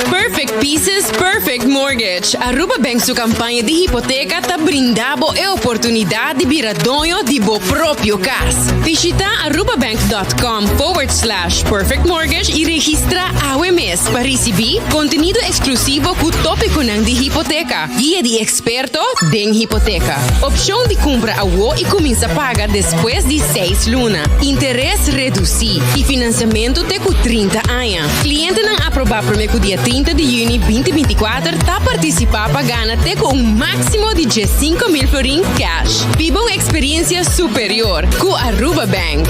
Perfect Pieces, Perfect Mortgage. Aruba Bank su campaña di hipoteca ta brinda bo e oportunidad di bira doño di bo propio cas. Bishita arubabank.com forward slash perfectmortgage y registra awe mes pa ricibi contenido exclusivo cu topiconan di hipoteca, guia di experto den hipoteca, opcion di cumpra awo y cuminsa paga despues di seis luna, interes reduci y financiamento te cu 30 aña. Clientenan aproba prome cu dia 30 di juni 2024 ta participa pa gana te cu un maximo di 15,000 florin cash. Biba un experiencia superior cu Aruba Bank.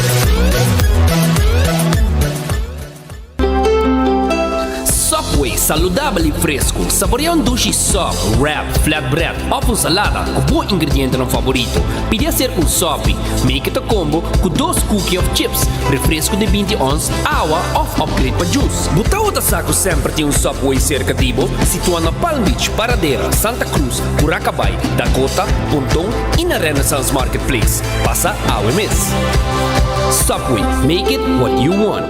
Subway, saludabel y fresco. Saborea un dushi sub, wrap, flatbread of un salada cu bo ingredientenan favorito. Pidi hacer un sopi. Make it a combo cu dos cookie of chips, refresco di 20 ons, awa of upgrade pa juice. Bo tabata sa cu semper tin un Subway cerca di bo? Situa na Palm Beach, Paradera, Santa Cruz, Curacabai, Dakota, Ponton y na Renaissance Marketplace. Pasa awe mes. Subway, make it what you want.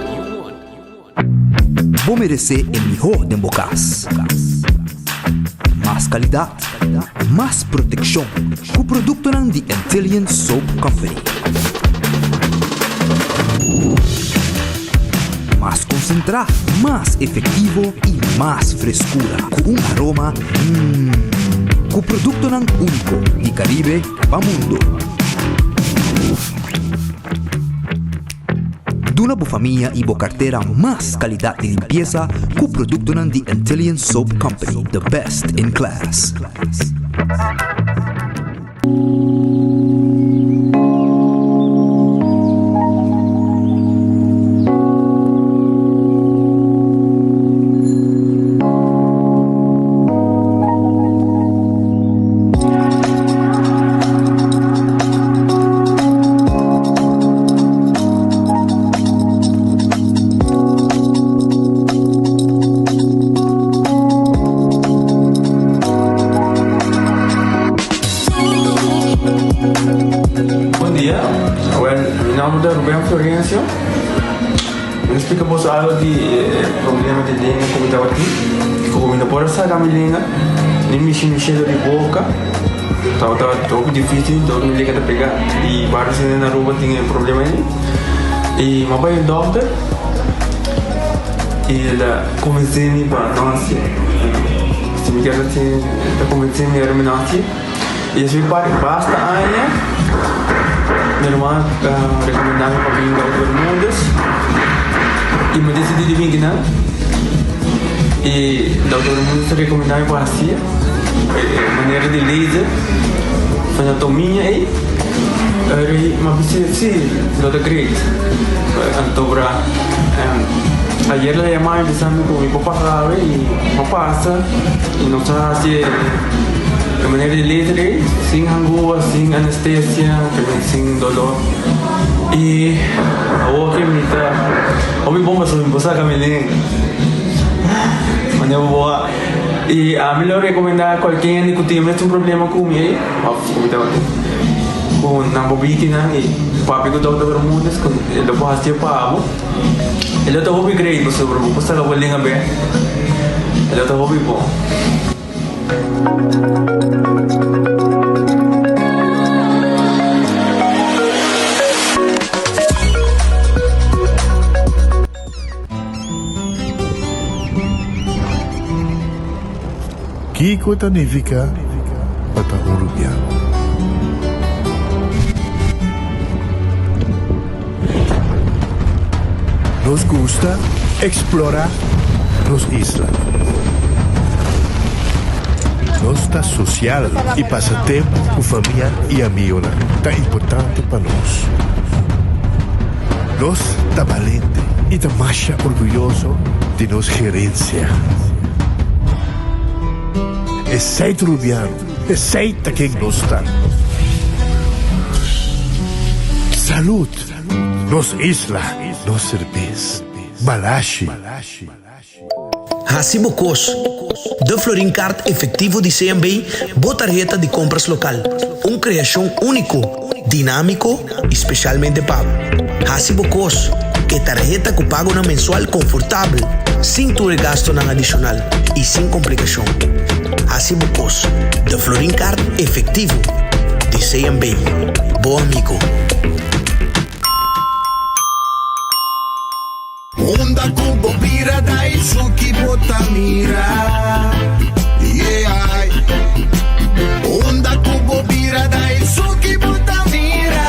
Bo meresé e mihó den bo kas. Mas kalidat, mas protekshon ku produktonan di Antillian Soap Company. Mas konsentrá, mas efektivo i mas freskura ku un aroma mmm. Ku produktonan úniko di Karibe pa mundo. Duna bo famia y bo cartera mas calidad di limpieza cu productonan di Antillian Soap Company, the best in class. Bon dia, well mi nomber ta Ruben Florencio. Mi ta splika boso algo di e problema di lenga ku mi tabatin. Ku mi no por a saka mi lenga, ni mishi mi shelo di boka. Tabata hopi dificil, todo mi lenga ta pega. Y varios hende na Aruba tin e problema ei. Y mi a bai e dokter y el a convence mi pa no haci. Si mi kier haci, el a convence mi ora mi no haci. Y esei parti basta aña, mi ruman a recomenda mi pa bin Dokter Bermudez y mi a decidi di bin kinan. Y Dokter Bermudez a recomenda mi pa haci e manera di laser frenatomiña ei. Eri mi a bisa si, lo ta great. Anto bra ayer el a yama mi bisa mi cu mi por pasa awe y mi a pasa y nos a haci e manera di laser ei sin hangua, sin anestesia, sin dolor y awor ki mi ta hopi bon pasobra mi por saca mi lenga manera bo a y ami lo recomenda cualkier hende cu tin e mesun problema cu mi ei of cu mi tabatin cu nan por biki nan y papia cu dokter Bermudez cu e lo por haci pa bo e lo ta hopi great pasobra bo por saca bo lenga bek e lo ta hopi bon. Kiko ta nifiká pa ta un rubiano? Nos gusta eksplorá nos isla. Nos ta sosial i pasa tempu ku famia i amigonan ta importante pa nos. Nos ta balente i ta masha orguyoso di nos gerensia. Esei ta Rubiano, esei ta ken nos ta. Salud! Nos isla, nos serbes. Balashi! Hasi bo kos. De Florin Card Efectivo di CMB, bo tarheta di compras local. Un creacion unico, dinamico y specialmente pa bo. Hasi bo kos. E tarheta cu pagonan mensual confortabel. Sin tur e gastonan adishonal i sin komplikashon. Hasi bo kos. De Florin Card efektivo di CMB. Bo amigo. Unda ku bo bira Daisuki bo ta mira Yeah Unda ku bo bira Daisuki bo ta mira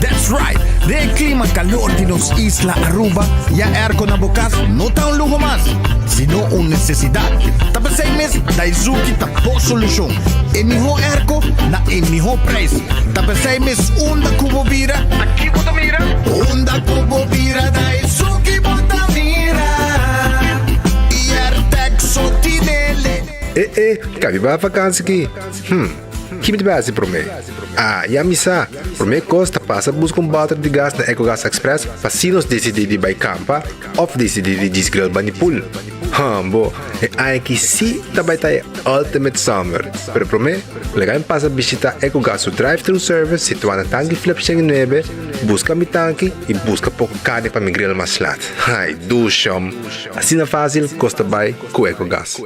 That's right! Den e klima kalor di nos isla Aruba, ya airco na bo kas no ta un luho mas, sino un nesesidat. Ta p'esei mes Daizuki ta bo solushon. E mihó airco na e mihó prijs. Ta p'esei mes unda ku bo bira, ta ki bo ta mira? Unda ku bo bira Daizuki bo ta mira Airtec so tinele. E e, ka mi bai vakansi ki? Hm, ki mi ta bai hasi promé? Ah, ya mi sa! Promé kos ta pasa buska un bòter di gas na Ecogas Express pa si nos disidí di bai kampa òf disidí di djis grill bani pool. Hm, bo, e aña ki sí ta bai ta e ultimate summer. Pero promé, laga mi pasa bishitá Ecogas su drive-thru service situá na Tanki Flip 109, buska mi tanki i buska poko karni pa mi grill mas lat. Ai, dushom! Asina fásil kos ta bai ku Ecogas.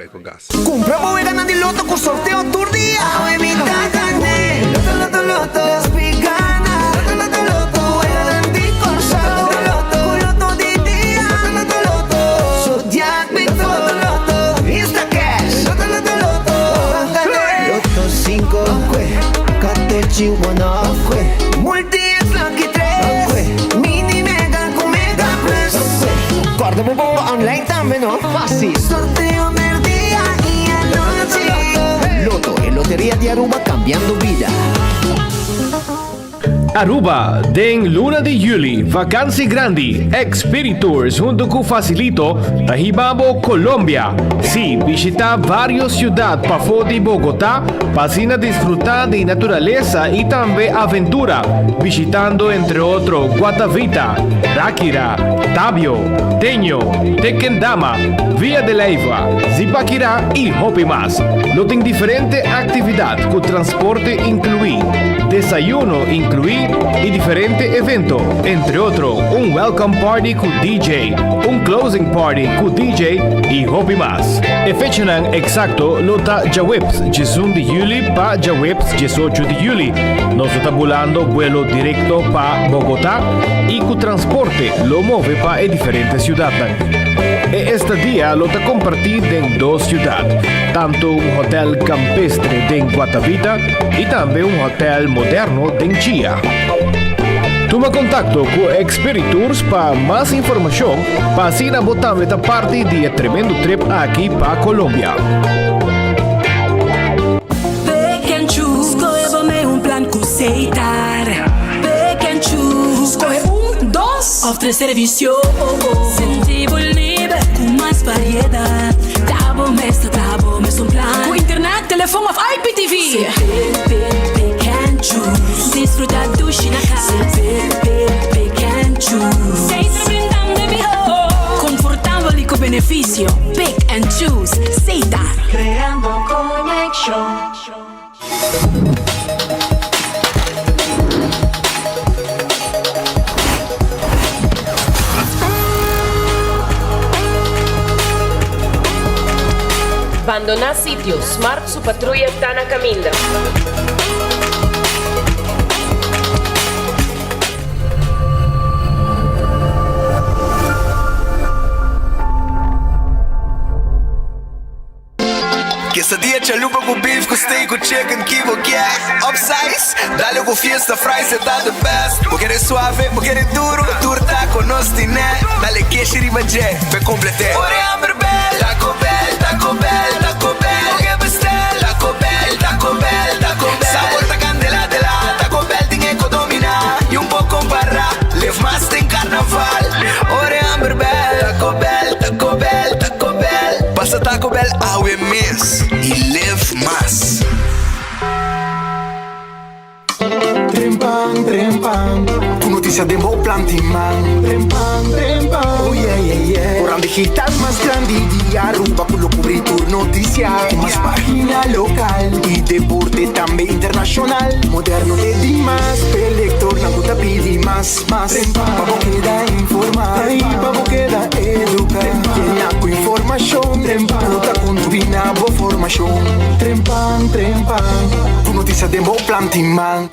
Kumpra bo weganan di loto ku sorteo tur dia. Awe mi ta gané. Loto loto loto. Despi gana. Loto loto loto. Weganan di Kòrsou. Loto loto. Ku loto di dia. Loto loto loto. Zodiac Big Four. Loto loto. Instacash. Loto loto loto. Ban gané. Loto sinku. Katochi one off. Multi X lucky tres. Mini mega ku mega plus. Kòrda bo bomba online tambe no. Fácil. Sorteo merdia y anochi. Lotto, e loteria di Aruba cambiando bida. Aruba, Den luna di juli, vakansi grandi, Expiritours hunto cu Facilito ta hiba bo Colombia. Si, bishita varios ciudad pafo di Bogota pa asina disfruta di naturalesa y tambe aventura, bishitando entre otro Guatavita, Ráquira, Tabio, Teño, Tequendama, Villa de Leyva, Zipaquirá y hopi mas. Lo tin diferente actividad cu transporte inclui, desayuno inclui y diferente evento, entre otro un welcome party cu DJ, un closing party cu DJ y hopi mas. E fechanan exacto lo ta djaweps 11 di juli pa djaweps 18 di juli. Nos lo ta bulando buelo directo pa Bogotá y cu transporte lo move pa e diferente ciudadnan. E estadia lo ta comparti den dos ciudad, tanto un hotel campestre den Guatavita y tambe un hotel moderno den Chia. Tuma contacto cu Expiritours pa mas informacion pa asina bo tambe ta parti di e tremendo trip aki pa Colombia. Pick and choose, scohe bo mee un plan cu Setar. Pick and choose, scohe un, dos of tres servicio. Sinti bo liber cu mas variedad. Ta bo mes ta traha bo mes un plan. Cu internet, telefon of IPTV. Pick, pick, pick and choose. Disfruta dushi na cas. Pick, pick, pick and choose. Setar brindando e miho. Confortabel y cu beneficio. Pick and choose. Setar. Creando conexion. Bandoná sitio, Smart su patruya ta na kaminda. Quesadilla chalupa cu beef cu steak cu chicken ki bo kier Upsize, dale cu fiesta fries e ta the best Bo kere suave, bo kere duro, tur taco nos tine Dale keshi riba dje, p'e complete Ora e hamber bel, Taco Bell, Taco Bell, Taco Bell Bo ke bestel, Taco Bell, Taco Bell, Taco Bell Sabor ta candela de la, Taco Bell tin e co domina Y un por compara, live mas den carnaval Ora e hamber bel, Taco Bell, Taco Bell, Taco Bell Pasa Taco Bell awe mes y live mas. Trempan, trempan, ku notisia den bo planti man. Trempan, trempan, oh yeah, yeah, yeah. Koran digital mas grandi di Aruba ku lo kubri tur notisia. Ku mas pagina lokal i deporte. Te tambe internashonal. Moderno te dimas, p'e lektornan ku ta pidi mas, mas. Pa bo keda informá i pa bo keda eduká. Yena ku informashon ku ta kontribuí na bo formashon. Trempan, trempan, ku notisia den bo plan tin man.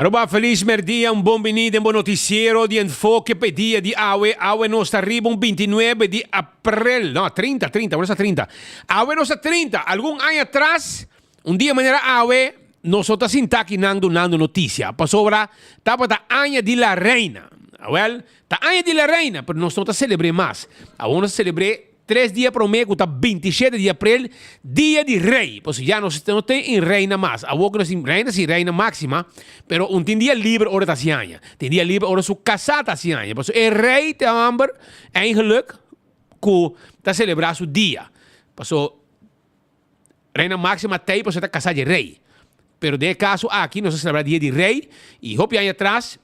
Aruba felis merdia un bon bini den bo noticiero di Enfoke p'e dia di awe. Awe nos ta riba un bintinuebe di april, no, trinta, trinta, awe nos ta trinta. Awe nos ta trinta, algun aña atras, un dia manera awe, nos no ta sinta akinan dunando noticia, pasobra tabata aña di la reina. Awel, ta aña di la reina, pero nos no ta celebr'é mas. Awor nos ta celebr'é Tres dia promé ku ta bintishete di aprel, dia di rei. Pasobra ya nos no tin in reina mas. Awor ku nos tin reina si reina máksima, pero un tin dia liber ora ta hasi aña. Tin dia liber ora su kasá ta hasi aña. Pasobra e rei ta hòmber eigenlijk ku ta selebrá su dia. Pasobra reina máksima t'ei pasobra e ta kasá dje rei. Pero den e kaso aki nos ta selebrá dia di rei i hopi aña atras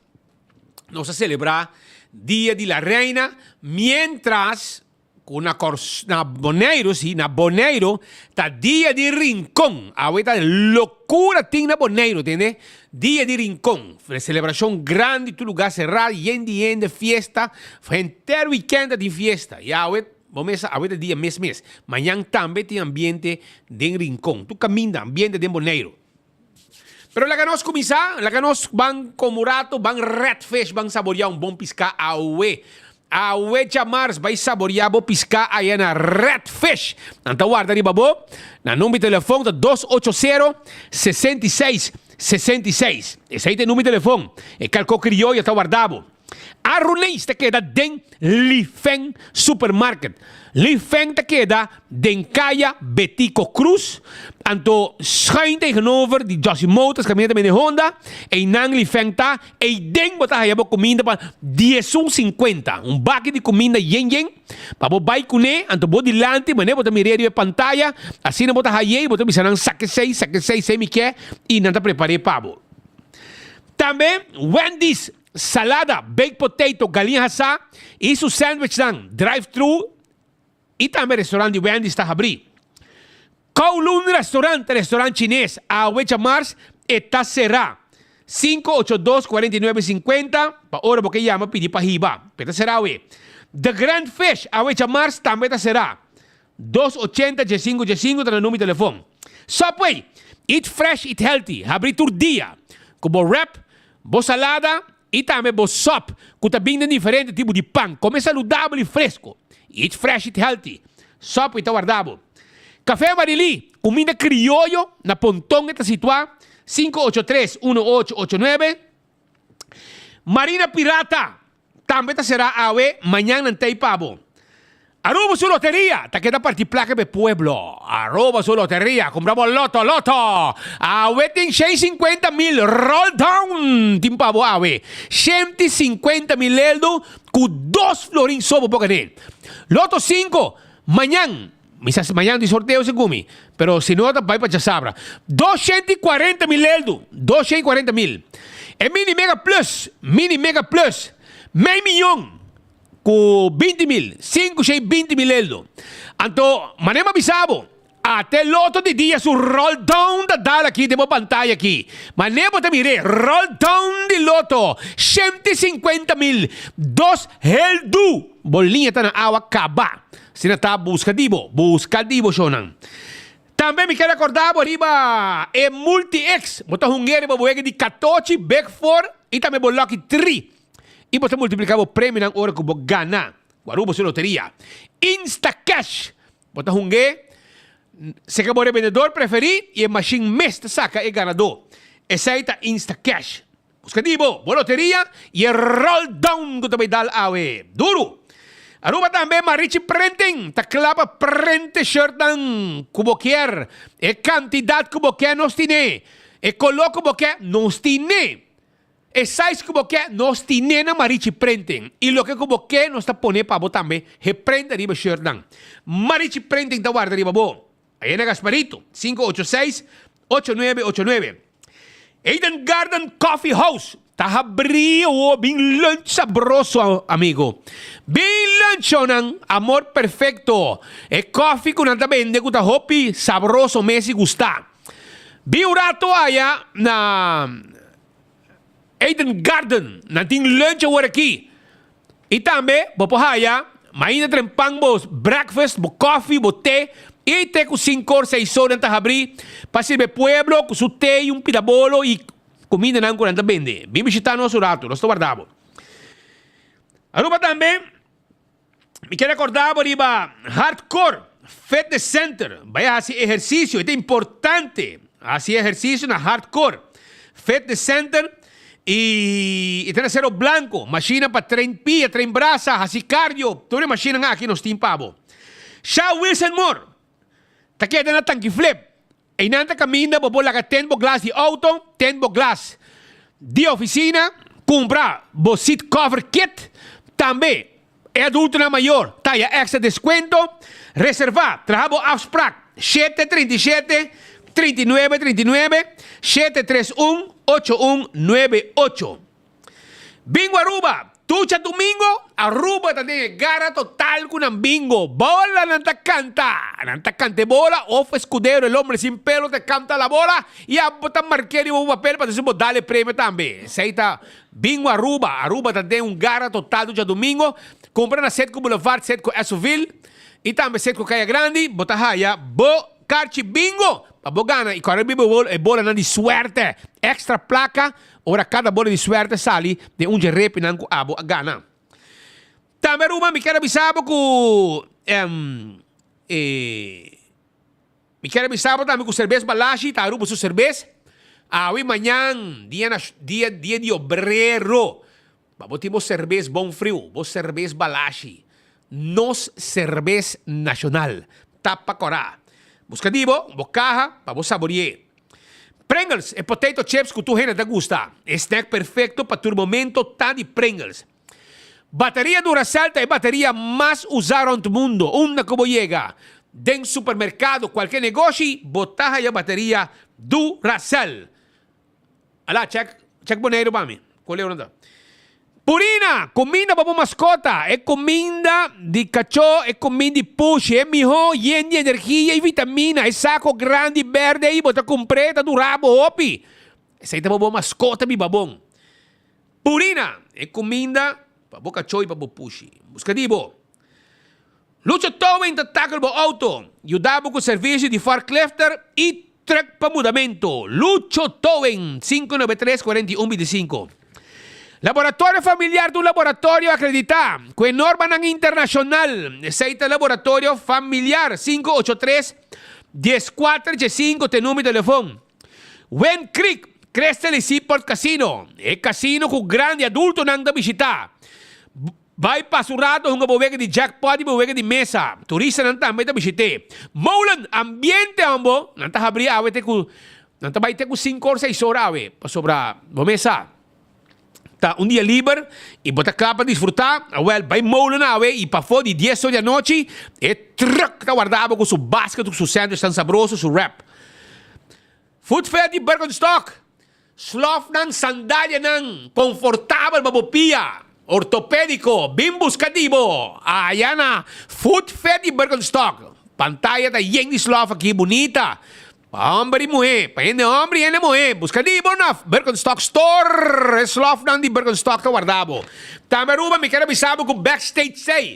nos a selebrá Dia di la Reina, miéntras ku na Kòrs na Boneiru, sí, na Boneiru ta Dia di Rincon. Awe ta lokura tin na Boneiru, tende? Dia di Rincon, selebrashon grandi, tur lugá será, yen di hende, fiesta, henter wikènt ta tin fiesta. I awe, bo mes sa, awe ta dia mes mes. Mañan tambe tin ambiente den Rincon, tur kaminda ambiente den Boneiru. Pero laga nos kuminsá, laga nos ban komo rato, ban redfish, ban saboriá un bon piská awe. Awe djamars bai saboriá bo piská aya na Redfish. Nan ta warda riba bo. Nan number di telefon ta dos ocho sero, 66, 66. Esei ta e number di telefon. E kalkó krioyo ta warda bo. Aruneis ta keda den Li Feng Supermarket. Li Feng ta keda den Kaya Betico Cruz, anto schuin tegenover di Jossy Motors kaminda ta bende Honda, einan Li Feng ta, eiden bo ta haya bo kuminda pa diesun sinkuenta, un baki di kuminda yen yen pa bo bai kuné, anto bo dilanti manera bo ta mir'é riba e pantaya, asina bo ta hay'é i bo ta bisa nan saka esei, saka esei, esei mi ke i nan ta prepar'é pa bo. Tambe Wendy's salada, baked potato, galiña hasá i su sandwichnan, drive-thru i tambe restaurant di Wendy's ta habrí. Kowloon Restaurant ta restaurant chines, awe djamars e ta será. 582 49 50 pa ora bo ke yama pidi pa hiba, pe ta será awe. The Grand Fish awe djamars tambe ta será. 280 15 15 ta na number di telefon. Subway, eat fresh, eat healthy, habrí tur dia ku bo wrap, bo salada i tambe bo sòp ku ta bin den diferente tipo di pan. Kome saludabel i fresco. Eat fresh, eat healthy. Subway ta warda bo. Café Marilí, kuminda krioyo na Ponton e ta situá, 583 1889. Marina Pirata tambe ta será awe, mañan nan t'ei pa bo. Aruba su loteria ta keda parti plaka p'e pueblo. Aruba su loteria, kumpra bo loto, loto! Awe tin 150 mil roll down tin pa bo awe. 150 mil eldo ku dos florin so bo por gané. Loto sinku, mañan, mi sa si mañan tin sorteo segun mi, pero si no ta bai pa djasabra. 240 mil eldo, 240 mil. E mini mega plus, mini mega plus, mei miyon. Ku 20 mil, sinku shei 20 mil eldo. Anto, manera mi a bisa bo, ate loto di dia su roll down ta dal aki den bo pantaya aki. Manera bo ta mir'é, roll down di loto, shenti sinkuenta mil, dos heldu. Bo liña ta na awa kaba. Asina ta buska di bo, buska di bo shownan. Tambe mi ker rekorda bo riba e Multi-X. Bo ta hung'é riba bo wega di katochi, Big Four i tambe bo Lucky Three. I bo ta multipliká bo premionan ora ku bo gana ku Aruba su loteria. Instacash! Bo ta hung'é seka bo rebendedor preferí i e mashin mes ta saka e ganadó. Esei ta Instacash. Buska di bo bo loteria i e roll down ku ta bai dal awe. Duru! Aruba tambe Marichi Printing ta kla pa print e shirtnan ku bo kier. E kantidat ku bo ke nos tine. E koló ku bo ke nos tine. E size ku bo ke, nos tine na Marichi Printing. I loke ku bo ke, nos ta pone pa bo tambe he print ariba shirtnan. Marichi Printing ta warda riba bo. Aya na Gasparito, 586, 8989. Eden Garden Coffee House. Ta habrí awor bin lunch sabroso amigo. Bin lunch shownan Amor Perfecto. E koffie ku nan ta bende ku ta hopi sabroso mes i gusta. Bin un rato aya na Eden Garden. Nan tin lunch awor aki. I tambe bo por haya mainta trempan bo breakfast, bo koffie, bo te i te ku sinkor seisor nan ta habrí pa sirbi e pueblo ku su te i un pida bolo i Kumindanan ku nan ta bende. Bin bishitá nos un ratu, nos ta warda bo. Aruba tambe, mi kier rekordá bo riba Hardcore Fitness Center. Bai hasi ehersisio, e ta importante hasi ehersisio na Hardcore Fitness Center i e ta na Cerro Blanco. Mashina pa train pia, train brasa, hasi cardio, tur e mashinnan aki nos tin pa bo. Sha Wilson Moore ta keda na Tanki Flip. Einan ta kaminda bo por laga ten bo glas di outo, ten bo glas di ofisina, kumpra bo seat cover kit. Tambe e adultonan mayor ta haya extra deskuento. Reserva, traha bo afsprak 737 39 39 731 8198. Bingo Aruba, Tucha Domingo, Aruba ta den e gara total cu nan bingo. Bola nan ta canta. Nan ta canta e bola of Escudero, el hombre sin pelo, ta canta la bola y abo ta marke riba bo papel pa despues bo dal e premio tambe. Esey ta Bingo Aruba. Aruba ta den un gara total Tucha Domingo. Cumpra na Setco Boulevard, Setco Essoville y tambe Setco Caya Grandi. Bo ta haya bo karchi bingo pa bo gana y corre biba e bolanan di suerte. Extra placa. Ora kada bola di suerte sali den un dje repinan ku abo a gana. Tambe ruman mi kier a bisa bo ku e mi kier a bisa bo tambe ku serbes Balashi ta Aruba su serbes awe mañan dia na dia dia di obrero pa bo tin bo serbes bon friu bo serbes Balashi nos serbes nashonal tapa kora buska di bo bo kaha pa bo sabori'e. Pringles, e potato chips ku tur hende ta gusta. E snack perfekto pa tur momento ta di Pringles. Bateria Duracell ta e bateria mas usá rònt mundu. Unda ku bo yega, den supermerkado, kualke negoshi, bo ta haya bateria Duracell. Ala, check, check Boneiru pa mi. Kua leu nan ta? Purina, kuminda pa bo maskota. E kuminda di kachó, e kuminda di pushi, e mihó, yen di energia i vitamina. E sako grandi berde ei bo ta kumpr'é, ta dura bo hopi. Esei ta pa bo maskota biba bon. Purina, e kuminda pa bo kachó i pa bo pushi. Buska di bo. Lucho Towing ta tackle bo auto, yuda bo ku servisio di forklifter i truck pa mudamentu. Lucho Towing, 593 41 25. Laboratorio Familiar ta un laboratorio akreditá ku e normanan internashonal. Esei ta Laboratorio Familiar, 583 14 15 ta e numero di telefon. Wind Creek, Crystal i Seaport Casino, e kasino ku grandi adultonan ta bishitá. Bai pasa un rato hunga bo wega di jackpot i bo wega di mesa. Turistanan tambe ta bishit'é. Molen, ambiente hombo! Nan ta habrí awe te ku nan ta bai te ku sinku or seis or awe, pasobra bo mes sa ta un dia liber i bo ta kla pa disfrutá. Awèl, bai Molen awe i pafó di dies or di anochi e trùk ta warda bo ku su basket ku su sandwich tan sabroso, su wrap. Food Fair di Birkenstock, Slòfnan, sandalianan konfortabel pa bo pia, ortopédiko, bin buska di bo aya na Food Fair di Birkenstock. Pantaya ta yen di slòf aki bunita pa hòmber i muhé, pa hende hòmber i hende muhé. Buska di bo na Birkenstock Store, e slòfnan di Birkenstock ta warda bo. Tambe Aruba mi ker a bisa bo ku Backstage sei,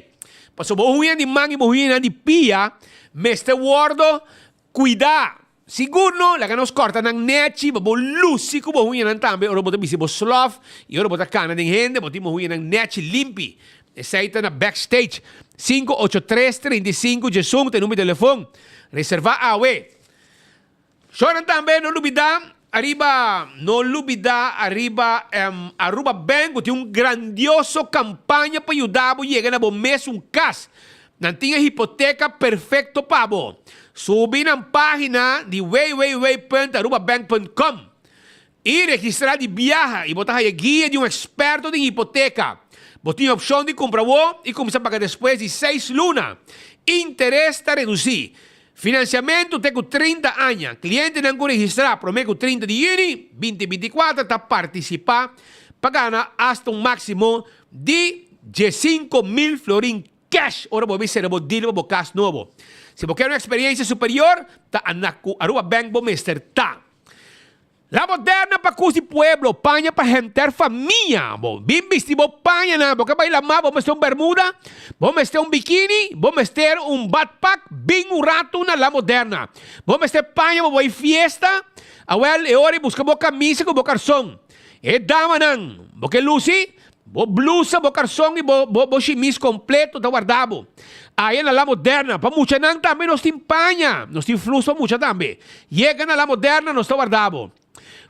pasobra bo huña di man i bo huñanan di pia mester wòrdu Cuida! Sigur no, laga nos corta nan nechi pa bo luci cu bo huñanan tambe ora bo ta bisti bo slof y ora bo ta cana den hende bo tin bo huñanan nechi limpi. Esey ta na Backstage. 583 35 diesun ta e number di telefon. Reserva awe. Shownan tambe no lubida ariba no lubida ariba Aruba Bank cu tin un grandioso campaña pa yuda bo yega na bo mes un cas. Nan tin e hipoteca perfecto pa bo. Subi nan pagina di www.arubabank.com y registra di biaha y bo ta haya guia di un experto den hipoteca. Bo tin opcion di cumpra awo y cuminsa paga despues di seis luna. Interes ta reduci. Financiamento te cu 30 aña. Clientenan cu registra prome cu 30 di juni 2024 ta participa pa gana hasta un maximo di 15,000 florin cash ora bo bin cera bo deal pa bo cas nobo. Si bo kier un experiencia superior, ta anda cu Aruba Bank bo mester ta. La moderna pa cus di pueblo, paña pa henter famia. Bo bin bisti bo pañanan, bo ke bai lamá, bo mester un bermuda, bo mester un bikini, bo mester un badpak, bin un rato na La Moderna. Bo mester paña pa bo bai fiesta, awel e ora ei buska bo camisa cu bo carson. E damanan, bo ke luci? Bo blusa, bo karson i bo bo shimis kompleto ta warda bo. Aya na La Moderna. Pa muchanan tambe nos tin paña. Nos tin flus pa mucha tambe. Yega na La Moderna, nos ta warda bo.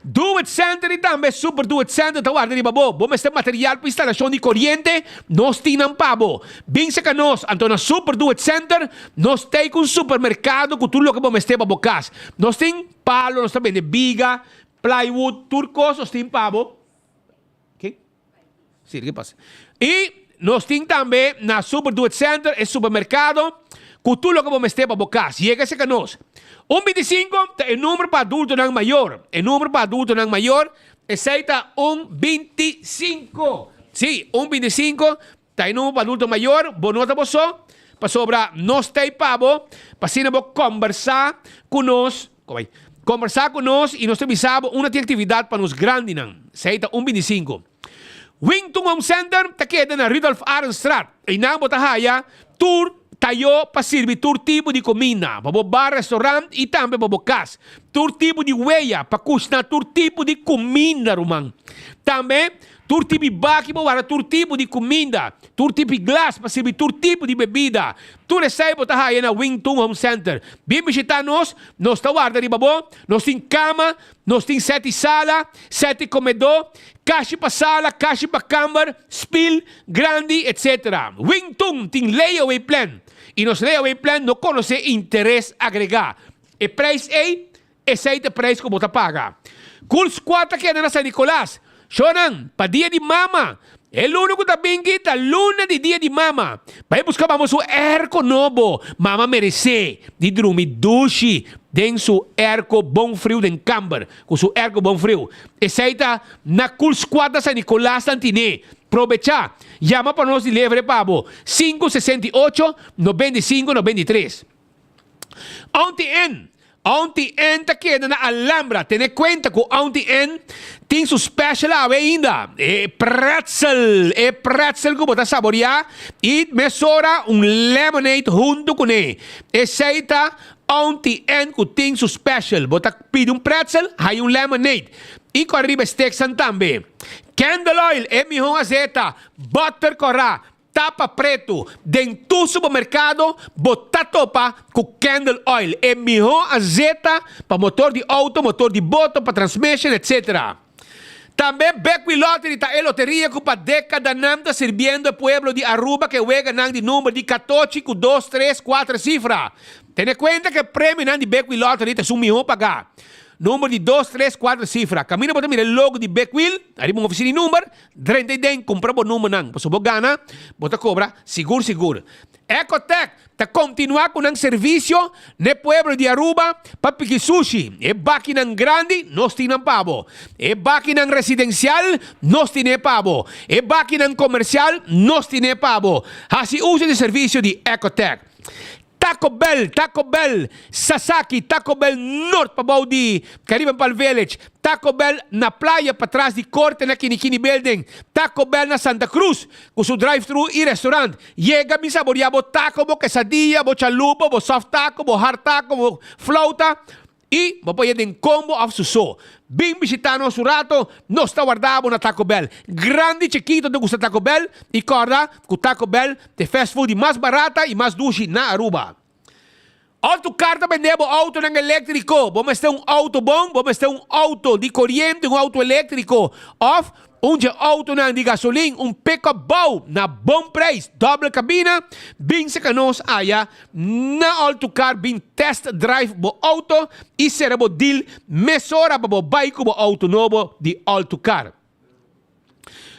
Do It Center i tambe Super Do It Center ta warda riba bo. Bo mester material pa instalashon di koriente? Nos tin nan pa bo. Bin seka nos. Anto na Super Do It Center nos tei ku un supermerkado ku tur loke bo mester pa bo kas. Nos tin palo, nos ta bende biga, plywood, tur kos nos tin pa bo. Ke? Sí, ke pasa? I nos tin tambe na Super Do It Center e supermerkado ku tur loke bo mester pa bo kas. Yega serka nos. Un bintisinko ta e number pa adultonan mayor. E number pa adultonan mayor esei ta un bintisinko. Sí, un bintisinko ta e number pa adulto mayor. Bo no ta bo so, pasobra nos ta ei pa bo, pa asina bo kombersá ku nos. Kobai. Kombersá ku nos i nos ta bisa bo unda tin aktividat pa nos grandinan. Esei ta un bintisinko. Wington Home Center ta keda na Rudolf Arendstraat. Einan bo ta haya tur tayo pa sirbi tur tipo di kuminda, pa bo bar, restaurant i tambe pa bo kas. Tur tipo di weya pa kushna tur tipo di kuminda, ruman. Tambe Tur tipi baki pa warda tur tipo di kuminda, tur tipi glas pa sirbi tur tipo di bebida. Tur esei bo ta haya na Wing Tun Home Center. Bin bishita nos, nos ta warda riba bo. Nos tin kama, nos tin seti sala, seti komedó, kashi pa sala, kashi pa kamber, spil, grandi, etc. Wing Tun tin layaway plan i nos layaway plan no konosé interes agregá. E prijs ei Esei ta e prijs ku bo ta paga. Cool Squad ta keda na San Nicolas. Shownan, pa Dia di Mama. E luna ku ta bin ki ta luna di Dia di Mama. Bai buska mama su airco nobo. Mama meresé di drumi dushi den su airco bon friu den kamber ku su airco bon friu. Esei ta na Cool Squad na San Nicolas nan tine. Probechá. Yama pa nos delivery pa bo. 568 95 93. Auntie N. Auntie N ta keda na Alhambra. Tene kuenta ku Auntie N tin su special awe ainda. E pretzel, e pretzel ku bo ta saboriá i mesora un lemonade huntu kuné. Esei ta Auntie N ku tin su special. Bo ta pidi un pretzel, haña un lemonade. I ku ariba e steksnan tambe. Candle oil, e mihó azeta. Butter kòrá. Tapa pretu, Den tur supermerkado bo ta topa ku candle oil, e mihó azeta pa motor di outo, motor di boto, pa transmission, etc. Tambe Bekwee Lottery ta e loteria ku pa dekadanan ta sirbiendo e pueblo di Aruba ku e weganan di number di katochi ku dos, tres, kuater sifra. Tene kuenta ku e premionan di Bekwee Lottery ta esun mihó pagá. Number di dos, tres, kuater sifra. Kaminda bo ta mira e logo di Bekwee ariba un ofisina di number. Drenta i den kumpra bo numbernan, pasobra bo gana, bo ta kobra sigur sigur. Ecotec ta kontinuá ku nan servisio n'e pueblo di Aruba pa piki sushi. E bakinan grandi nos tin nan pa bo. E bakinan residensial nos tin'e pa bo. E bakinan komersial nos tin'e pa bo. Hasi uso di servisio di Ecotec. Taco Bell, Taco Bell, Sasaki, Taco Bell Noord pabou di Caribbean Palm Village, Taco Bell na playa patras di Corte na Kinikini Building, Taco Bell na Santa Cruz cu su drive-thru y restaurant. Yega bin saboria bo taco, bo quesadilla, bo chalupa, bo soft taco, bo hard taco, bo flauta. I bo por yega den combo of su so. Bin bishita nos un rato, nos ta warda bo na Taco Bell. Grandi chikito ta gusta Taco Bell i corda cu Taco Bell ta e fast food di mas barata i mas dushi na Aruba. Auto Car ta bende bo autonan electrico. Bo mester un auto bon, bo mester un auto di coriente, un auto electrico of Un dje autonan di gasolin, un pick-up bou na bon prijs, doble cabina, bin seka nos aya na All To Car bin test drive bo auto y sera bo deal mesora pa bo bay cu bo auto nobo di All To Car.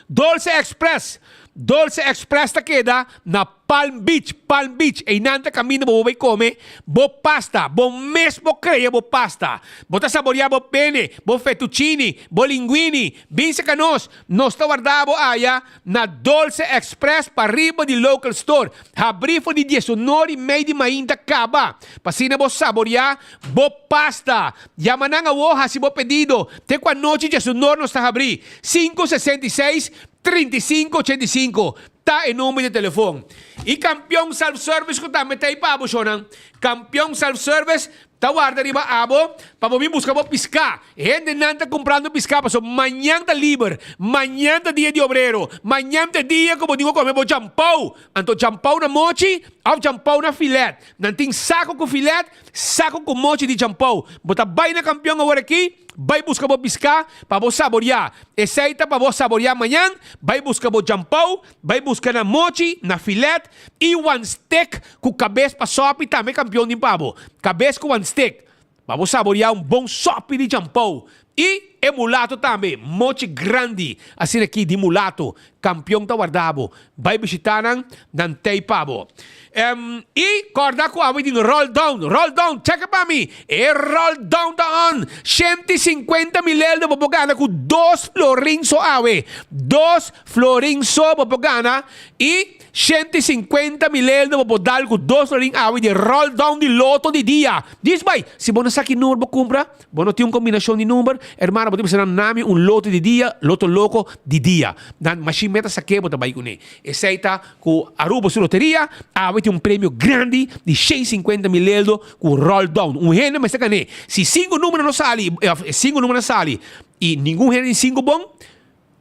Dolce Express. Dolce Express ta keda na Palm Beach, Palm Beach. Einan ta kaminda bo bo bai kome bo pasta. Bo mes bo krea bo pasta. Bo ta saborea bo pene, bo fettuccini, bo linguini. Bin seka nos. Nos ta warda bo aya na Dolce Express pariba di Local Store. Habri for di diesunor i mei di mainta kaba. Pa asina bo saborea bo pasta. Yama nan awo hasi bo pedido. Te ku anochi diesunor nos ta habri. 566 35 85 ta e number di telefon. I Kampion Self Service ku tambe ta ei pa abo shownan. Kampion Self Service ta warda riba abo pa bo bin buska bo piská. Hendenan ta kumprando piská pasobra mañan ta liber, mañan ta dia di obrero, mañan ta e dia ku bo tin ku kome bo djampou. Anto djampou na mochi òf djampou na filet. Nan tin sako ku filet, sako ku mochi di djampou. Bo ta bai na Kampion aworakí? Bai buska bo piská pa bo saboriá. Esei ta pa bo saboriá mañan. Bai buska bo djampou, bai buska na mochi, na filet i wan stek ku kabes pa sòpi tambe kampion tin pa bo. Kabes ku wan stek. Pa bo saboriá un bon sòpi di djampou. I e mulato tambe, mochi grandi asina aki di mulato. Kampion ta warda bo. Bai bishitá nan, nan tei pa bo. I kòrda ku awe tin roll down, roll down, chèkè pa mi, e roll down ta on! 150 mil eldo bo por gana ku dos florin so awe, dos florin so bo por gana i 150 mil eldo bo por dal ku dos florin awe di roll down di loto di dia. Dis bai, si bo no sa ki number bo kumpra, Bo no tin un kombinashon di number, hermano, bo tin bisa nan nami un loto di dia, loto loko di dia. Nan mashin meta sak'é bo ta bai kuné. Esei ta ku Aruba su loteria, awe tin un premio grandi di 150 mil eldo ku roll down. Un hende mester gané. Si sinku numero no sali, òf e sinku numero sali i ningun hende tin sinku bon,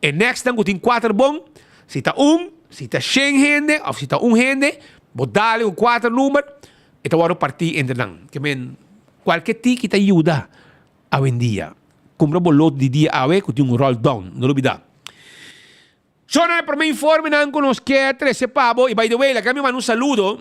e next nan ku tin kuater bon, si ta un, si ta shen hende òf si ta un hende, bo dale ku kuater number, e ta wòrdu partí entre nan. Ke men kualke tiki ta yuda awendia. Kumpra bo lot di dia awe ku tin un roll down, no lubidá. So nan e promé informenan ku nos ke trese pa bo. I by the way, laga mi manda un saludo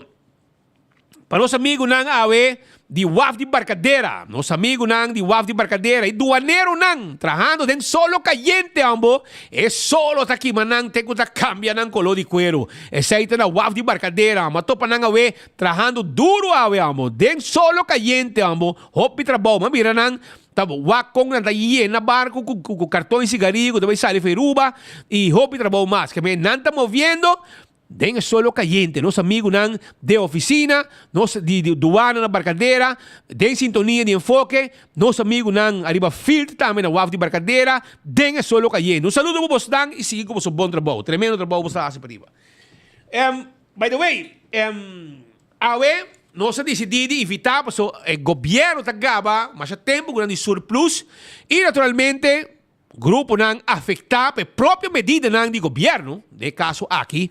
pa nos amigunan awe di waf di Barcadera. Nos amigunan di waf di Barcadera i duaneronan trahando den solo kayente ambo. E solo ta kima nan te ku ta kambia nan koló di kueru. Esei ta na waf di Barcadera. Amo a topa nan awe Trahando duro awe amo, den solo cayente amo, hopi trabou. M'a mira nan ta wak con nan ta yena barco cu cu carton y cigarillo cu ta bay sali for Aruba y hopi trabou mas. Ke men nan ta moviendo den e solo cayente. Nos amigunan den oficina, nos di di duana na Barcadera, den sintonia di Enfoke, nos amigunan ariba field tambe na waf di Barcadera, den e solo cayente. Un saludo pa bosnan y sigui cu boso bon trabou. Tremendo trabou boso ta haci pariba. By the way, awe nos a disidí di invitá paso e gobièrnu ta gaba masha tempu ku nan di surplus i naturalmente gruponan afektá pa e propio medidanan di gobièrnu, den e kaso aki,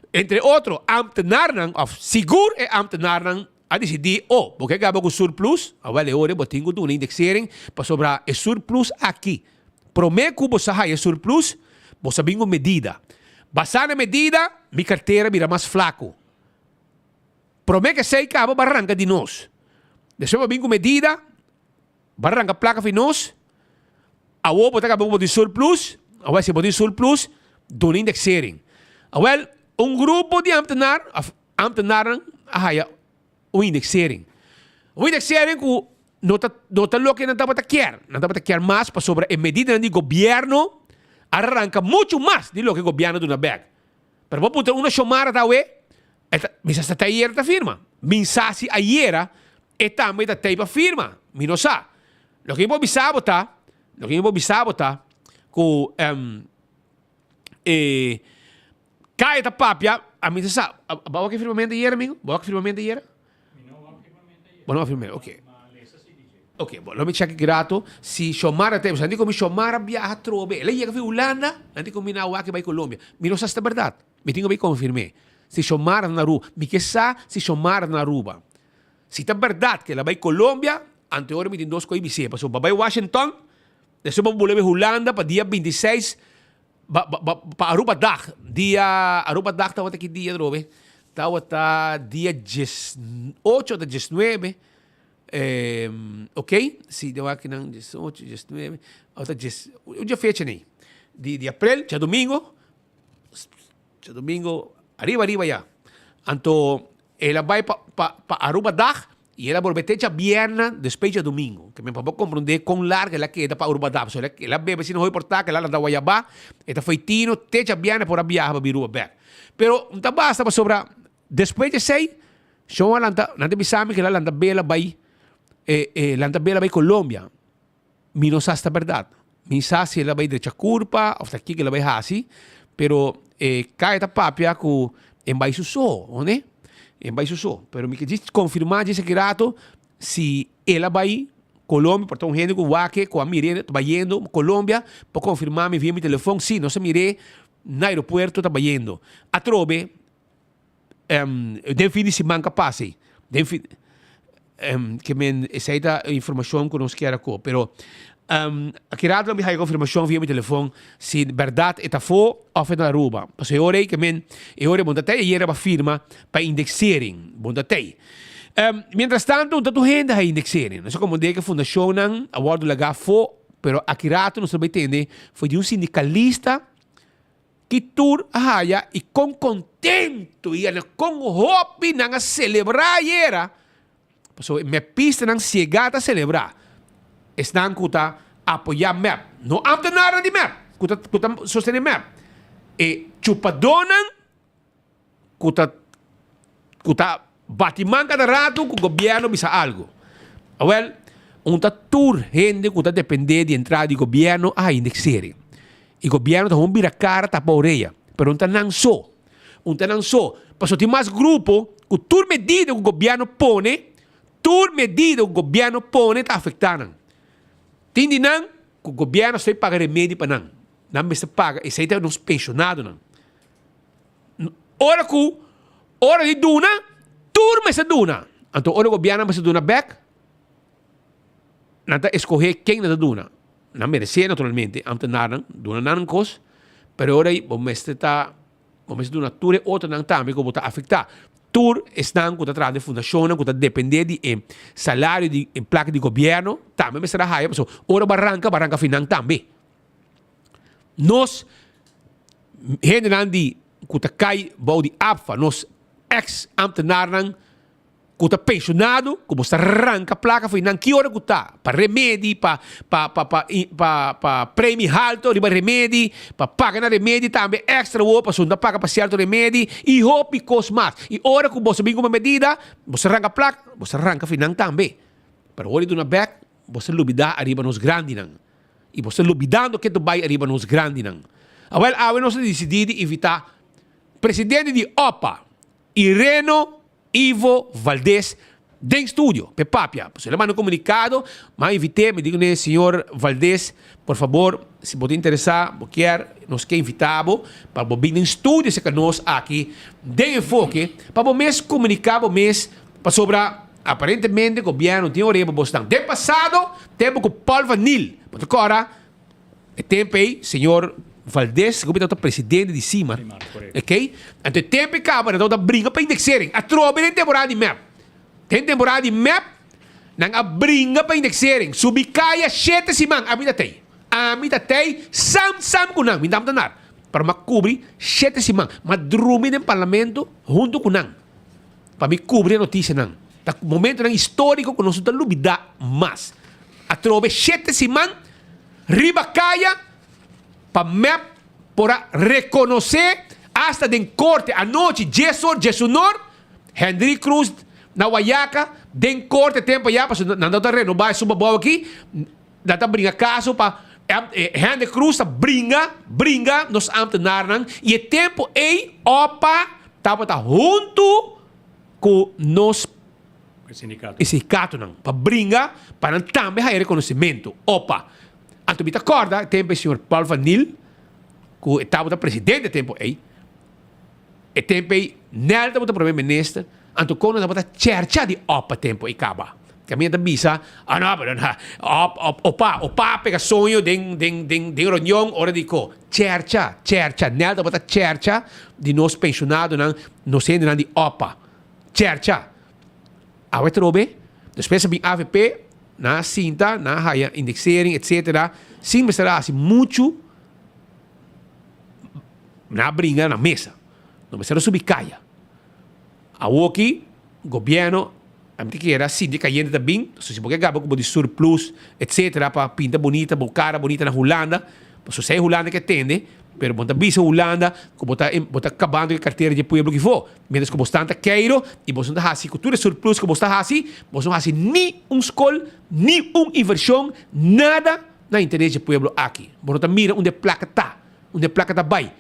entre otro ámtenarnan òf sigur e ámtenarnan a disidí, oh, bo ke gaba ku surplus? Awèl e ora bo tin ku duna indeksering pasobra e surplus aki Promé ku bo sa haya surplus, bo sa bin ku medida. Basá na medida, mi kartera bira mas flaku. Promé ku esei kaba, bo a ranka di nos. Despues bo bin ku medida, bo a ranka plaka fi nos. Awor bo ta kaba ku bo tin surplus. Awor si bo tin surplus, duna indexering. Awel, un grupo di ambtenaar òf ambtenaarnan a haya un indexering. Un indexering ku No ta no ta loke nan tabata kier. Nan tabata kier mas pasobra e medidanan di gobierno a ranka muchu mas di loke gobierno duna bek. Pero bo puntra uno Xiomara ta awe, e ta mi sa sa ta ayera ta firma. Mi sa si ayera e tambe ta tei pa firma. Mi no sa. Loke mi por bisa bo ta, loke mi por bisa bo ta ku e Kaya ta papia, a mi ta sa, bo a wak e firmamento ayera amigo? Bo a wak e firmamento ayera? Bo no a firmamento, ok. Ok, bo lo mi check grato si Xiomara ta, anti komi Xiomara biaha atrobe, el a yega fi Hulanda, anti komi na wak e bai Colombia. Mi no sa si ta berdad, mi tin ku bai konfirm'é. Si Xiomara ta na Aruba, mi ke sa si Xiomara ta na Aruba. Si ta berdad ku el a bai Colombia, anto e ora mi tin dos kos bis'é, pasobra bo a bai Washington, despues bo bolbe Hulanda pa dia 26 Ba ba ba pa Aruba Dag, dia Aruba Dag tabata ki dia drobe? Tabata dia 18 ota 19, eh, ok, si de wak nan 18, 19, ota dies, un dia fecha nei, di di aprel, djadomingo. Djadomingo ariba ariba ya. Anto el a bai pa pa pa Aruba dag y el a bolbe te djabièrnè despues djadomingo. Ke men pa bo komprondé kon largu el a keda pa Aruba dag. Pasobra el a bebe asina hopi por ta ke el a lanta Guayabá, e ta foi tino te djabièrnè por a biaha pa bin Aruba bèk. Pero no ta basta pasobra despues di esei shon a lanta, nan ta bisa mi ke el a lanta bela bai e e lanta bela bai Colombia. Mi no sa si ta berdad. Mi sa si el a bai drecha curpa of ta kiko el a bai haci, pero e caya ta papia cu en bai su so, hone? En bai su so. Pero mi ke djis confirma djis aki rato si el a bai Colombia, por ta un hende cu wak cu a mir'e ta bayendo Colombia, por confirma mi via mi telefon, si nos a mir'e na aeropuerto ta bayendo. Atrobe den fin di siman ka pasa ei. Den fin, ke men esei ta informashon ku nos kier a ko. Pero aki rato lo mi haya konfirmashon via mi telefon si bèrdat e ta afó òf e ta na Aruba. Pasobra e ora ei ke men e ora ei bo no ta tei ayera bo a firma pa indeksering. Bo no ta tei. Mientras tanto no ta tur hende haya indeksering. Nos a komprondé ku e fundashonnan a wòrdu lagá afó, pero aki rato nos ta bai tende for di un sindikalista. Ki tur a haya i kon kontentu i ana kon hopi nan a selebrá ayera, pasobra e mepistanan siegá ta selebrá. Esnan ku ta apoyá mep, no ámtenarnan di mep ku ta ku ta sostené mep, e chupadónan ku ta ku ta bati man kada ratu ku gobièrnu bisa algu. Awèl, un ta tur hende ku ta dependé di entrada di gobièrnu a haña indeksering. I gobièrnu ta hon bira kara tapa orea, pero un ta nan so. Un ta nan so, pasobra tin mas grupo ku tur medida ku gobièrnu pone, tur medida ku gobièrnu pone ta afektá nan. Tin di nan ku gobièrnu a stoi paga remedi pa nan. Nan mester paga, esei ta nos penshonadonan. Ora ku ora di duna, tur mester duna. Anto ora gobièrnu mester duna bèk, nan ta eskohé ken nan ta duna. Nan meresé naturalmente, ámtenarnan, duna nan kos, pero ora ei bo mester ta, bo mester duna tur e otronan tambe ku bo ta afektá. Tur esnan ku ta traha den fundashonnan ku ta dependé di e salario di e plaka di gobièrnu tambe mester a haya, pasobra ora bo a ranka, bo a ranka fi nan tambe. Nos hendenan di ku ta kai bou di APFA, nos eks ambtenarnan ku ta penshonado, ku bo sta ranka plaka for nan ki ora ku ta, pa remedi, pa pa pa pa pa pa premi halto riba remedi, pa paga nan remedi tambe extra wou pasobra no ta paga pa sierto remedi i hopi kos mas. I ora ku boso bin ku un medida, bo sta ranka plaka, bo sta ranka for nan tambe. Pero ora di duna bek, bo sta lubida ariba nos grandinan. I bo sta lubidando ke ta bai ariba nos grandinan. Awel, awe nos a disidí di invitá presidente di opa, Ireno Ivo Valdez, den studio p'e papia. Pasobra el a manda un komunikado, mi a invit'é, mi di kuné, Señor Valdez, por fabor, si bo ta interesá, bo kier, nos ke invitá bo pa bo bin den studio serka nos aki den Enfoke, pa bo mes komuniká bo mes, pasobra Aparentemente gobierno tin orea pa bosnan. Den pasado tempo cu Paul van Niel, bo ta cora e tempo ey señor Valdez cu tabata presidente di Simar, ok, anto e tempo ey caba nan tabata bringa pa indexering, atrobe den temporada di mep, den temporada di mep nan a bringa pa indexering, subi caya shete siman, ami ta tey, ami ta tey sam sam cu nan, mi tabata nar, pero mi a cubri shete siman, mi a drumi den parlamento hunto cu nan. Pa mi kubri e notisianan. Ta momentonan históriko ku nos no ta lubidá mas. Atrobe shete siman riba kaya pa mep por a rekonosé asta den korte anochi dies or diesunor Hendrik Cruz na Wayaca den korte tempo ya pasobra nan ta renobá e subabou aki nan ta bringa kaso pa Hendrik Cruz ta bringa bringa nos ambtenarnan y e tempo ey opa tabata hunto cu nos e sindicatonan pa bringa pa nan tambe haya reconocimento opa anto mi ta corda e tempo ey señor Paul van Niel cu e tabata presidente e tempo ey. E tempu ei Nel tabata prome minister, anto kon nan tabata chercha di op pa tempu ei kaba. Kaminda ta bisa, ah no, pero na op, op, opa, opa pega soño den, den, den, den reunion ora di ko. Chercha, chercha, Nel tabata chercha di nos penshonadonan, nos hendenan di opa. Chercha. Awe trobe, despues a bin avp, nan a sinta, nan a haya indexering, etcetera, sin mester a hasi muchu. Nan a bringa na mesa. No mester a subi kaya. Awoki gobierno a mi ta kere a sinti kayente ta bin, so si bo ke gaba ku bo di surplus etcetera pa pinta bunita bo kara bunita na Hulanda, pasobra si e Hulanda ke tende, pero bo no ta bisa Hulanda ku bo ta bo ta kabando ku e kartera di e pueblo kifo, mientras ku bo stan ta keiro i bo no ta hasi ku tur e surplus ku bo sta hasi, bo no hasi ni un skol, ni un invershon, nada na interes di e pueblo aki. Bo no ta mira unda e plaka ta, unda e plaka ta bai.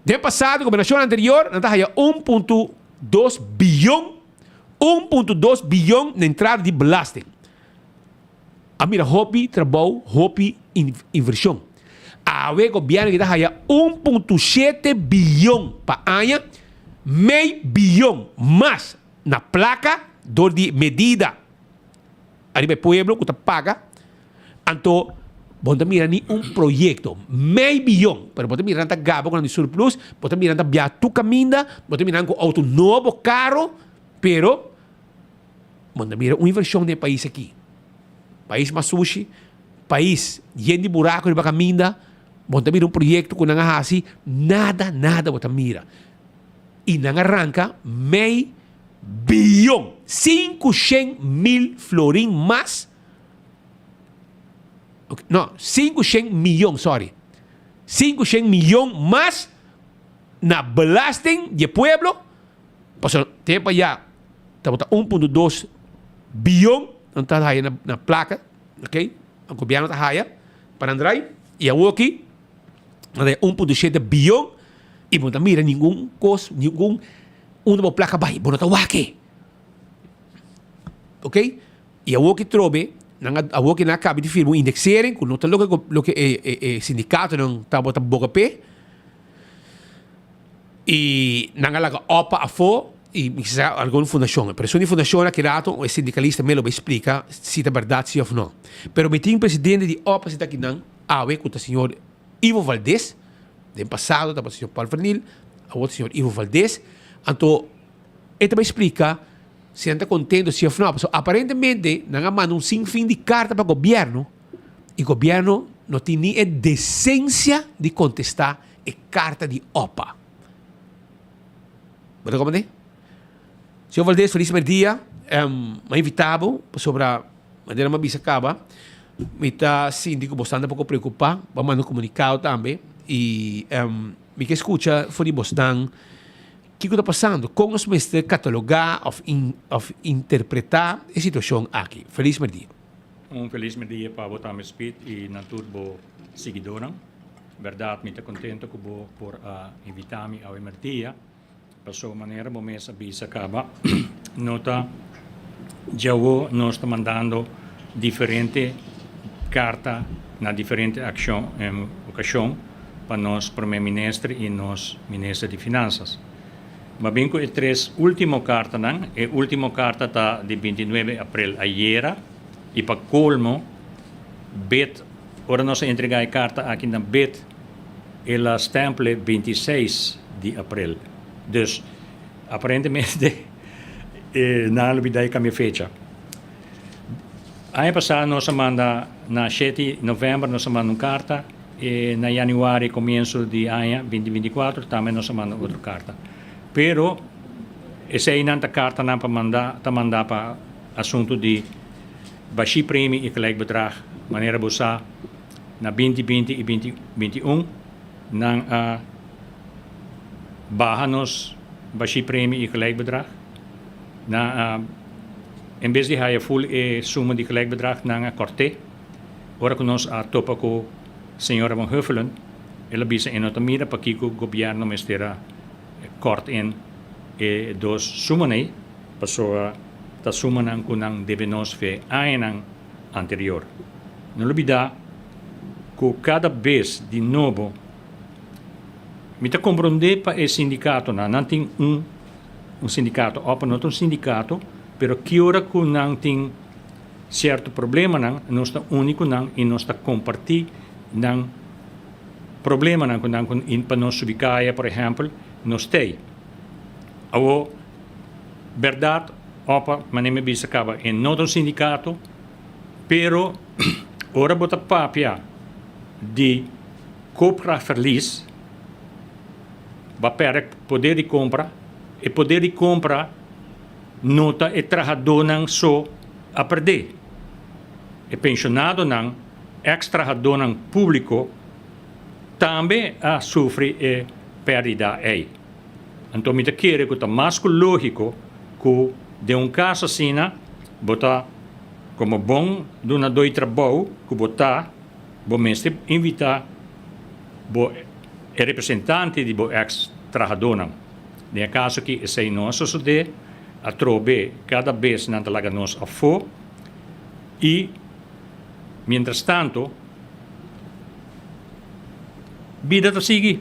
Den pasado gobernashon anterior nan ta haya un punto dos biyon, un punto dos biyon na entrada di belasting. A mira hopi trabou, hopi invershon. Awe gobierno aki ta haya un punto shete biyon pa aña, mei biyon mas na plaka dor di medida ariba e pueblo ku ta paga. Anto bo no ta mira ni un proyecto, mei biyon, pero bo ta mira nan ta gaba ku nan di surplus, bo ta mira nan ta biaha tur kaminda, bo ta mira nan ku auto nobo, karo, pero bo no ta mira un invershon den e pais aki. Pais mas sushi, pais yen di buraku riba kaminda, bo no ta mira un proyecto ku nan a hasi, nada, nada bo ta mira. I nan a ranka mei biyon, 500.000 florin mas. No, 500 miyon, sorry. 500 miyon mas na belasting di e pueblo. Pasobra tempo allá tabata 1.2 biyon nan ta haya na, na plaka, ok? E gobierno ta haya pa nan draai. Y awoki nan ta haya 1.7 biyon y bo no ta mira ningun kos, ningun unda bo plaka bai, bo no ta wak e. Ok? I awor ki trobe, nan a, awor ki nan a kaba di firma un indexering, ku no ta loke loke e e e sindikatonan tabata boga p'e, i nan a laga opa afó i mi sa algun fundashon. Pero esun di fundashon aki rato e sindikalista me lo bai splika si ta bèrdat si òf no. Pero mi tin presidente di opa sinta akinan awe ku ta señor Ivo Valdez, den pasado tabata señor Paul Vernil, awor ta señor Ivo Valdez. Anto e ta bai splika Si nan ta contento si of no. Pasobra aparentemente nan a manda un sin fin di carta pa gobierno y gobierno no tin ni e decencia di contesta e carta di opa. Bo ta comprende? Señor Valdez, feliz merdia. Um, m'a invita bo pasobra manera m'a bisa caba, mi ta sinti cu bo sta un poco preocupa. Bo a manda un comunicado tambe y um, mi ke scucha for di bosnan. Kiko ta pasando? Kon nos mester katalogá òf òf interpretá e situashon aki? Felis merdia. Un felis merdia pa bo tambe Speed i na tur bo siguidónan. Bèrdat mi ta kontento ku bo por a invitá mi awe merdia, pasobra manera bo mes a bisa kaba no ta djawo nos ta mandando diferente karta na diferente akshon okashon pa nos Prome Minister y nos Minister di Finanzas. Ma bin cu e tres ultimo cartanan, e ultimo carta ta di 29 april ayera y pa colmo bet ora nos a entrega e carta aki na bet el a stemple 26 di april. Dus aparentemente nan a lubida e cambia fecha. Aña pasa nos a manda na shete november nos a manda un carta. E na januari comienso di aña binti binti kuater tambe nos a manda otro carta. Pero eseinan ta cartanan pa manda ta manda pa asunto di bashi premie y gelijk bedrag. Manera bo sa na binti binti y binti binti un nan a baha nos bashi premie y gelijk bedrag. Nan a en bes di haya full e suma di gelijk bedrag nan a corte. Ora ku nos a topa ku señora Van Huffelen, el a bisa e no ta mira pakiko gobièrnu mester a kòrt in e dos sumanan ei, pasobra ta sumanan ku nan debe nos fe añanan anterior. No lubidá ku kada bes di nobo mi ta komprondé pa e sindikatonan, nan tin un un sindikato òf no ta un sindikato, pero ki ora ku nan tin Cierto problemanan nos ta uni cu nan y nos ta comparti nan problemanan cu nan cu pa nos subi caya por ehempel nos tey. Awo berdad opa manera mi bisa caba e no ta un sindicato pero ora bo ta papia di koopkrachtverlies. Bo a pèrdè poder di kompra. E poder di kompra no ta e trahadónan so a pèrdè. E penshonadonan, èks trahadónan públiko tambe a sufri e pèrdida ei. Anto mi ta kere ku ta mas ku lógiko ku den un kaso asina bo ta komo bon dunadó di trabou ku bo ta, bo mester invitá bo e representante di bo èks trahadónan. Den e kaso aki esei no a sosodé, atrobe kada bes nan ta laga nos afó i mientrastanto bida ta sigui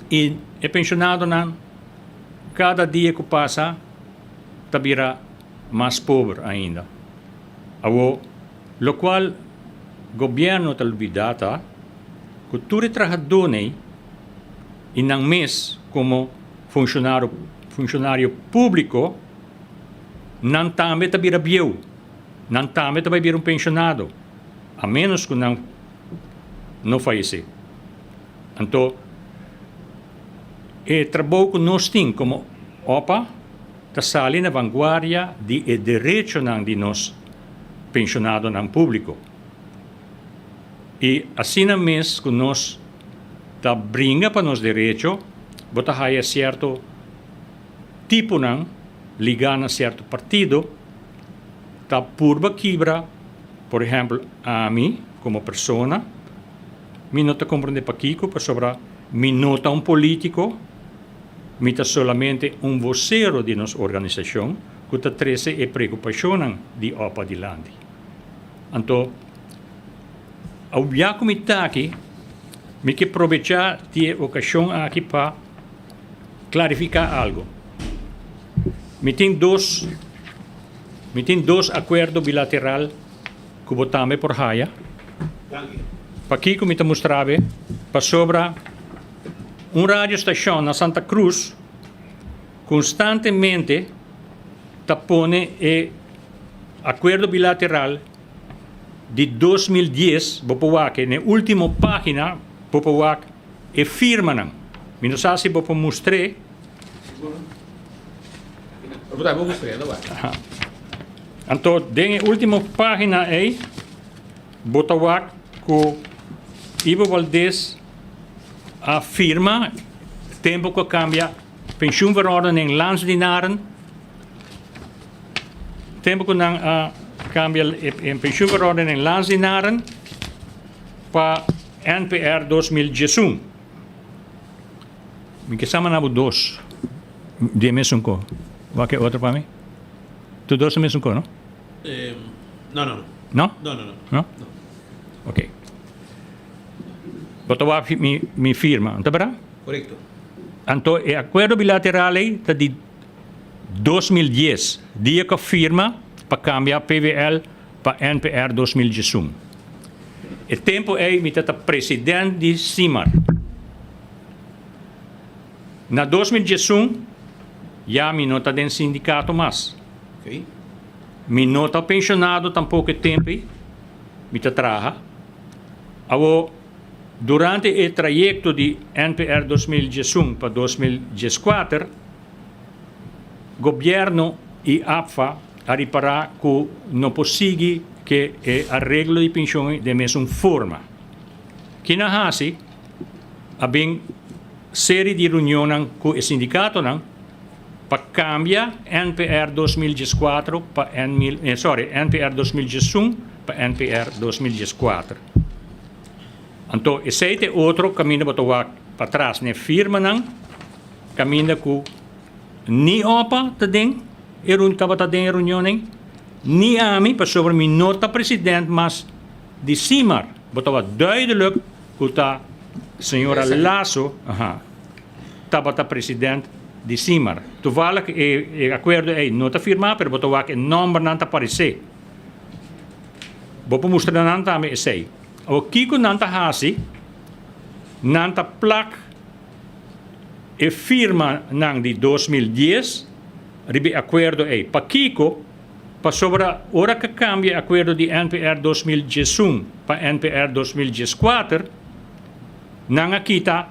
i e penshonadonan kada dia ku pasa ta bira mas pober ainda. Awor lokual gobièrnu ta lubidá ta ku tur e trahadónan i nan mes komo funshonario funshonario públiko nan tambe ta bira bieu, nan tambe ta bai bira un penshonado a ménos ku nan no fayesé. Anto e trabou ku nos tin komo opa ta sali na vanguardia di e derechonan di nos penshonadonan públiko. I asina mes ku nos ta bringa pa nos derecho, bo ta haya sierto tiponan ligá na sierto partido ta purba kibra, por ehèmpel ami komo persona, mi no ta komprendé pakiko pasobra mi no ta un polítiko, mi ta solamente un vosero di nos organisashon ku ta trese e preokupashonnan di opa dilanti. Anto, awor ku mi ta aki, mi ke probechá di e okashon aki pa klarifiká algu. Mi tin dos, mi tin dos akuerdo bilateral ku bo tambe por haya. Pakiko mi ta mustra bo? Pasobra un radiostashon na Santa Cruz konstantemente ta pone e akuerdo bilateral di 2010, bo por wak na e último página, bo por wak e firmanan. Mi no sa si bo por mustr'é. Anto den e último página ei bo ta wak ku Ivo Valdez a firma tempu ku a kambia pensioenverordening landsdienaren, tempu ku nan a kambia e pensioenverordening landsdienaren pa NPR 2011. Mi ke sa manda bo dos di e mesun ko. Wak e otro pa mi? Tur dos e mesun ko, no? No, no, no. No? No, no, no. No? No. Ok. Bo ta wak mi, mi firma, no ta berdad? Korekto. Anto e akuerdo bilateral ei ta di 2010, dia ku a firma pa kambia PBL pa NPR 2011. E tempu ei mi ta ta president di Simar. Na 2011 ya mi no ta den sindikato mas. Mi no ta penshonado tampoko e tempu ei, mi ta traha. Awor, durante e trayekto di NPR 2011 pa 2014, Gobièrnu i APFA a ripará ku no por sigui ke e areglo di penshon den mesun forma. Kina hasi? A bin seri di reunionnan ku e sindikatonan pa kambia NPR 2014 pa sorry, NPR 2011 pa NPR 2014. Anto esei ta e otro kaminda bo ta wak patras n'e firmanan. Kaminda ku ni opa ta den e run tabata den e reunionnan, ni ami pasobra mi no ta president mas di Simar. Bo tabata duidelijk ku ta señora Lasso tabata president di Simar. Toevallig e e akuerdo ei no ta firmá pero bo ta wak e nòmbernan ta paresé. Bo por mustra nan tambe esei. Awor kiko nan ta hasi? Nan ta plak. E firmanan di 2010 riba e akuerdo ei. Pakiko? Pasobra ora ku kambia e akuerdo di NPR 2011 pa NPR 2014, nan a kita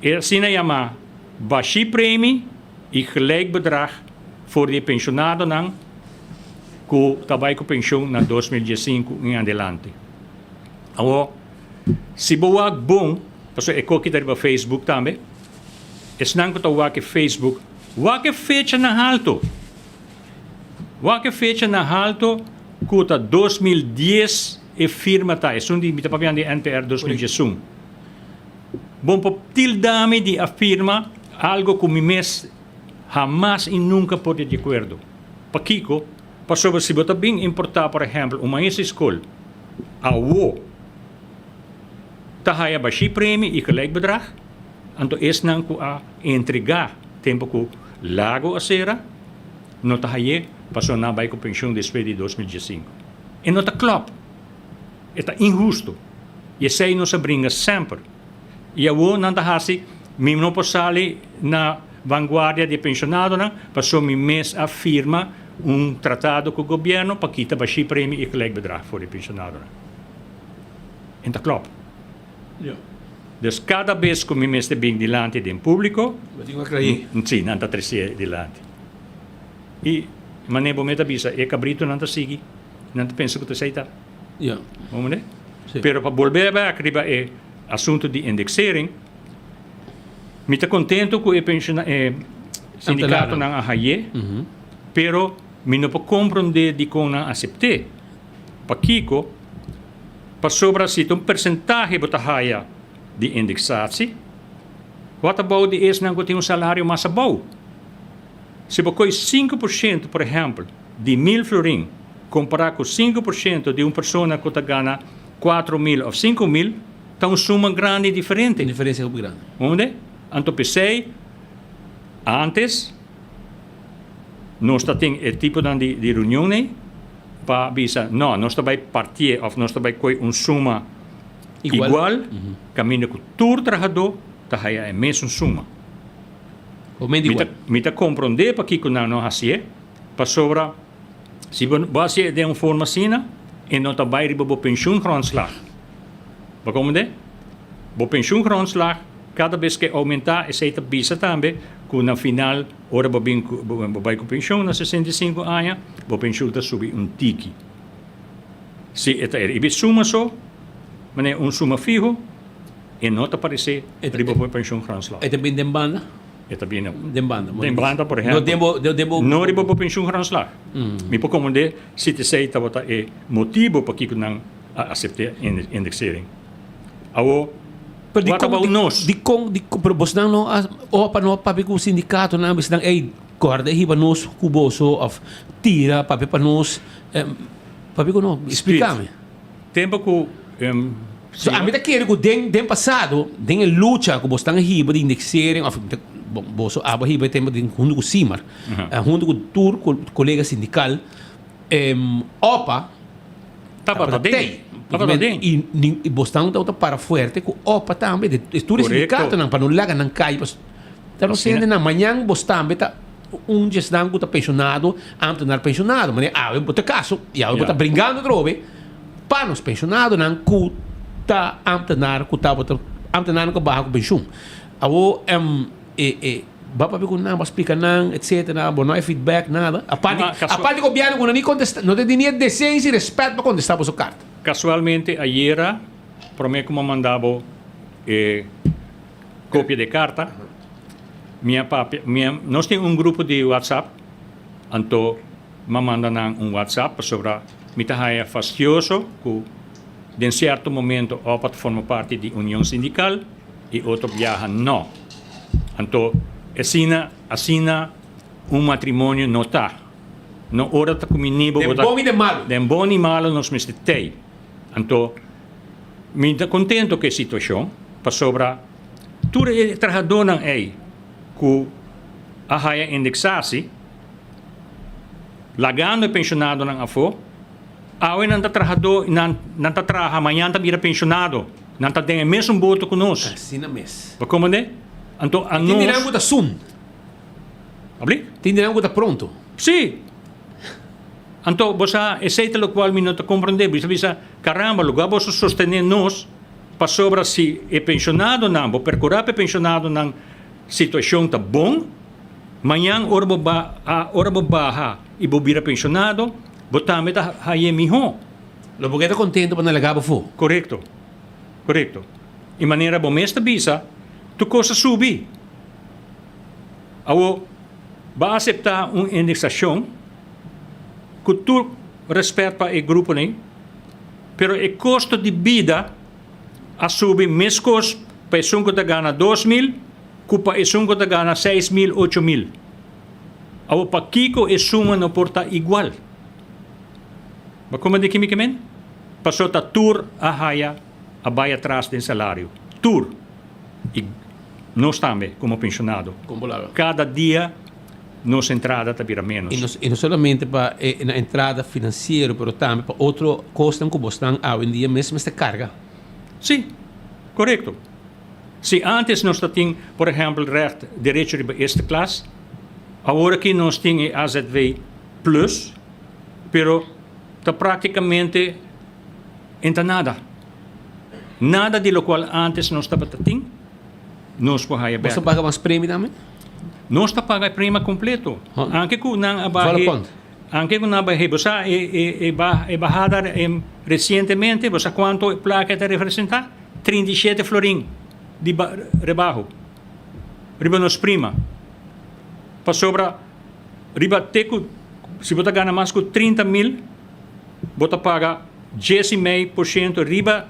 E asina yamá bashí premi i gelijk bedrag for di e penshonadonan ku ta bai ku penshon na 2015 en adelante. Awor, si bo wak bon, pasobra e koki ta riba Facebook tambe, esnan ku ta wak e Facebook, wak e fecha na halto. Wak e fecha na halto ku ta 2010 e firma ta, esun di mi ta papiando di NPR 2011. Bon por tilda mi di a firma algo ku mi mes hamas i nunka por ta di akuerdo. Pakiko? Pasobra si bo ta bin importá por ehèmpel un maestro di skol awo ta haya bashí premi i gelijk bedrag, anto esnan ku a entregá tempu ku Lago a sera no ta hay'é pasobra nan a bai ku penshun despues di 2015. E no ta klòp. E ta inhusto. I esei nos a bringa semper. I awor nan ta hasi, mi no por sali na vanguardia di e penshonadonan, pasobra mi mes a firma un tratado ku gobièrnu pa kita bashí premi i gelijk bedrag for di e penshonadonan. En ta klòp. Dus kada bes ku mi mester bin dilanti den públiko, si, nan ta tresié dilanti. I manera bo mes ta bisa, e kabritonan ta sigui, nan ta pensa ku ta esei ta. Ja. Bo mende? Si. Pero pa bolbe bek riba e asunto di indexering, mi ta contento cu e pensiona e sindicatonan a haye, pero mi no por comprende dicon nan acepte. Pakico? Pasobra si ta un percentahe bo ta haya di indexatie, what about di esnan cu tin un salario mas abou? Si bo coy 5%, por ehempel, di mil florin kompará ku 5% di un persona ku ta gana 4000 òf 5000, ta un suma grandi diferente. Un diferensia hopi grandi. Hunde? Anto p'esei, ántes nos ta tin e tiponan di di reunion ei pa bisa, no, nos ta bai partié òf nos ta bai koe un suma igual, kaminda ku tur trahadó ta haya e mesun suma. Mi ta komprondé pakiko nan no hasié. Pasobra si bo bo hasié den un forma asina, e no ta bai riba bo pensioengrondslag. Bo komprendé? Bo pensioengrondslag kada bes ke oumentá, esei ta bisa tambe ku na final ora bo bin ku bo bai ku penshon na 65 aña, bo penshun ta subi un tiki. Si e ta riba e suma so, manera un suma fiho, e no ta paresé riba bo pensioengrondslag. E ta bin den banda? E ta bini Den banda. Den banda, por ehempel. No den bo, den bo. No riba bo pensioengrondslag. Mi por komprendé si t'esei tabata e motibo pakiko nan a asept'é indexering. Awor, Pero what dikon, about nos? dikon, dikon, pero bosnan no a, opa no a papia ku sindikatonan, bisnan, ey, kòrda hiba nos ku boso òf tira papia pa nos. Papia ku no? Splika mi. Tempo ku. So ami ta kere ku den den pasado, den e lucha ku bosnan a hiba di indexering òf bon boso abo a hiba e tempo den huntu ku Simar, huntu ku tur kolega sindikal, opa tabata den. Tabata den. I i bosnan tabata para fuerte ku opa tambe, de tur e sindikatonan pa no laga nan kai pasobra ta no sende nan. Mañan bos tambe ta un di esnan ku ta penshonado, ámtenar penshonado, manera awe bo ta kaso i awe bo ta bringando atrobe. Pa nos penshonadonan ku ta ámtenar ku tabata ámtenarnan ku a baha ku penshun. Awor e e bo a papia ku nan, bo a splika nan etsetera, bo no hay feedback nada. Aparte aparte gobièrnu ku no ni kontestá, no ta tin ni e desensia i rèspèt pa kontestá boso karta. Kasualmente ayera promé ku mi a manda bo e kopia di e karta, mi a papia, mi a, nos tin un grupo di WhatsApp, anto Mi a manda nan un WhatsApp pasobra mi ta haña fastioso ku den sierto momento opa ta forma parti di union sindikal i otro biaha no. Anto asina asina un matrimonio no ta. No ora ta kumini bo Den bon i den malu. Den bon i malu nos mester tei. Anto mi ta kontento ku e situashon pasobra tur e trahadónan ei ku a haña indeksasi, Lagando e penshonadonan afó, awe nan ta trahadó i nan nan ta traha, mañan ta bira penshonado. Nan ta den e mesun boto ku nos. Asina mes. Bo komprendé? Anto a Tin di nan nos. ku ta soon. Abli? Tin di nan ku ta pronto. Sí. Anto bo sa, esei ta lokual mi no ta komprendé. Bo ta bisa, Karamba, lugá boso sostené nos. Pasobra si e penshonadonan, bo perkurá pa e penshonadonan situashon ta bon, mañan ora bo ba ora bo baha i bo bira penshonado, bo tambe ta hañ'é mihó. Lo bo keda kontento pa nan laga bo afó. Korekto. Korekto. I manera bo mes ta bisa, tur kos a subi. Awor, bo a aseptá un indeksashon ku tur rèspèt pa e gruponan, pero e kosto di bida a subi meskos pa esun ku ta gana 2000 ku pa esun ku ta gana 6000, 8000. Awor, pakiko e suma no por ta igual? Bo a komprendé ki mi ke men? Pasobra ta tur a haya a bai atras den salario. Tur. I nos tambe komo penshonado. Kada dia nos entrada ta bira ménos. I no solamente pa e na entrada finansiero pero tambe pa otro kosnan ku bosnan awendia mes mester karga. Sí, korekto. Si antes nos ta tin por ehèmpel règt derecho riba eerste klas, awor aki nos tin e AZW plus, pero ta práktikamente en ta nada. Nada di lokual antes nos tabata tin, nos por haya bèk. Boso ta paga mas premi tambe? Nos ta paga e prema kompleto. Anke ku nan a bahe, anke ku nan a bahe, bo sa e e bahada resientemente, bo sa kuantu e plaka e ta representá? 37 florin di rebaho riba nos prima. Pasobra riba te ku si bo ta gana mas ku 30 mil, bo ta paga 10,5% riba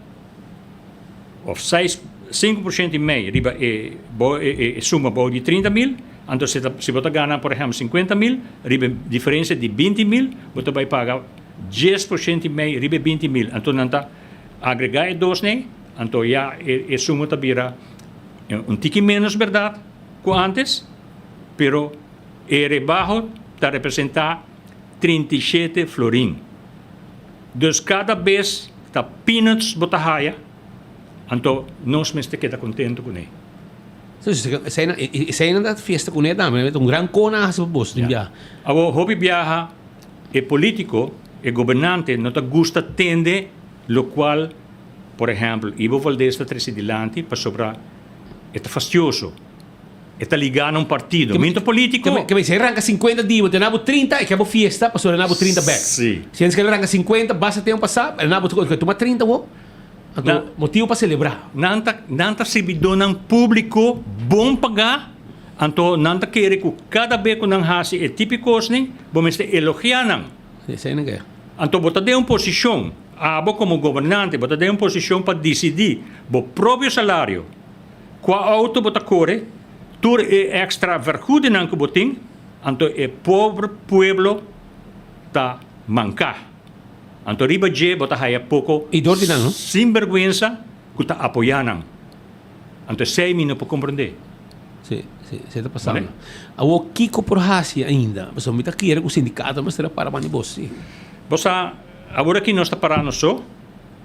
of seis, 5,5% riba e bo e suma bou di 30 mil. Anto si ta si bo ta gana por ehempel 50 mil, riba e diferensia di 20 mil bo ta bai paga 10,5% riba e 20 mil. Anto nan ta agregá e dos nei, anto ya e e suma ta bira un tiki ménos bèrdat ku ántes, pero e rebaho ta representá 37 florin. Dus kada bes ta peanuts bo ta haya, anto nos mester keda kontento kuné. Esei nan ta fiesta kuné tambe, ta un gran kona a hasi pa boso tin biaha. Awor hopi biaha e politiko, e gobernante no ta gusta tende lokual por ehèmpel Ivo Valdez ta trese dilanti pasobra e ta fastioso. E ta ligá na un partido. Mi no ta polítiko. Ke si e ranka 50 di bo, te na bo 30, e ke bo fiesta pasobra e na bo 30 bèk. Si. Si e ranka 50, basta tempu pasá, e na bo tuma 30 awor. Anto, motibu pa selebrá. Nan ta, nan ta sirbidónan públiko bon pagá, anto nan ta kere ku kada be ku nan hasi e tipo kosnan, bo mester elogiá nan. Esei nan ke. Anto bo ta den un posishon, abo komo gobernante, bo ta den un posishon pa disidí bo propio salario. Kua outo bo ta kore, tur e extra vergoedenan ku bo tin, anto e pober pueblo ta manka. Anto riba dje bo ta haya poko sinberguensa ku ta apoya nan. Anto esei mi no por komprende. Si, si, esei ta pasando. Awor kiko por hasi ainda? Pasobra mi ta kere ku sindikato mester a para banda di bos, si. Bo sa, awor aki nos ta para nos so.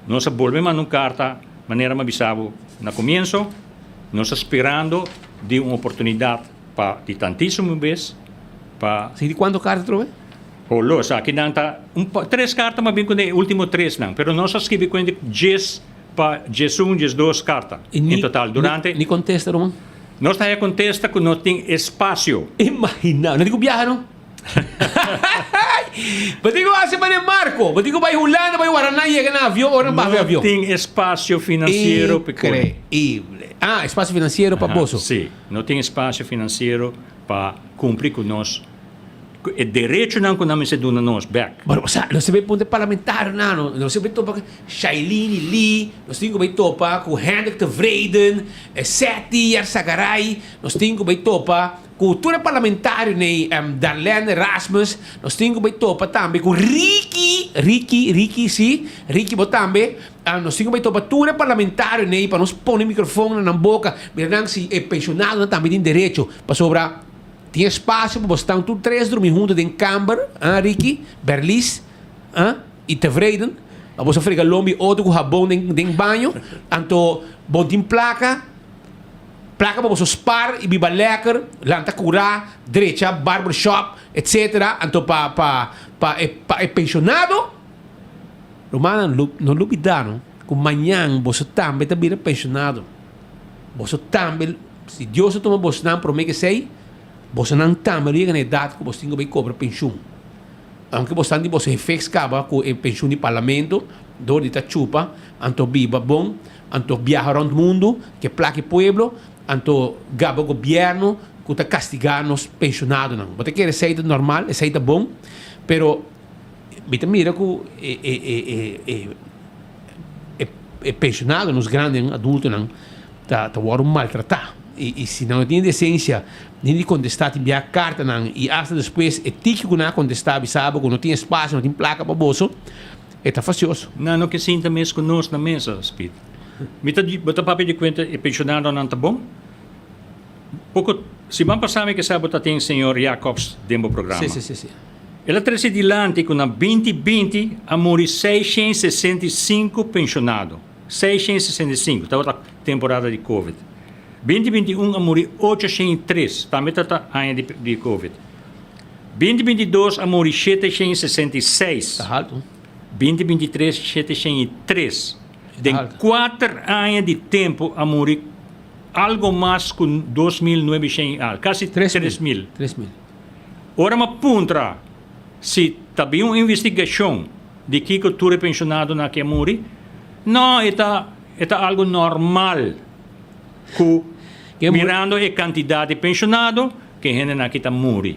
Nos a bolbe manda un karta, manera mi a bisa bo na komienso, nos ta sperando di un oportunidat pa di tantísimo bes pa. Si di kuantu karta atrobe? Holo, esaki nan ta un pa tres karta mi a bin kuné e último tresnan, pero nos a skibi kuenta djes pa 11, 12 karta en total durante. Ni kontesta ruman? Nos ta haña kontesta ku no tin espasio. Imagina, no tin ku biaha no. Bo tin ku hasi manera Marco. Bo tin ku bai Hulanda, bai Guaraná, yega na avion ora nan baha avion. No tin espacio financiero pa kore. Increíble. Ah, espacio financiero pa boso. Sí, no tin espacio financiero pa cumpli cu nos, cu e derechonan cu nan mester duna nos bek. Bueno, osea, nos ta bai punta e parlamentarionan, no? Nos ta bai topa cu Shailene Lee, nos tin cu bai topa cu Hendrik Tevreden, Setty Yarzagaray, nos tin cu bai topa Ku tur e parlamentario nei Darlene Erasmus, nos tin ku bai topa tambe ku Ricky, Ricky, Ricky si, Ricky bo tambe, nos tin ku bai topa tur e parlamentario nei pa nos pone microfon na nan boka, mira nan si e pensionadonan tambe tin derecho, pasobra tin espasio pa bo stan tur tres drumi hunto den kamber, ah Ricky, Berlies, ah, i Tevreden, pa boso frega lombi otro ku habon den den baño, anto bo tin plaka. Plaka pa boso spar i biba lekker, lanta kurá, drecha barbershop, etc. Anto pa pa pa e pa e pensionado, rumannan no lubidá no. ku mañan boso tambe ta bira penshonado. Boso tambe, si Dios a tuma bosnan promé ku esei, bosonan tambe lo yega na edat ku boso tin ku bai kobra penshun. Aunke bo stan di boso hefex kaba ku e penshun di parlamento, dor di ta chupa, anto biba bon, anto biaha rond mundu, ke plaka e pueblo, anto gaba gobierno ku ta kastiga nos penshonadonan. Bo ta kere esei ta normal, esei ta bon, pero mi ta mira ku e e e e e e penshonado, nos grandinan, adultonan, ta ta wòrdu maltratá. I i si nan no tin e desensia ni di kontestá tin bia kartanan i asta despues e tiki ku nan a kontestá bisa bo ku no tin espasio, no tin plaka pa boso, e ta fastioso. Nan no ke sinta mes ku nos na mesa, Speed. Mi ta bo ta papia di kuenta e penshonadonan ta bon? Poko siman pasá mi ke sa bo ta tin señor Jacobs den bo programa. Sí, sí, sí, sí. El a trese dilanti ku na 2020 a muri 665 penshonado. 665, tabata temporada di Covid. 2021 a muri 803, tambe tabata aña di di Covid. 2022 a muri 766. Ta haltu. 2023 703. Den kuater aña di tempu a muri algo mas ku 2900 al, kasi 3000. 3000. Ora mi a puntra si ta bin un investigashon di kiko tur e penshonadonan aki a muri, no, e ta e ta algo normal ku mirando e kantidat di penshonado ku e hendenan aki ta muri.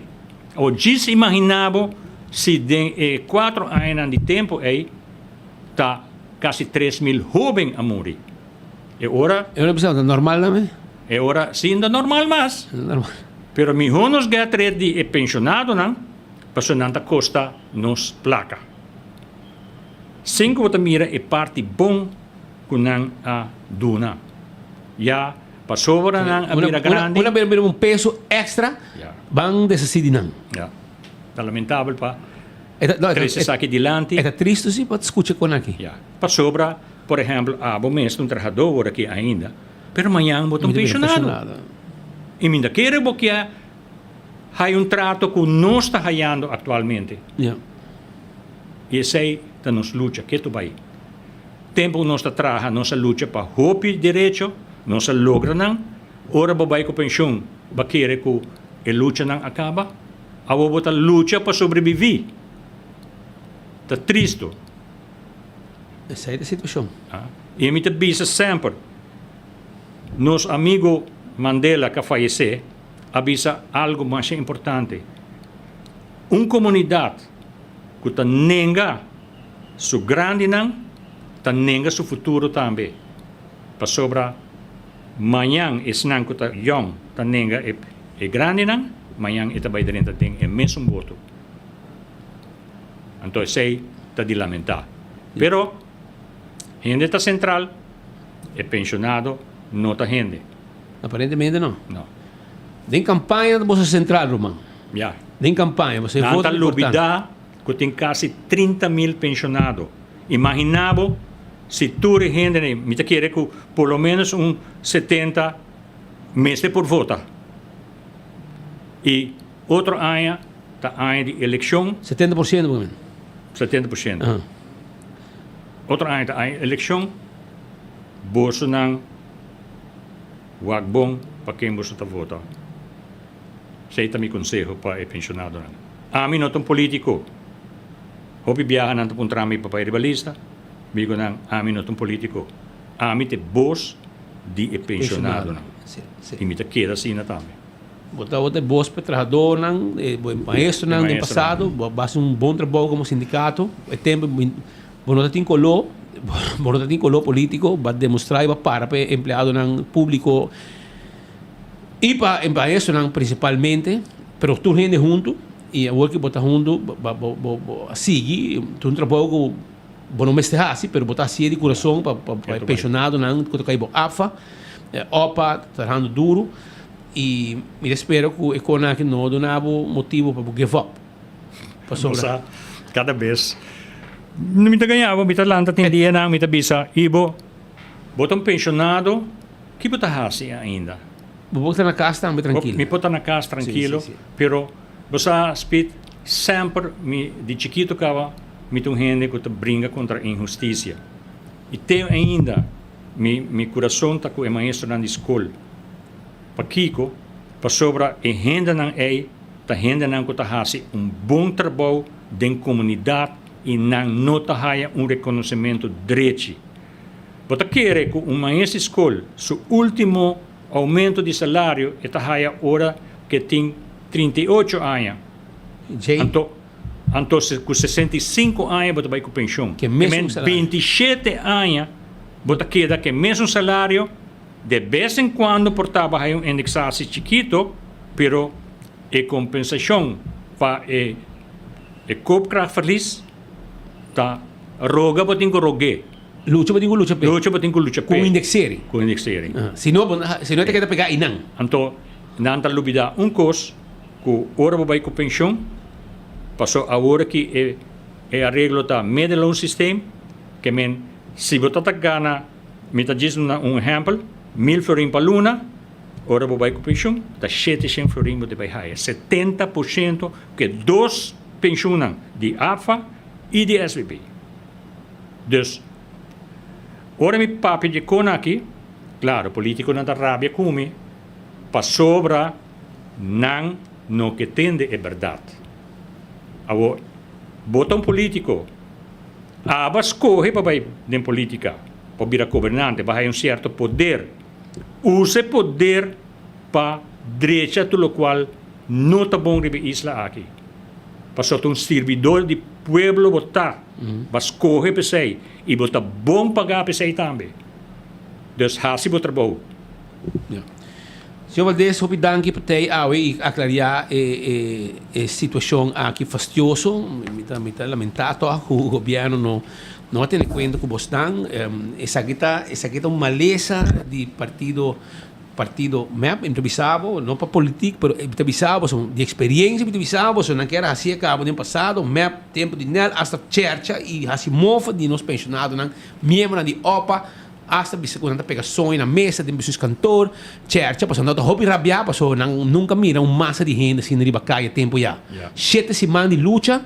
Awor djis imagina bo si den e kuatro añanan di tempu ei ta kasi 3000 hoben a muri. E ora. E ora bisa ta normal tambe? E ora si no ta normal mas. Pero mihó nos get red di e penshonadonan pasobra nan ta kosta nos plaka. Sin ku bo ta mira e parti bon ku nan a duna. Ya pasobra nan a bira grandi. Una bira un peso extra ban deshasí di nan. Ya. Ta lamentabel pa trese esaki dilanti. E ta tristu si pa skucha kon aki. Ya. Pasobra, por ehèmpel, abo mes ta un trahadó ora aki ainda, pero mañan bo ta un penshonado. I mi ta kere bo kia hay un trato ku nos ta hayando aktualmente. Ya. I esei ta nos lucha ketu bai. Tempu ku nos ta traha nos a lucha pa hopi derecho, nos a logra nan. Ora bo bai ku penshun bo a kere ku e luchanan a kaba. Awor bo ta lucha pa sobreviví. Ta tristu. Esei ta e situashon. I mi ta bisa semper, nos amigu Mandela ku a fayesé a bisa algu masha importante, Un komunidat ku ta nenga su grandinan ta nenga su futuro tambe, pasobra mañan esnan ku ta yòn ta nenga e grandinan, mañan e ta bai drenta den e mesun boto. Anto esei ta di lamentá. Pero hende ta sentral, e penshonado no ta hende. Aparentemente no. No. Den kampaña ta boso sentral, ruman. Ya. Den kampaña, boso e Nan voto ta ta importante. lubidá ku tin kasi 30 mil penshonado. Imaginá bo si tur e hendenan, mi ta kere ku por lo ménos un 70 mester por vota. I otro aña ta aña di elekshon. 70% por lo ménos. 70%. Otro aña ta aña di elekshon. Bosonan wak bon pa ken boso ta vota. Esei ta mi konseho pa e penshonadonan. Ami no ta un politiko. Hopi biaha nan ta puntra mi pa bai riba lista. Mi digo nan, ami no ta un politiko. Ami ta e bos di e penshonadonan. I mi ta keda asina tambe. Bo tabata e bos pa e trahadornan, e maestronan den pasado. Bo a basa un bon trabou komo sindikato. E tempu bo no ta tin koló, bo no ta tin koló polítiko. Bo a demostrá i bo a para pa e empleadonan públiko i pa e maestronan prinsipalmente. Pero tur hende huntu i awor ku bo ta huntu bo a sigui. Ta un trabou ku bo no mester hasi, pero bo ta hasié di kurason pa e penshonadonan ku ta kai bo APFA, opa, trahando duru. I mi ta spera ku e kona aki no duna bo motibu pa bo give up. Pasobra. Bo sa, kada bes mi ta gaña bo, mi ta lanta tin dianan mi ta bisa, Ibo, bo ta un penshonado, ki bo ta hasi ainda? Bo por ta na kas tambe trankilo. Mi por ta na kas trankilo, pero bo sa, Speed, semper mi di chikitu kaba mi ta un hende ku ta bringa kontra inhustisia. I te ainda mi mi kurason ta ku e maestronan di skol. Pakiko? Pasobra e hendenan ei ta hendenan ku ta hasi un bon trabou den komunidat i nan no ta haya un rekonosementu drechi. Bo ta kere ku un maestro di skol su último oumento di salario e ta haya ora ku e tin 38 aña? Anto anto ku 65 aña bo ta bai ku penshon. Ke mesun salario. 27 aña bo ta keda ku e mesun salario, de bes en kuando por ta bo haya un indeksasie chikito, pero e kompensashon pa e e koopkrachtverlies ta roga bo tin ku rog'é. Lucha bo tin ku lucha p'e. Lucha bo tin ku lucha p'e. Ku indexering. Ku indexering. Si no bo si no e ta keda pegá einan. Anto nan ta lubidá un kos ku ora bo bai ku penshon, paso awor aki e e areglo ta middelloonsysteem, ke men si bo ta ta gana, mi ta djis duna un ehèmpel, mil florin pa luna, ora bo bai ku penshon ta shete shen florin bo ta bai haya, 70% ku e dos penshonnan di APFA i di SVB. Dus, ora mi papia di e kon aki, klaro, politikonan ta rabia ku mi pasobra nan no ke tende e bèrdat. Awor, bo ta un politiko, abo a skohe pa bai den politika, pa bira gobernante, pa haya un sierto poder. Usa e poder pa drecha tur lokual no ta bon riba e isla aki. Pasobra ta un sirbidor di pueblo bo ta, bo a skohe p'esei i bo ta bon pagá p'esei tambe. Dus hasi bo trabou. Ya. Señor Valdez, hopi danki pa tei awe i aklariá e e e situashon aki fastioso. Mi ta mi ta lamentá tòg ku gobièrnu no no a tene kuenta ku bosnan. Esaki ta esaki ta un malesa di partido Partido mep, mi ta bisa bo, no pa politik, pero mi ta bisa bo, di experiencia mi ta bisa bo, nan kier haci e cabo den pasado, mep, tempo di Nel, hasta chercha y haci mofa di nos pensionadonan, miembronan di opa, hasta bisa cu nan ta pega soño na mesa den bestuurskantoor, chercha, pasobra nan ta hopi rabia, pasobra nan nunca mira un masa di hende asina riba caya tempo ya. Shete siman di lucha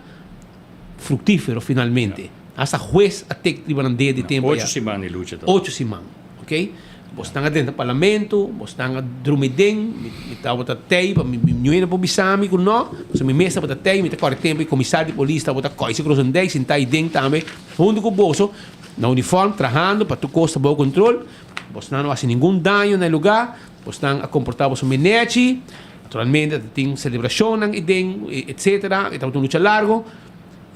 fructifero finalmente. Hasta hues a tek riba nan dedo di tempo ya. Ocho siman di lucha ta. Ocho siman, ok. Bosnan a drenta parlamento, bosnan a drumi den, mi tabata tei pa mi ñuena por bisa mi ku no, pasobra mi mes tabata tei, mi ta kòrda e tempu e komisario di polis tabata Koise Krozendijk sintá ei den tambe huntu ku boso na uniform trahando pa tur kos ta bou kontrol. Bosnan no hasi ningun daño na e lugá, bosnan a komportá boso menechi, naturalmente ta tin selebrashonnan ei den, etcetera, e tabata un lucha largo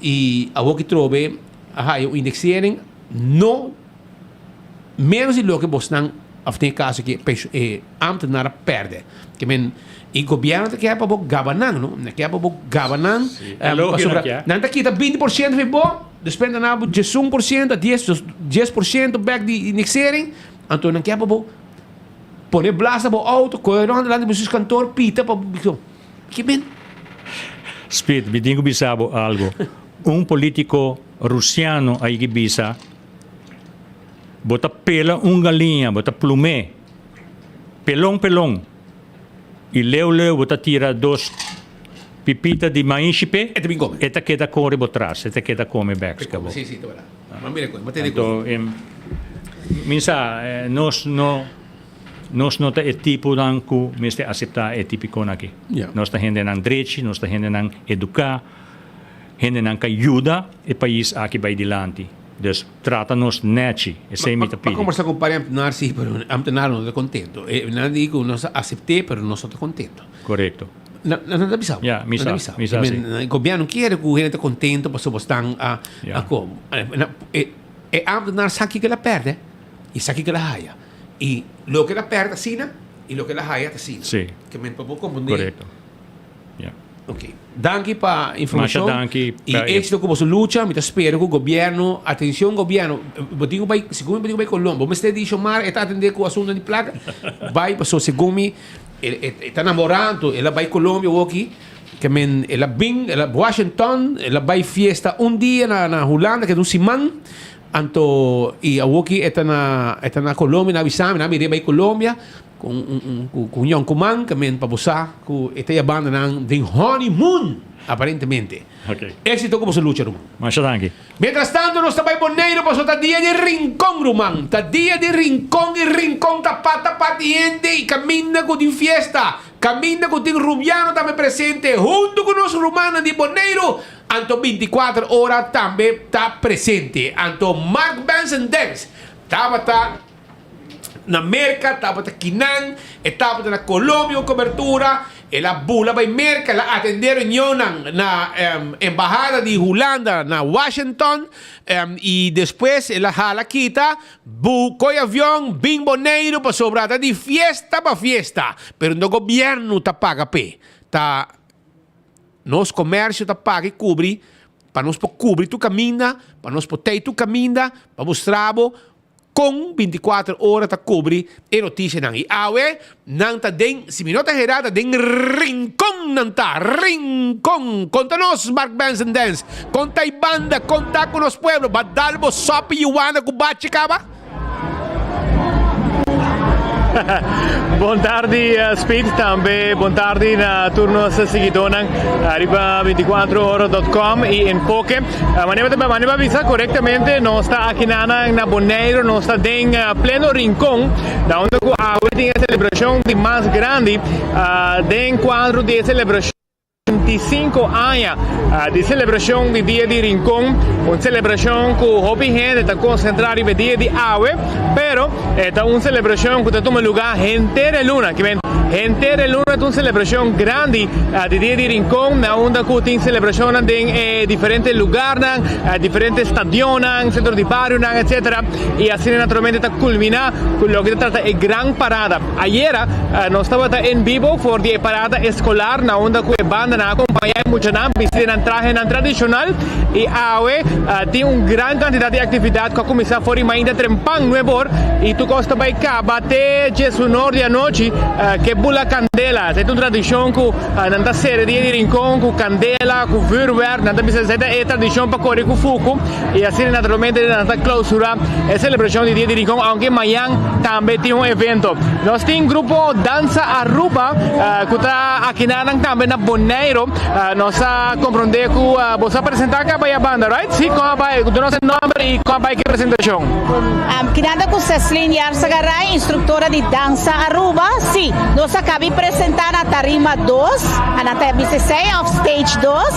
i awor ki trobe a haya un indexering no. Menos di loke bosnan, of den e kaso aki e ambtenaar a pèrdè. Ke men, e gobièrnu ta kier pa bo gaba nan, no? Nan kier pa bo gaba nan, pasobra nan ta kita 20% di bo, despues nan ta duna bo 11% a dies, 10% bèk di indexering, anto nan kier pa bo pone blas na bo outo, kohe rònt dilanti di bo kantor, pita pa bo. Ke men. Speed, mi tin ku bisa bo algu. Un polítiko rusiano a yigi bisa. Bo ta pela un galiña, bo ta plum'é pelon pelon i leu leu bo ta tira dos pipita di maishi p'e, e ta keda kore bo tras, e ta keda kome bèk ska bo. Anto mi sa nos no nos no ta e tiponan ku mester aseptá e tipikon aki. Nos ta hendenan drechi, nos ta hendenan eduká. Hendenan ka yuda e pais aki bai dilanti. Dus trata nos nechi, esei mi ta pidi. Pa kombersa ku par ambtenaar si, pero ambtenaar no ta kontento. Nan di ku nos a asept'é, pero nos no ta kontento. Korekto. Nan ta bisa bo. Ya, mi sa, mi sa si. Gobièrnu kere ku hende ta kontento pasobra bo stan a kom. E ambtenaar sa kiko el a pèrdè i sa kiko el a haya. I loke el a pèrdè asina i loke el a haya ta asina. Si. Ke men pa bo komprendé. Korekto. Ya. Ok. Danki pa informacion. Masha danki Y pa e. éxito cu boso lucha. Mi ta spera cu gobierno, atencion gobierno, bo tin cu bay, segun mi bo tin cu bay Colombia. Bo mester di Xiomara e ta atende cu asunto di placa. Bay paso segun mi e e ta namora anto el a bay Colombia awoki ke men el a bin el a Washington el a bay fiesta un dia na na Hulanda ke ta un siman anto y awoki e ta na e ta na Colombia nan a bisa mi nan a mir'é bay Colombia. Ku un ku un yonkuman ke men pa bo sa ku e ta yabanda nan den honeymoon aparentemente. Ok. Éxito ku boso lucha ruman. Masha danki. Mientras tanto nos ta bai Boneiru pasobra ta dia di Rincon ruman. Ta dia di Rincon i Rincon ta pata pati hende i kaminda ku tin fiesta, kaminda ku tin rubiano tambe presente huntu ku nos rumannan di Boneiru anto bintikuater ora tambe ta presente. Anto Mark Benson Dance tabata. Na Merka tabata kinan, e tabata na Colombia un cobertura, el a bula bay Merka, el a atende reunionnan na embahada di Hulanda na Washington y despues el a hala kita, bu coy avion bin Boneiru pasobra ta di fiesta pa fiesta, pero no gobierno ta paga p'e, ta nos comercio ta paga y cubri pa nos por cubri tur caminda, pa nos por tey tur caminda, pa mustra bo Kon bintikuater ora ta kubri e notisianan i awe nan ta den, si mi no ta hera, ta den Rincon nan ta, Rincon! Konta nos, Mark Benson Dance, kon ta i banda, kon ta ku nos pueblo, ba dal bo sopi yuana ku bachi kaba? Bon tardi Speed, tambe bon tardi na tur nos siguidónan riba 24 ora dot com i Enfoke. Manera bo ta manera bo a bisa korektamente nos ta aki na na Boneiru, nos ta den pleno Rincon, na unda ku awe tin e selebrashon di mas grandi den kuadro di e selebrashon 25 aña di selebrashon di Dia di Rincon, un selebrashon ku hopi hende ta konsentrá riba e dia di awe, pero e ta un selebrashon ku ta tuma lugá henter e luna. Henter e luna ta un selebrashon grandi di Dia di Rincon, na unda ku tin selebrashonnan den e diferente lugarnan, diferente stadionnan, sentro di barionan, etcetera. I asina naturalmente ta kulminá ku loke ta trata e gran parada. Ayera nos tabata en bibo for di e parada eskolar na unda ku e bandanan a kompañá e muchanan bisti den nan trahenan tradishonal i awe tin un gran kantidat di aktividat ku a kuminsá for di mainta trempan nuebor i tur kos ta bai kaba te djesunor di anochi ke bula kandela. Esei ta un tradishon ku nan ta sere dia di Rincon ku kandela, ku vürwèrk, nan ta bisa esei ta e tradishon pa kore ku fuku. I asina naturalmente nan ta clausura e celebracion di Dia di Rincon, aunke mañan tambe tin un evento. Nos tin grupo Danza Aruba cu ta akinanan tambe na Boneiro. Nos a comprende cu boso a presenta caba ya banda, right? Si, con a bay? Duna nos e nomber y con a bay ki presentacion. Kinan ta cu Ceslin Yarzagaray, instructora di Danza Aruba. Si, nos a cabi presenta na tarima dos, a na BCC of stage dos.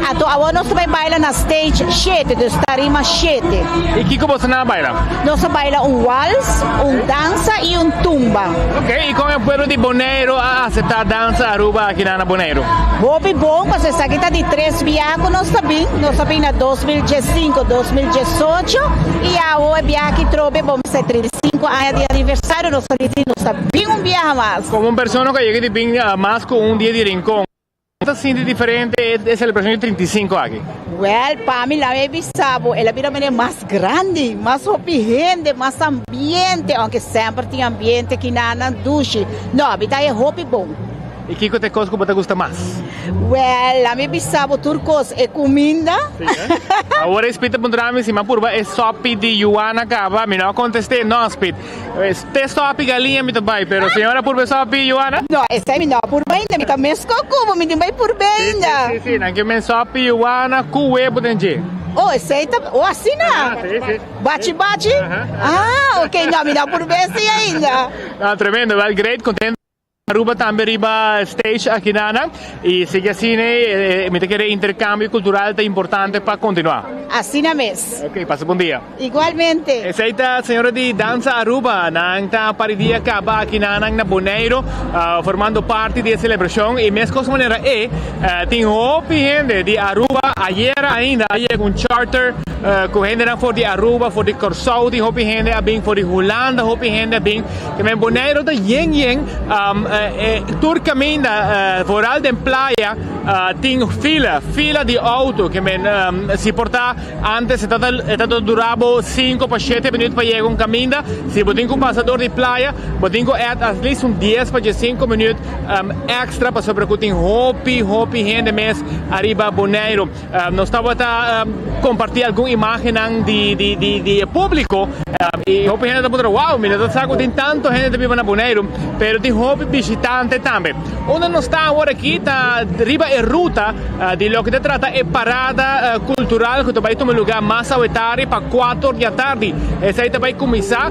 Anto awor nos ta bai baila na stage shete, dus tarima shete. I kiko boso nan a baila? Nos a baila un wals, un dansa i un tumba. Ok, i kon e pueblo di Boneiru a aseptá Dansa Aruba aki nan na Boneiru? Hopi bon, pasobra esaki ta di tres biaha ku nos ta bin. Nos a bin na 2015, 2018 i awor e biaha aki trobe bo mester 35 aña di aniversario, nos ta disi nos ta bin un biaha mas. Komo un persona ku a yega di bin mas ku un dia di Rincon, Ta sinti diferente e celebracion di 35 aki? Wel, pa mi laga e bisa bo, el a bira manera mas grandi, mas hopi hende, mas ambiente, aunke semper tin ambiente kinanan dushi. No, mi ta e hopi bon. I kiko ta e kos ku bo ta gusta mas? Wel, laga mi bisa bo tur kos, e kuminda. Sí, eh? Awor e Speed ta puntra mi si mi a purba e sopi di Yuana kaba, mi no a kontest'é, no Speed. Te sopi galiña mi ta bai, pero señora purba e sopi, Yuana? No, esei mi no a purba ainda, mi ta mes koku bo, mi tin bai purba ainda. Si, si, si, nan ke men sopi Yuana ku webo den dje. Oh, esei ta, oh asina? Ah, si, si. Bachi bachi? Ah, ok, no, mi no a purba esei ainda. No, tremendo, wel great, contento. Aruba tambe riba stage akinana y sigui asina mi ta kere intercambio cultural ta importante pa continua. Asina mes. Ok, pasa bon dia. Igualmente. Esey ta señora di Danza Aruba, nan ta pari dia caba akinanan na Boneiro formando parti di e celebracion y mescos manera e tin hopi hende di Aruba ayera ainda a yega un charter cu hendenan for di Aruba, for di Corsou tin hopi hende a bin, for di Hulanda hopi hende a bin. Te men Boneiru ta yen yen, tur kaminda, vooral den playa, tin fila, fila di auto. Ke men si por ta antes e ta dura bo sinku pa shete minuut pa yega un kaminda. Si bo tin ku pasa dor di playa, bo tin ku add at least un dies pa diesinku minuut extra pasobra ku tin hopi, hopi hende mes ariba Boneiru. Nos tabata kompartí algun. imagennan di di di di e públiko i hopi hende ta puntra wow mi no ta sa ku tin tantu hende ta biba na Boneiru pero tin hopi bishitante tambe. Unda nos ta awor aki ta riba e ruta di loke ta trata e parada kultural ku ta bai tuma lugá mas awe tardi pa kuater di atardi. Esei ta bai kuminsá.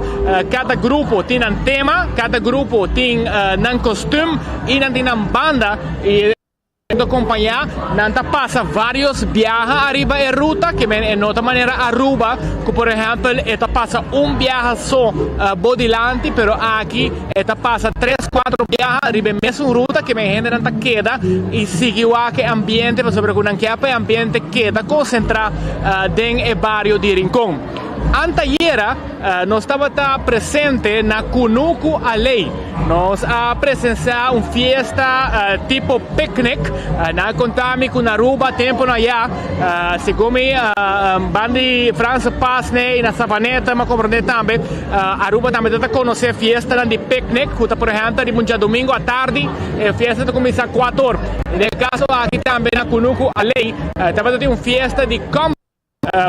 Kada grupo tin nan tema, kada grupo tin nan kostum i nan tin nan banda i e ta kompañá. Nan ta pasa vários biaha ariba e ruta, ke men e no ta manera Aruba ku por ehèmpel e ta pasa un biaha so bo dilanti, pero aki e ta pasa tres kuatro biaha riba e mesun ruta ke men hendenan ta keda i sigui wak e ambiente pasobra ku nan ke pa e ambiente keda konsentrá den e bario di Rincon. Antayera nos tabata presente na Kunuku Aley. Nos a presencia un fiesta tipo picnic. Nan a conta mi cu na Aruba tempo no aya. Segun mi ban di Franse Pasne y na Savaneta mi a comprende tambe. Aruba tambe ta conoce fiestanan di picnic cu ta por ehempel riba un djadomingo atardi e fiesta ta cuminsa cuator. Den e caso aki tambe na Kunuku Aley tabata tin un fiesta di.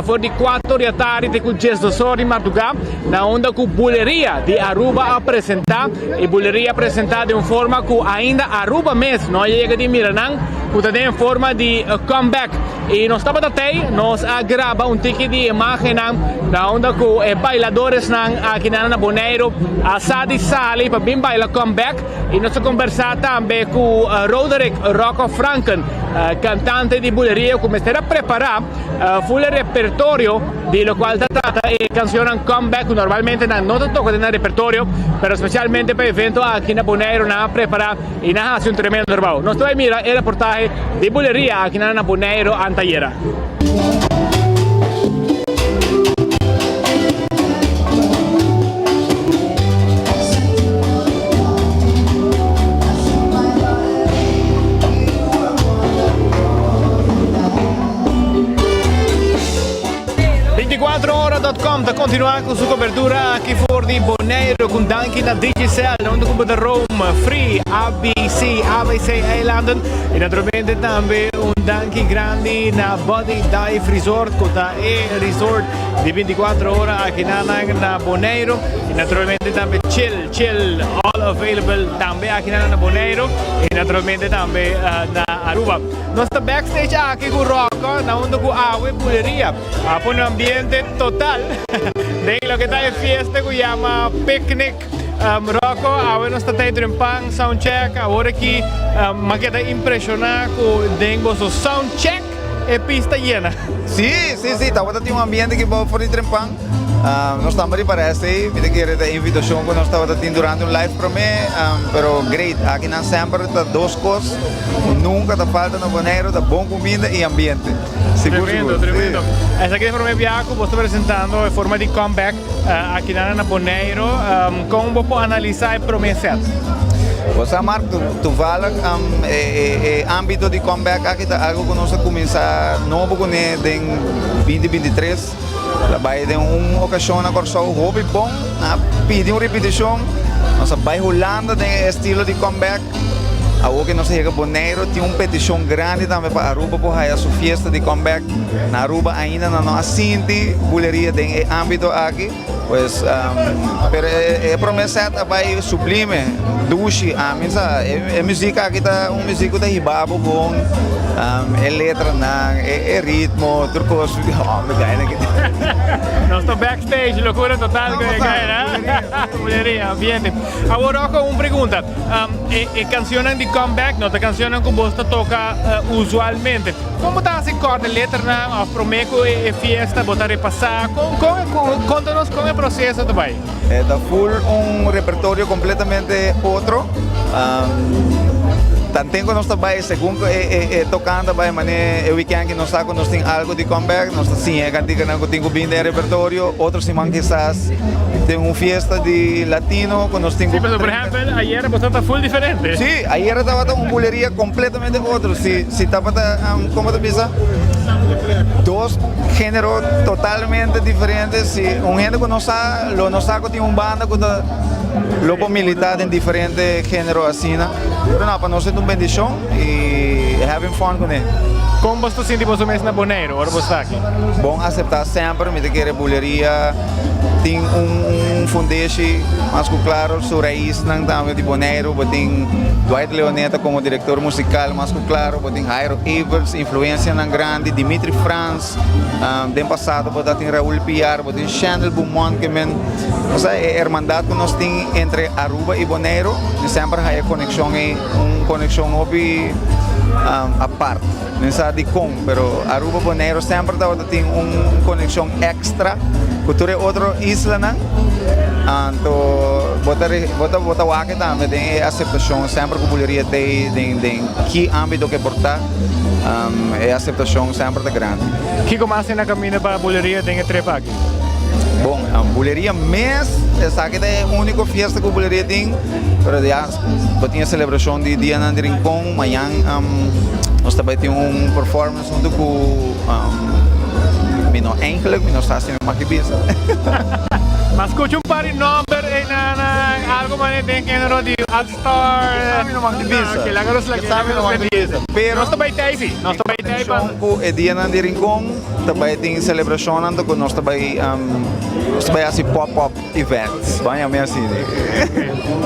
For di cuater di atardi te cu diesdos or di marduga, na unda cu Buleria di Aruba a presenta. E Buleria a presenta den un forma cu ainda Aruba mes no a yega di mira nan, cu ta den forma di comeback. Y nos tabata tey, nos a graba un tiki di imagennan na unda cu e bailadoresnan aki na Boneiru a sa di sali pa bin baila comeback. Y nos a conversa tambe cu Roderick Rocco Franken, cantante di Buleria cu mester a prepara full e repertorio di locual ta trata e cancionnan comeback cu normalmente nan no ta toca den nan repertorio, pero specialmente pa e evento aki na Boneiru nan a prepara y nan a haci un tremendo trabao. Nos ta bay mira e reportahe di Buleria aki na Boneiru antayera. Veinticuatrohora.com ta continua cu su cobertura aki for di Bonaire cu danki na Digicel, unda cu bo ta roam free ABC, ABC eilanden y naturalmente tambe un danki grandi na Buddy Dive Resort cu ta e resort di 24 ora aki na na Bonaire y naturalmente tambe Chill, Chill all available tambe aki na na Bonaire y naturalmente tambe na Aruba. Nos ta backstage aki cu Rocco na unda cu awe buleria a pone un ambiente total den loke ta e fiesta cu yama picnic. Rocco, awe nos ta tey Trempan soundcheck awor aki m'a keda impresiona cu den boso soundcheck e pista yena. Sí, sí, sí, tabata tin un ambiente aki bou for di Trempan. Nos tambe ripará esei, mi ta kere ta e invitashon ku nos tabata tin durante un live promé, pero great, akinan semper ta dos kos ku nunka ta falta na Boneiru, ta bon kuminda i ambiente. Sigur, Tremendo, sigur. tremendo. Esaki ta e promé biaha ku bo ta presentando e forma di comeback akinan na Boneiru. Kon bo por analisá e promé set? Bo sa Mark, toevallig e ámbito di comeback aki ta algu ku nos a kuminsá nobo kuné den binti 23. El a bai den un okashon na Kòrsou hopi bon, nan a pidi un ripitishon. Nos a bai Hulanda den e estilo di comeback. Awor ke nos a yega Boneiru tin un petishon grandi tambe pa Aruba por haya su fiesta di comeback. Na Aruba ainda nan no a sinti buleria den e ámbito aki. Pues, pero e prome set a bai sublime, dushi. Ami sa, e muziek aki ta un muziek ku ta hiba bo bon. E letranan, e ritmo, tur kos. Oh, mi gaina aki. Nos ta backstage, locura total ku e gaina. Buleria, ambiente. Awor Rocco, un pregunta. E cancionnan di comeback no ta cancionnan cu bos ta toca usualmente. Con bo ta haci corda letranan of prome cu e fiesta bo ta repasa? Con, con, conta nos con e proceso ta bay. E ta full un repertorio completamente otro. Tanten cu nos ta bay segun cu e tocando ta bay mane e weekend ki nos sa cu nos tin algo di comeback nos ta siña e canticanan cu tin cu bin den e repertorio. Otro siman kisas tin un fiesta di latino cu nos tin cu. Sí, pero por ehempel ayera bo tabata full diferente. Sí, ayera tabata un buleria completamente otro. Si, si tabata, como ta bisa? Dos genero totalmente diferente. Si un hende cu no sa, lo no sa cu tin un banda cu ta lo por milita den diferente genero asina. Pero no, pa nos e ta un bendicion y having fun cune. Kon boso ta sinti boso mes na Boneiru ora boso ta aki? Bon aseptá semper, mi ta kere buleria tin un fundeshi mas ku klaro, su raisnan tambe di Boneiru, bo tin Dwight Leoneta komo direktor musikal mas ku klaro, bo tin Jairo Everts, influensianan grandi, Dimitri Frans, den pasado bo ta tin Raul Piar, bo tin Shendel Beaumont ke men, osea e hermandat ku nos tin entre Aruba i Boneiru, mi semper haya e konekshon ei, un konekshon hopi apart. Mi no sa dikon, pero Aruba Boneiru semper tabata tin un konekshon èkstra ku tur e otro islanan. Anto bo ta bo ta bo ta wak tambe den e aseptashon semper ku buleria t'ei den den ki ámbito ku e por ta, e aseptashon semper ta grandi. Kiko mas tin na kaminda pa buleria den e trip aki? Bon, buleria mes, esaki ta e úniko fiesta ku buleria tin, pero ya bo tin e selebrashon di Dianan di Rincon, mañan nos ta bai tin un performance huntu ku mi no eigenlijk, mi no sa si mi mag di bisa. M'a skucha un par di nòmber einan, algu manera den género di All-Star. Ke sa mi no mag di bisa. Ke laga nos Ke sa mi no mag di bisa. Pero nos ta bai tei si, nos ta bai tei pa. Ku e Dianan di Rincon ta bai tin selebrashonnan ta ku nos ta bai nos ta bai hasi pop-up events, ban yam'e asina.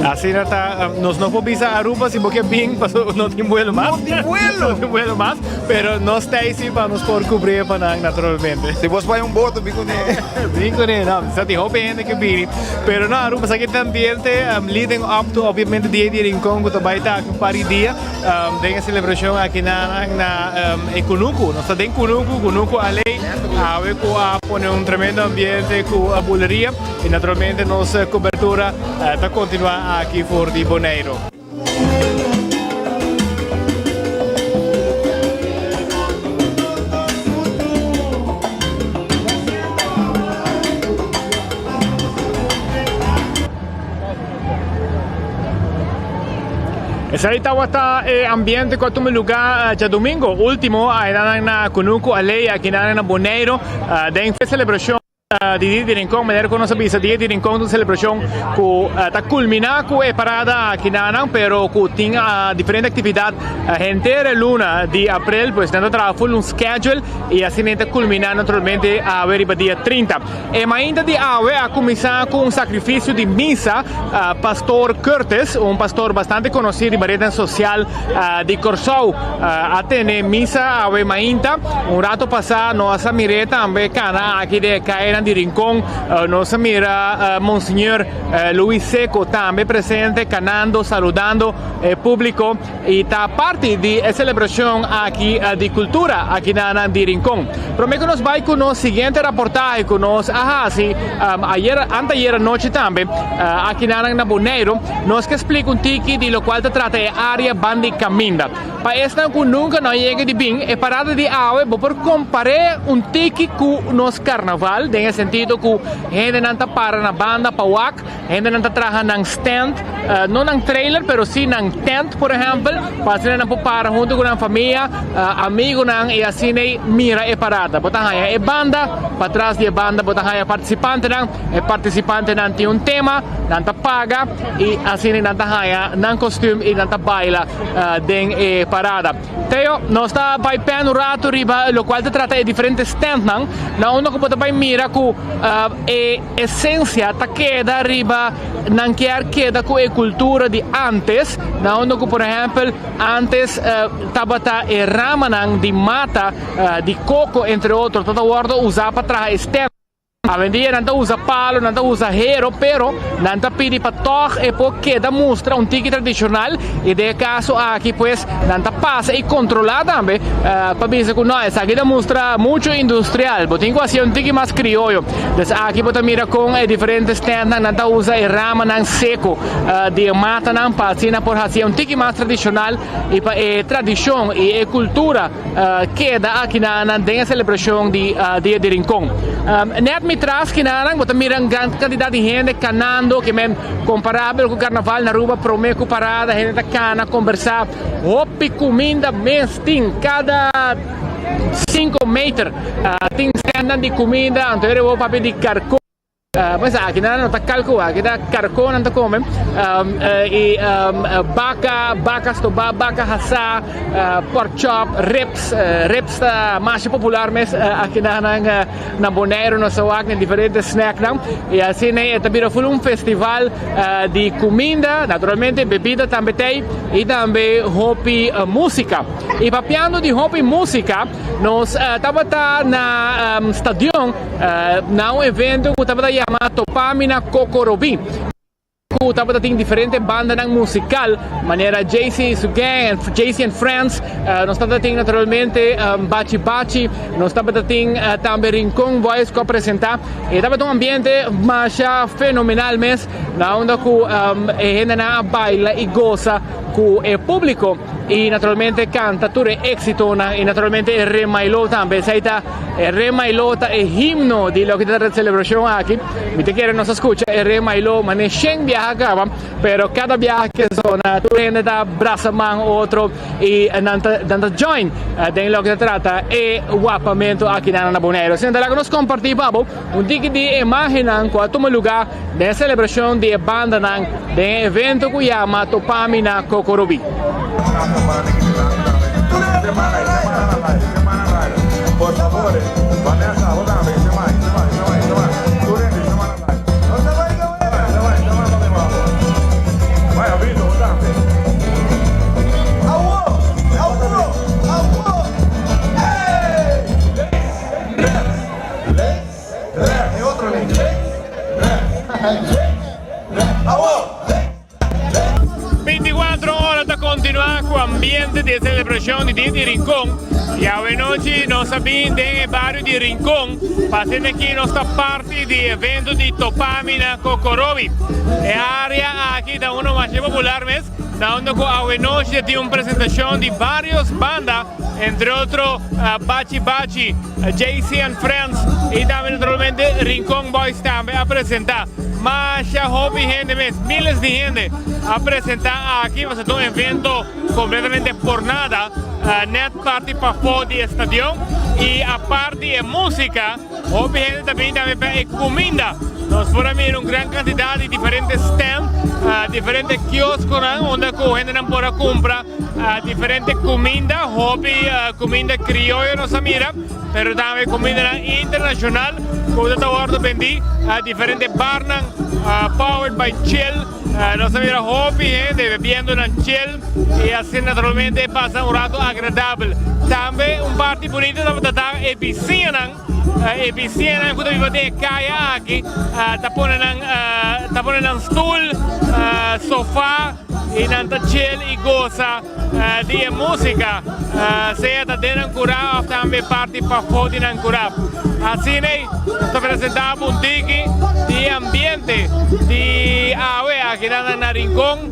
Asina ta, nos no por bisa Aruba si bo ke bin pasobra no tin buelo mas. No tin buelo! No tin buelo mas, pero nos ta ei si pa nos por kubri pa nan naturalmente. Si bos bai un boto bin kuné. Bin kuné, no, sa tin hopi hende ke bini. Pero no, Aruba sa ki ta ambiente leading up to obviamente Dia di Rincon ku ta bai ta aki un par di dia den e selebrashon aki na na e Kunuku. Nos ta den Kunuku, Kunuku Aley, awe ku a pone un tremendo ambiente ku buleria y naturalmente nos cobertura ta continua aki for di Boneiro. Esei tabata e ambiente ku a tuma lugá djadumingu último ayenanan na Kunuku Alei akinanan na Boneiru den e selebrashon di Dia di Rincon. Manera ku nos a bisa Dia di Rincon ta un selebrashon ku ta kulminá ku e parada akinanan pero ku tin diferente aktividat henter e luna di aprel pues nan ta traha ful un schedule i asina ta kulminá naturalmente awe riba dia 30. E mainta di awe a kuminsá ku un sakrifisio di misa. Pastor Curtis, un pastor bastante konosí riba retnan sosial di Kòrsou, a tene misa awe mainta. Un rato pasá nos a mir'é tambe kana aki den e kayanan di Rincon. Nos a mira Monseñor Luis Seco tambe presente kanando, saludando e públiko. I ta parti di e selebrashon aki di kultura aki na di Rincon. Prome ku nos bai ku nos siguiente raportahe ku nos a hasi ayer, anteayer anochi tambe aki na Boneiru, nos ke splika un tiki di lokual ta trata e área banda di kaminda. Pa esnan ku nunka no a yega di bin, e parada di awe bo por kompar'é un tiki ku nos karnaval den e sentido ku hendenan ta para na banda pa wak. Hendenan ta traha nan stand, no nan trailer pero si nan tent por ehempel, pa asina nan por para hunto ku nan famia, amigunan i asina ei mira e parada. Bo ta haña e banda, patras di e banda bo ta haña partisipantenan, e partisipantenan tin un tema, nan ta paga i asina ei nan ta haña nan kostum i nan ta baila den e parada. Teo, nos ta bai pen un rato riba lokual ta trata e diferente standnan, na unda ku bo ta bai mira ku e. Esencia ta keda riba nan kier keda cu e cultura di antes, na unda cu por ehempel antes tabata e ramanan di mata di coco entre otro ta ta wordo usa pa traha e stand. Awendia nan ta usa palo, nan ta usa hero, pero nan ta pidi pa tog e por keda mustra un tiki tradicional y den e caso aki pues nan ta pasa y controla tambe pa bisa cu no esaki ta mustra mucho industrial, bo tin cu haci un tiki mas crioyo. Des aki bo ta mira kon e diferente standnan nan ta usa e ramanan seko di e matanan pa asina por hasi un tiki mas tradishonal i pa e tradishon i e kultura keda akinanan den e selebrashon di Dia di Rincon. Net mi tras kinanan bo ta mira un gran kantidat di hende kanando ke men komparabel ku karnaval na Aruba prome ku parada hende ta kana kombersá hopi kuminda mes tin kada Cinco meter tin standnan di cuminda, anto e rebo papia di carcon. Pues aki nan no ta kalkua, aki ta karkó nan ta kome i baka, baka stobá, baka hasá, pork chop, ribs, ribs ta masha popular mes aki nan na Boneiru nos a wak na diferente snacknan i asina e ta bira ful un festival di kuminda, naturalmente bebida tambe t'ei i tambe hopi músika. I papiando di hopi músika nos tabata na stadion. Na un evento ku tabata yama Topami na Kokorobí, ku tabata tin diferente bandanan musikal manera JC y su gang, JC and Friends, nos tabata tin naturalmente Bachi Bachi, nos tabata tin tambe Rincon Boys ku a presenta. E tabata un ambiente masha fenomenal mes, na unda ku e hendenan a baila y gosa ku e publico y naturalmente canta tur e exitonan y naturalmente e remailó tambe. Esei ta. E Re Mailó ta e himno di loke ta trata celebracion aki. Mi ta kere nos a scucha e Re Mailó mane shen biaha caba, pero cada biaha ke sona tur hende ta brasa man otro y nan ta nan ta join den loke ta trata e wapamento aki nan na Boneiru. Asina ta laga nos comparti pa bo un tiki di e imagennan cu a tuma luga den e celebracion di e bandanan den e evento cu yama Topami na Cocorobi. 24 ora ta continua cu ambiente di e celebracion di Dia di Rincon y awenochi nos a bin den e bario di Rincon pa asina aki nos ta parti di e evento di Topami na Cocorobi. E area aki ta uno masha popular mes na unda cu awenochi ta tin un presentacion di varios banda entre otro Bachi Bachi, JC and Friends y tambe naturalmente Rincon Boys tambe a presenta. Masha hopi hende mes, miles di hende a presenta aki pasobra ta un evento completamente por nada, net parti pafó di e stadion y apart di e musica hopi hende ta bini tambe pa e cuminda. Nos por a mira un gran cantidad di diferente stand, diferente kioskonan unda cu hendenan por a cumpra diferente cuminda, hopi cuminda crioyo nos a mira. Pero tambe cumindanan internacional cu ta wordo bendi a diferente barnan powered by Chill. Nos a mira hopi hende bebiendo nan Chill y asina naturalmente pasa un rato agradabel. Tambe un parti bunito tabata ta e bisiñanan, e bisiñanan cu ta biba den e caya aki ta pone nan ta pone nan stoel, sofa y nan ta chill y goza. Di e músika, sea ta den nan kurá òf tambe parti pafó di nan kurá. Asina ei nos ta presentá bo un tiki di e ambiente di awe aki nan na Rincon,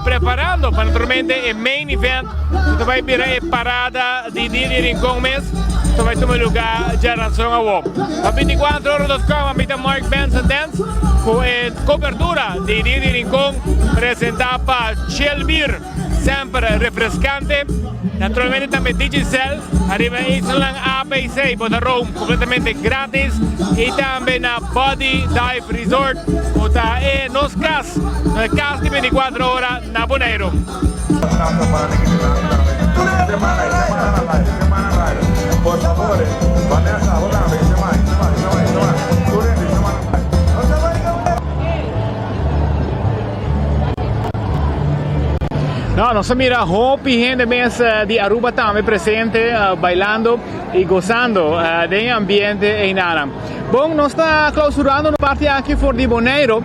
preparando pa naturalmente e main event ku ta bai bira e parada di Dia di Rincon mes, ku ta bai tuma lugá djaranson awor. Pa binticuatroora dot com ami ta Mark Benson Dance ku e kobertura di Dia di Rincon presentá pa Shell Beer. Semper refrescante. Naturalmente tambe Digicel ariba e islanan A, B y C bo ta roam completamente gratis y tambe na Buddy Dive Resort cu ta e nos cas, e cas di 24 ora na Boneiru. No, nos a mira hopi hende mes di Aruba tambe presente bailando y gozando den e ambiente eynana. Bon, nos ta clausurando nos parti aki for di Boneiro.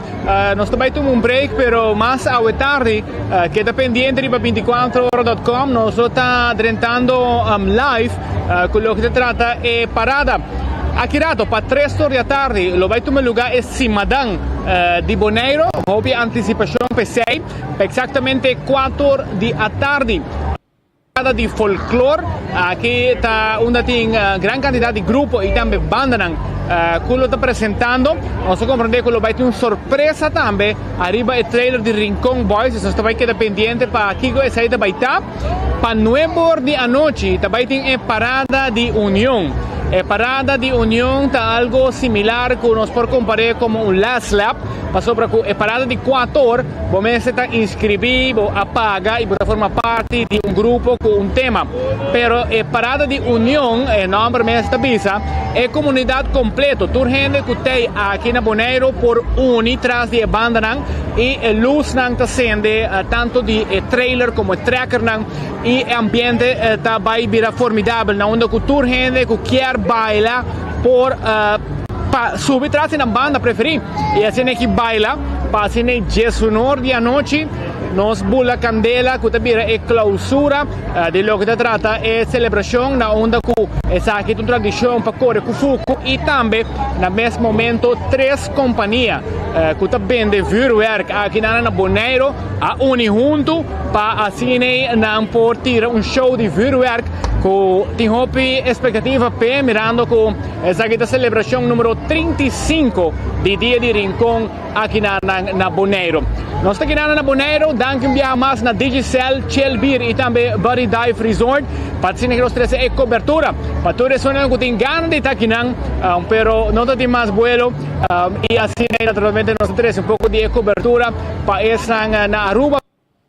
Nos ta bay tuma un break, pero mas awe tardi keda pendiente riba binticuatroora dot com. Nos lo ta drentando live cu loke ta trata e parada. Aki rato, pa tres or di atardi, lo bay tuma luga e Simadan di Boneiro. Hopi anticipashon p'esei, pa exactamente cuator di atardi. Parada di folklor aki ta unda tin gran cantidad di grupo y tambe bandanan cu lo ta presentando. Nos ta comprende cu lo bay tin un sorpresa tambe ariba e trailer di Rincon Boys, nos ta bay keda pendiente pa kico esey ta bay ta. Pa nuebe or di anochi ta bay tin e parada di Union. E parada di Union ta algo similar ku nos por kompar'é komo un last lap, pasobra ku e parada di kuator bo mester ta inskribí, bo a paga i bo ta forma parti di un grupo ku un tema. Pero e parada di Union, e nòmber mes ta bisa, e komunidat kompleto, tur hende ku t'ei aki na Boneiru por uni tras di e bandanan i e lusnan ta sende tantu di e trailer komo e trekkernan i e ambiente ta bai bira formidabel na unda ku tur hende ku kier baila por pa subi tras di nan banda preferí i asina ki baila pa asina e djesunor di anochi nos bula kandela ku ta bira e klausura di loke ta trata e selebrashon na unda ku esaki ta un tradishon pa kore ku fuku i tambe na mes momento tres kompania ku ta bende vuurwerk aki nan na Boneiru a uni huntu pa asina nan por tira un show di vuurwerk ku tin hopi espektativa p'e mirando ku esaki ta selebrashon numero 35 di Dia di Rincon aki nan na Boneiru. Nos ta keda na Boneiru, danki un biaha mas na Digicel, Chill Beer i tambe Buddy Dive Resort pa asina ku nos trese e kobertura pa tur esunnan ku tin gana di ta akinan pero no ta tin mas buelo i asina naturalmente nos ta trese un poko di e kobertura pa esnan na Aruba.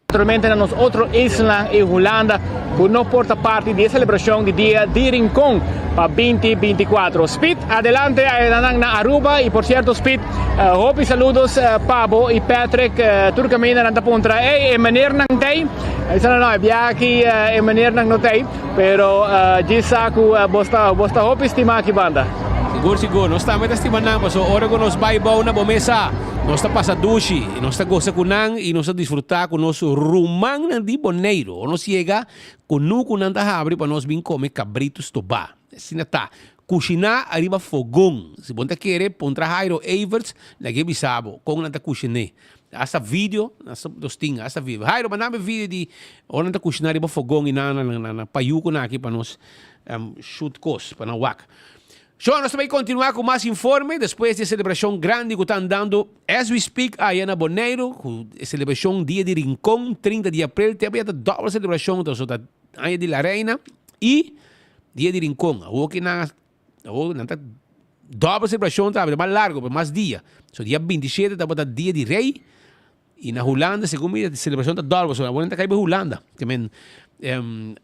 Naturalmente na nos otro islanan i Hulanda ku no por ta parti di e selebrashon di Dia di Rincon pa binti 24. Speed adelante ayudanan na Aruba i por sierto Speed hopi saludos pa bo i Patrick tur kaminda nan ta puntra ey e meneernan tey? Bisa nan no e biaha aki e meneernan no tey pero djis sa ku bos ta bos ta hopi stima aki banda. Sigur sigur nos tambe ta stima nan pasobra ora ku nos bai bou na bo mesa Nos ta pasa dushi, nos ta gosa ku nan i nos ta disfrutá ku nos rumannan di Boneiru. Ora nos yega, kunukunan ta habri pa nos bin kome kabritu stobá. Asina ta, kushiná ariba fogon. Si bo no ta kere, puntra Jairo Everts, laga e bisa bo kon nan ta kushiné. Hasta video nos tin, hasta video. Jairo, manda mi video di ora nan ta kushiná riba fogon i nan na payukunan aki pa nos shoot kos, pa nan wak. Sho, nos ta bay continua cu mas informe despues di e celebracion grandi cu ta andando as we speak aya na Boneiru, cu e celebracion Dia di Rincon, 30 di april, te abia ta dobbel celebracion, entonces ta Aña di La Reina y Dia di Rincon. Awor ki nan, awor nan ta dobbel celebracion ta mas largo, pero mas dia. So dia 27 tabata Dia di Rey y na Hulanda segun mi e celebracion ta dobbel, so awor nan ta cay bay Hulanda. Te men,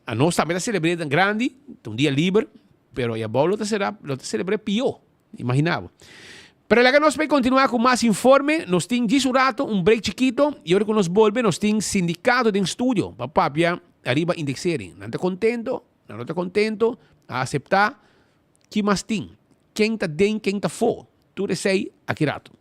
anos tambe ta celebre grandi, ta un dia liber. Pero e abou lo ta sera, lo ta selebr'é pió. Imaginá bo. Pero laga nos bai kontinuá ku mas informe. Nos tin djis un rato, un break chikito, i ora ku nos bolbe nos tin sindikato den studio pa papia ariba indexering. Nan ta kontento? Nan no ta kontento? A aseptá? Ki mas tin? Ken ta den, ken ta afó? Tur esei aki rato.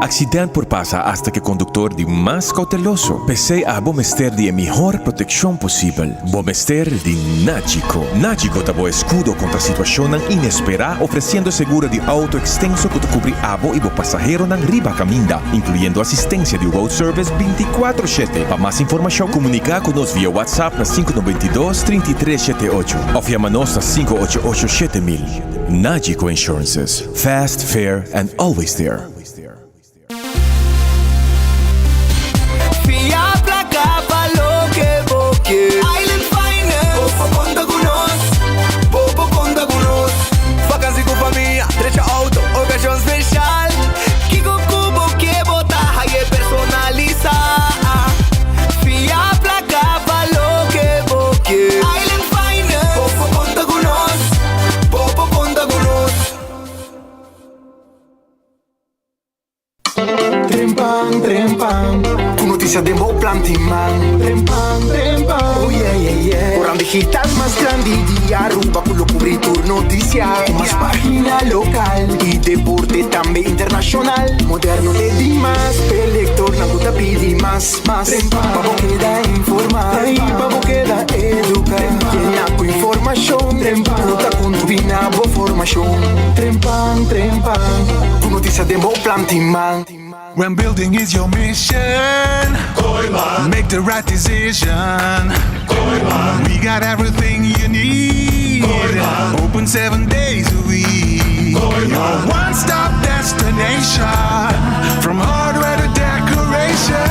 Accident por pasa hasta cu e conductor di mas cauteloso. P'esey abo mester di e mihor proteccion posibel. Bo mester di Nagico. Nagico ta bo escudo contra situacionnan inespera ofreciendo seguro di auto extenso cu ta cubri abo y bo pasaheronan riba caminda, incluyendo asistencia di road service 24 shete. Pa mas informacion comunica cu nos via WhatsApp na 592 33 shete ocho of yama nos na 588 7000. Nagico Insurances. Fast, fair and always there. Fia placa pa loke bo ke. Island Finance. Bo por conta cu nos. Bo por conta cu nos. Vakantie cu famia, drecha auto, ocasion special. Kico cu bo ke bo ta haye personalisa. Fia placa pa loke bo ke. Island Finance. Bo por conta cu nos. Bo por conta cu nos. Trempan, trempan, ku notisia den bo planti man. Trempan, trempan, oh yeah, yeah, yeah. Koran digital mas grandi di Aruba ku lo kubri tur notisia. Ku mas pagina lokal i deporte tambe internashonal. Moderno te dimas, p'e lektornan ku ta pidi mas, mas. Pa bo keda informá, pa bo keda eduká. Yena ku informashon, ku ta kontribuí na bo formashon. Trempan, trempan, ku notisia den bo planti man. When building is your mission, make the right decision. We got everything you need. Open seven days a week. Your one stop destination. From hardware to decoration.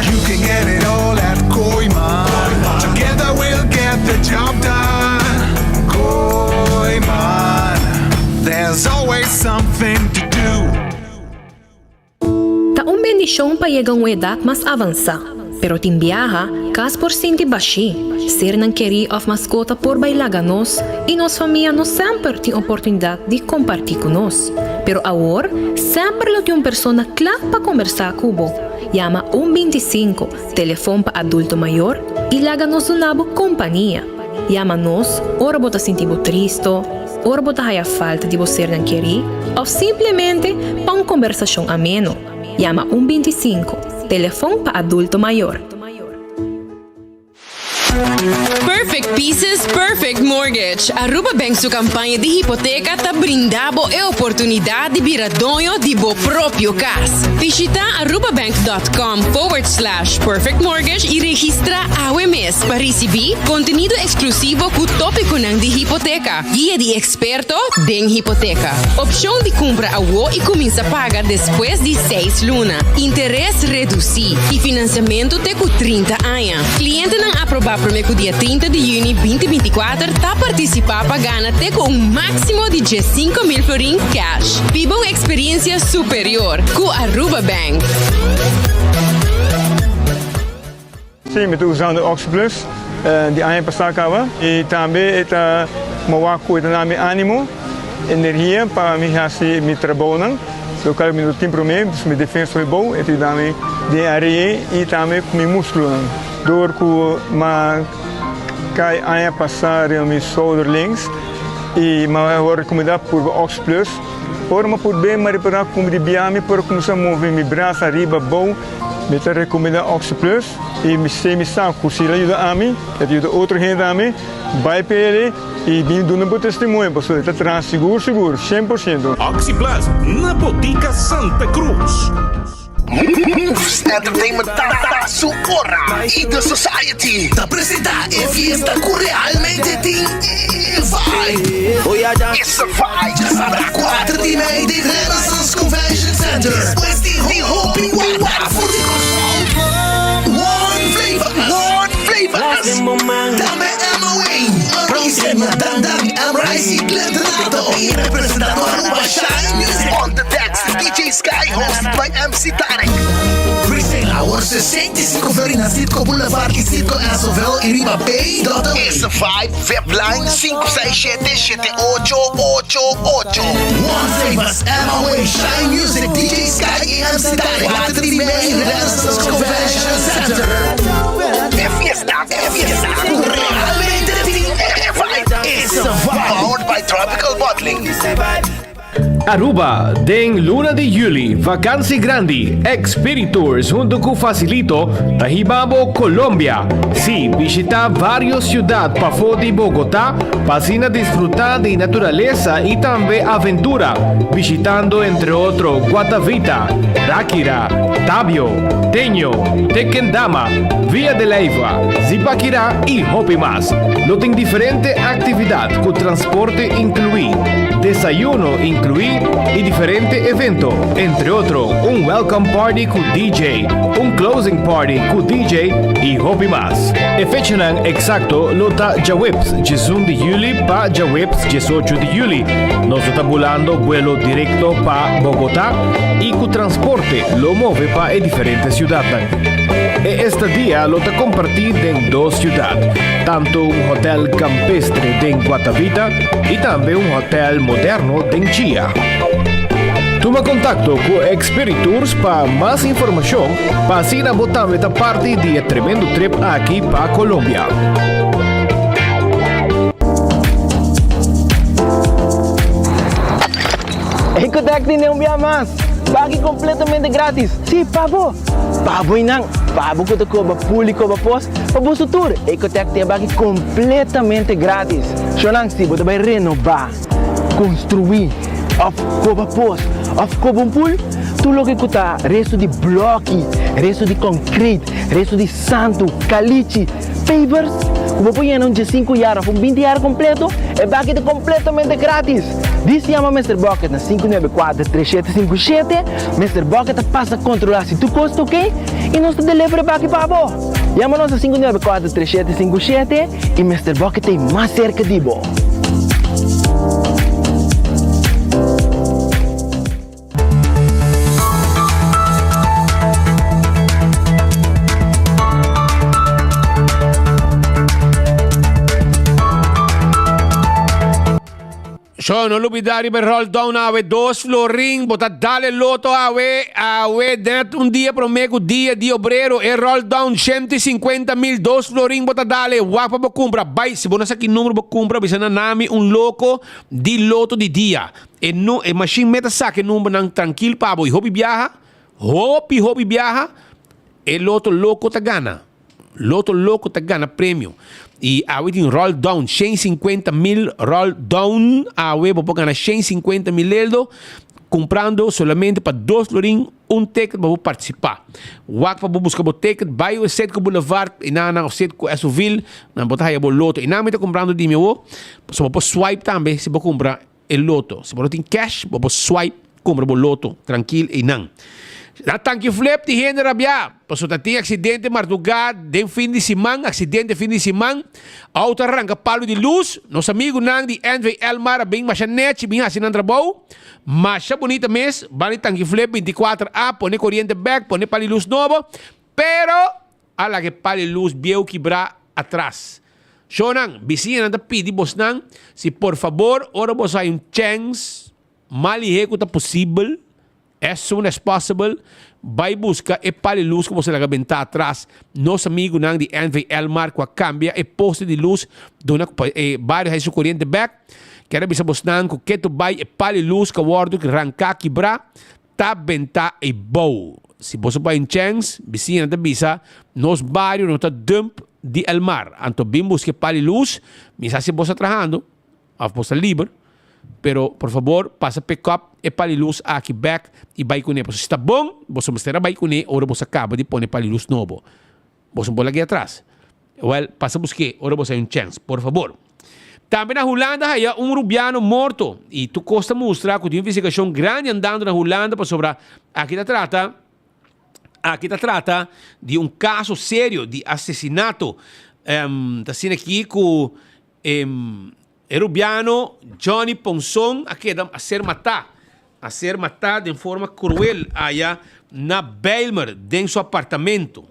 You can get it all at Kooiman. Together we'll get the job done. Kooiman. bendishon pa yega un edat mas avansá, pero tin biaha, kas por sinti bashí, sernan kerí òf maskota por bai laga nos i nos famia no semper tin oportunidat di kompartí ku nos. Pero awor, semper lo tin un persona kla pa kombersá ku bo. Yama un 25, telefon pa adulto mayor, i laga nos duna bo kompania. Yama nos ora bo ta sinti bo tristo, ora bo ta haya falta di bo sernan kerí òf simplemente pa un kombersashon ameno. Yama un 25, telefon pa adulto mayor. Perfect Pieces, Perfect Mortgage. Aruba Bank su campaña di hipoteca ta brinda bo e oportunidad di bira doño di bo propio cas. Bishita arubabank.com forward slash perfect mortgage y registra awe mes pa ricibi contenido exclusivo cu topiconan di hipoteca, guia di experto den hipoteca, opcion di cumpra awo y cuminsa paga despues di seis luna, interes reduci y financiamento te cu 30 aña. Clientenan aproba prome cu dia 30 di juni 2024 ta participa pa gana te cu un maximo di 15,000 florin cash. Biba un experiencia superior cu Aruba Bank. Sí, mi ta usando OxyPlus di aña pasá kaba i tambe e ta mowa ku e ta na mi ánimo, energia pa mi hasi mi trabounan, lokal mi no tin promé, mi defensa hopi bou, e ta yuda mi den área ei i tambe ku mi múskulonan. Dor ku m'a kai aña pasá riba mi shoulder links i m'a wòrdu rekomendá purba OxyPlus. Ora m'a purb'é m'a ripará ku di bia mi por kuminsá move mi brasa ariba abou. Mi ta recomenda OxyPlus y mi sé mi sa cu si el a yuda ami, el ta yuda otro hende tambe, bay pa el y bin duna bo testimonio pasobra el ta traha sigur sigur, cien por ciento. OxyPlus na Botica Santa Cruz. Moves Entertainment ta su ora y The Society ta presenta e fiesta cu realmente tin e vibe. It's a vibe! Djasabra 4 di mei den Renaissance Convention Center despues di hopi wada for di Kòrsou. One Flavors, One Flavors, Tambe MOA, Reason, Dan Dan, M-Rise y Glenn Donato y representando Aruba Shine Music on the decks DJ Sky hosted by MC Tarek. Presale awor 65 florin na Citgo Boulevard y Citgo Esso-ville y riba pay dot awe. It's a vibe, Vip Line sinku seis shete shete ocho ocho ocho. One Flavors, MOA, Shine Music, DJ Sky y MC Tarek 4 di mei Renaissance Convention Center. E fiesta, e fiesta cu realmente tin e vibe. It's a vibe. Powered by Tropical Bottling. Aruba, Den luna di juli, vakansi grandi, Expiritours hunto cu Facilito ta hiba bo Colombia. Sí, bishita varios ciudad pafó di Bogotá pa asina disfruta di naturalesa y tambe aventura, bishitando entre otro Guatavita, Ráquira, Tabio, Teño, Tequendama, Villa de Leyva, Zipaquirá y hopi mas. Lo tin diferente actividad cu transporte inclui, desayuno inclui y diferente evento, entre otro un welcome party cu DJ, un closing party cu DJ y hopi mas. E fechanan exacto lo ta djaweps 11 di juli pa djaweps 18 di juli. Nos lo ta bulando buelo directo pa Bogota y cu transporte lo move pa e diferente ciudadnan. E estadia lo ta comparti den dos ciudad, tanto un hotel campestre den Guatavita y tambe un hotel moderno den Chia. Tuma contacto cu Expiritours pa mas informacion pa asina bo tambe ta parti di e tremendo trip aki pa Colombia. Ecotec tin un bia mas! Baki completamente gratis! Si, pa bo! Pa bo y nan! Pa bo cu ta coba pul y coba pos, pa boso tur! Ecotec tin e baki completamente gratis! Shonan, si bo ta bay renoba, construi, of coba pos, of coba un pul, tur loke cu ta resto di bloki, resto di concrete, resto di santu, calichi, pavers, cu bo por yena un diesinku yard of un binti yard completo, e baki ta completamente gratis! Dis yama Mister Bucket na sinku nuebe kuater tres shete sinku shete, Mister Bucket ta pasa kontrolá si tur kos ta oke i nos ta deliver e baki pa bo. Yama nos na sinku nuebe kuater tres shete sinku shete i Mister Bucket ta ei mas serka di bo. Sho, no lubida riba e roll down awe, dos florin, bo ta dal e loto awe, awe net un dia prome cu dia di obrero, e roll down 150 mil, dos florin bo ta dal e, wak pa bo cumpra, bay, si bo no sa ki numero bo cumpra, bisa na nami un loco di loto di dia, e nu, e machine meta saca e numbernan trankil pa bo, y hopi biaha, hopi hopi biaha, e loto loco ta gana. Loto Loco ta gana premio. Y awe tin roll down, 150 mil roll down. Awe bo por gana 150 mil eldo comprando solamente pa dos florin un ticket pa bo participa. Wak pa bo busca bo ticket, bay o Citgo Boulevard y nan nan of Citgo Esoville, nan bo ta haya bo loto. Y nan mi ta comprando di mi awo, pasobra bo por swipe tambe si bo cumpra e loto. Si bo no tin cash, bo por swipe cumpra bo loto trankil eynan. Na Tanki Flip tin hende rabia pasobra ta tin accidente marduga den fin di siman, accidente fin di siman, auto a ranca palo di luz. Nos amigunan di NV Elmar a bin masha nechi bin haci nan trabou. Masha bunita mes, ban di Tanki Flip 24 A pone coriente bek, pone palo di luz nobo, pero A laga e pal e lus bieu kibrá atras. Shownan, bisiñanan ta pidi bosnan si por fabor ora bos hay un chèns mas lihé ku ta posibel, as soon as possible, bai buska e pal e lus ku bos a laga bentá atras. Nos amigunan di NV Elmar ku a kambia e poste di lus duna pa e bario hay su koriente bèk, kier a bisa bosnan ku ketu bai e pal e lus ku a wòrdu ranká kibrá Ta benta ei bou. Si boso bai un chèns, bisiñanan ta bisa, Nos bario no ta dump di el mar. Anto bin buska e pal i lus. Mi sa si bos ta trahando òf bos ta liber, pero por fabor pasa pick up e pal i lus aki bèk i bai kuné. Pasobra si ta bon, boso mester a bai kuné ora boso a kaba di pone pal i lus nobo. Boso no por lag'é atras. Wèl, pasa busk'é ora boso hay un chèns, por fabor. Tambe na Hulanda haya un rubiano morto i tur kos ta mustra ku tin un investigashon grandi andando na Hulanda pasobra aki ta trata aki ta trata di un kaso serio di asesinato. Ta asina aki ku e rubiano Johnny Ponson a keda a ser matá a ser matá den forma kruel aya na Bijlmer den su apartamento.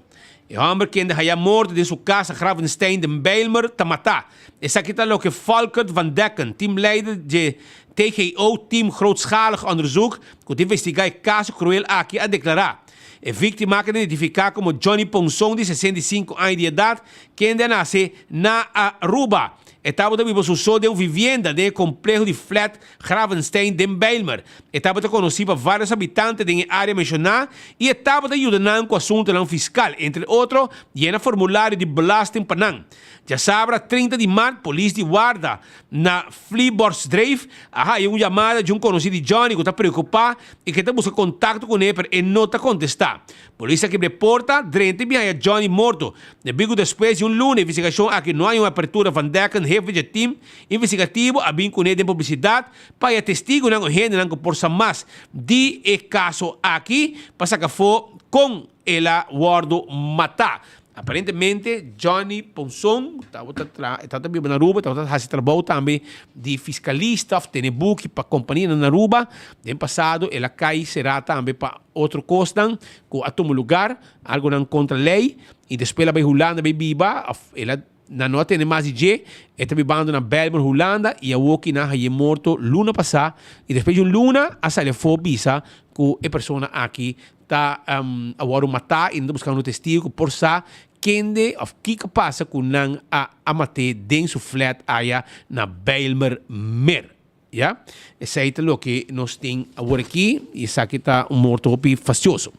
E hòmber kende haya morto den su kas a Gravenstein den Bijlmer ta matá. Esaki ta loke Folkert van Dekken, teamleider dje TGO, Team Grootschalig Onderzoek, ku ta investigá e kaso kruel aki a deklará. E víktima a keda identifiká komo Johnny Ponson di 65 aña di edat, kende a nase na Aruba. E tabata biba su so den un vivienda den e kompleho di flat Gravenstein den Bijlmer. E tabata konosí pa vários habitante den e área menshoná i e tabata yuda nan ku asuntunan fiskal, entre otro yena formulario di belasting pa nan. Djasabra 30 di mart polis di warda na Vliborgsdreef a haya un yamada di un konosí di Johnny ku ta preokupá i ke ta buska kontakto kuné pero e no ta kontestá. Polis a kibra e porta, drenta i bin haya Johnny morto. Debí ku despues di un luna investigashon aki no haya un apertura Van Dekken, hefe dje tim investigativo a bin kuné den publisidat pa haya testigunan o hendenan ku por sa mas di e kaso aki pa saka afó kon el a wòrdu matá. Aparentemente Johnny Ponson tabata tra e tabata biba na Aruba, tabata hasi trabou tambe di fiskalista òf tene buki pa kompanianan na Aruba. Den pasado el a kai será tambe pa otro kosnan ku a tuma lugar, algonan kontra lei, i despues el a bai Hulanda bai biba òf el a nan no a tene mas di dje, e ta bibando na Bijlmer Hulanda i awoki nan haye morto luna pasá i despues di un luna a sali afó bisa ku e persona aki ta a wòrdu matá i nan ta buskando testigo ku por sa kende òf kiko pasa ku nan a a mat'é den su flat aya na Bijlmermeer. Ya, esei ta loke nos tin awor aki i esaki ta un morto hopi fastioso.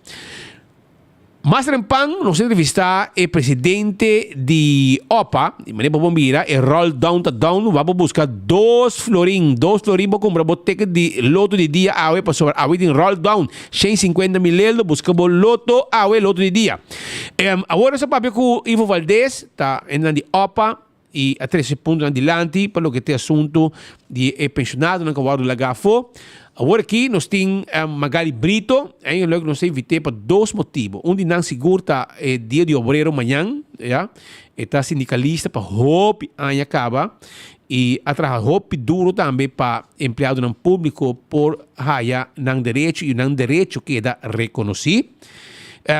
Mas rempan nos a entrevistá e presidente di opa, di manera bo por mira e roll down ta down, wak bo buska dos florin, dos florin bo kumpra bo ticket di loto di dia awe pasobra awe tin roll down 150 mil eldo, buska bo loto awe loto di dia. Awor nos a papia ku Ivo Valdez, ta hendenan di opa, I a trese puntonan dilanti pa loke t'e asuntu di e penshonadonan ku a wòrdu lagá afó. Awor aki nos tin Magali Brito, eigenlijk nos ta invit'é pa dos motibu. Un di nan sigur ta e Dia di Obrero mañan, ya. E ta sindikalista pa hopi aña kaba i a traha hopi duro tambe pa empleadonan públiko por haya nan derecho i nan derecho keda rekonosí.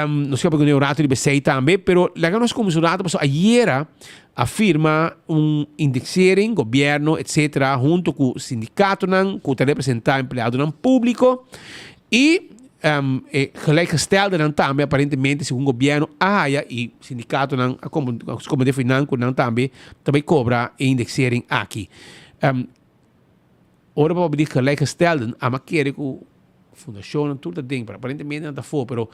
Nos ke papia un rato riba esei tambe, pero laga nos kuminsá un rato pasobra ayera a firma un indexering, gobierno etcetera hunto ku sindikatonan ku ta representá empleadonan públiko i e gelijkgesteldenan tambe aparentemente segun gobierno a haya i sindikatonan a komprendé for nan ku nan tambe ta bai kobra e indexering aki. Ora bo papia di gelijkgestelden, ama kere ku fundashonnan tur ta den, pero aparentemente nan ta afó. Pero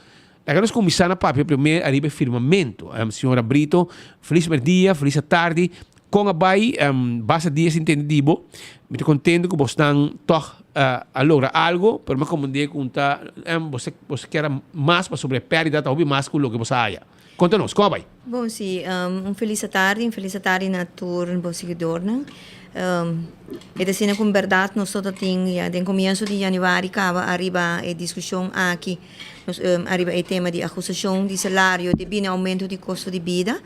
laga nos kuminsá na papia primer ariba e firmamentu. Señora Brito, felis merdia, felis atardi. Kon a bai? Basta dia sin tende di bo. Mi ta kontento ku bosnan tòg a logra algu, pero mi a komprendé ku un ta bo sa kier a mas pasobra e pèrdida ta hopi mas ku loke bo sa haya. Konta nos, kon a bai? Bon si, un felis atardi, un felis atardi na tur bo siguidornan. E ta asina ku en bèrdat nos tot a tin ya den komienso di yanüari kaba ariba e diskushon aki, nos ariba e tema di ahustashon di salario debí na oumento di kosto di bida.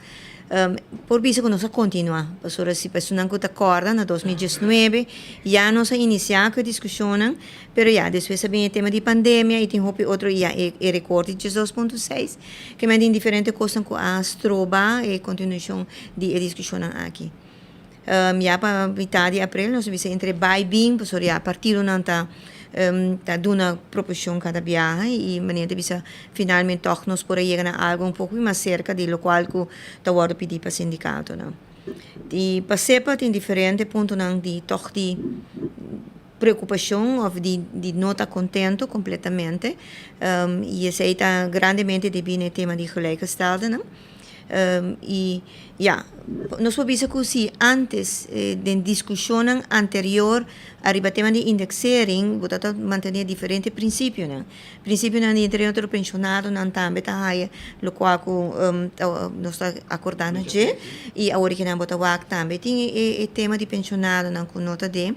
Por bisa ku nos a kontinuá, pasobra si personan ku ta kòrda na 2019 ya nos a inisiá ku e diskushonnan, pero ya despues a bin e tema di pandemia i tin hopi otro i ya e rekorte di 2.6. Ke men tin diferente kosnan ku a stroba e kontinuashon di e diskushonnan aki. Ya pa mitad di aprel nos a bisa entre bai bin pasobra ya partidonan ta ta duna proposishon kada biaha i manera ta bisa finalmente tòg nos por a yega na algu un poko mas serka di lokual ku ta wòrdu pidi pa sindikatonan. I pa sepa tin diferente puntonan di tòg di preocupacion of di di no ta contento completamente y esey ta grandemente debi na e tema di gelijkgesteldenan y ya nos por bisa cu si antes den discusionnan anterior ariba tema di indexering bo ta ta mantene diferente principionan, principionan di entre otro pensionadonan tambe ta haya locual cu nos ta acorda na dje y awor kinan bo ta wak tambe tin e tema di pensionadonan cu no ta den.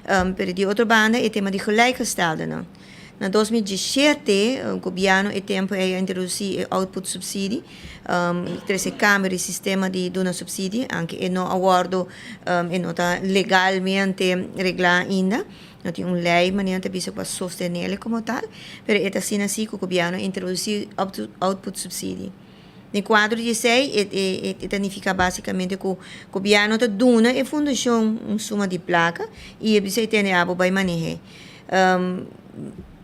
Pero di otro banda e tema di gelijkgesteldenan. Na 2017 gobièrnu e tempu ei a introdusí e output subsidie, trese kambio di sistema di duna subsidie, anke e no a wòrdu, e no ta legalmente reglá ainda, no tin un lei manera ta bisa ku a sostenele komo tal, pero e ta asina si ku gobièrnu a introdusí output subsidie. Den kuadro di esei e ta nifiká básikamente ku gobièrnu ta duna e fundashon un suma di plaka i e bisa e tene abo bai maneh'é.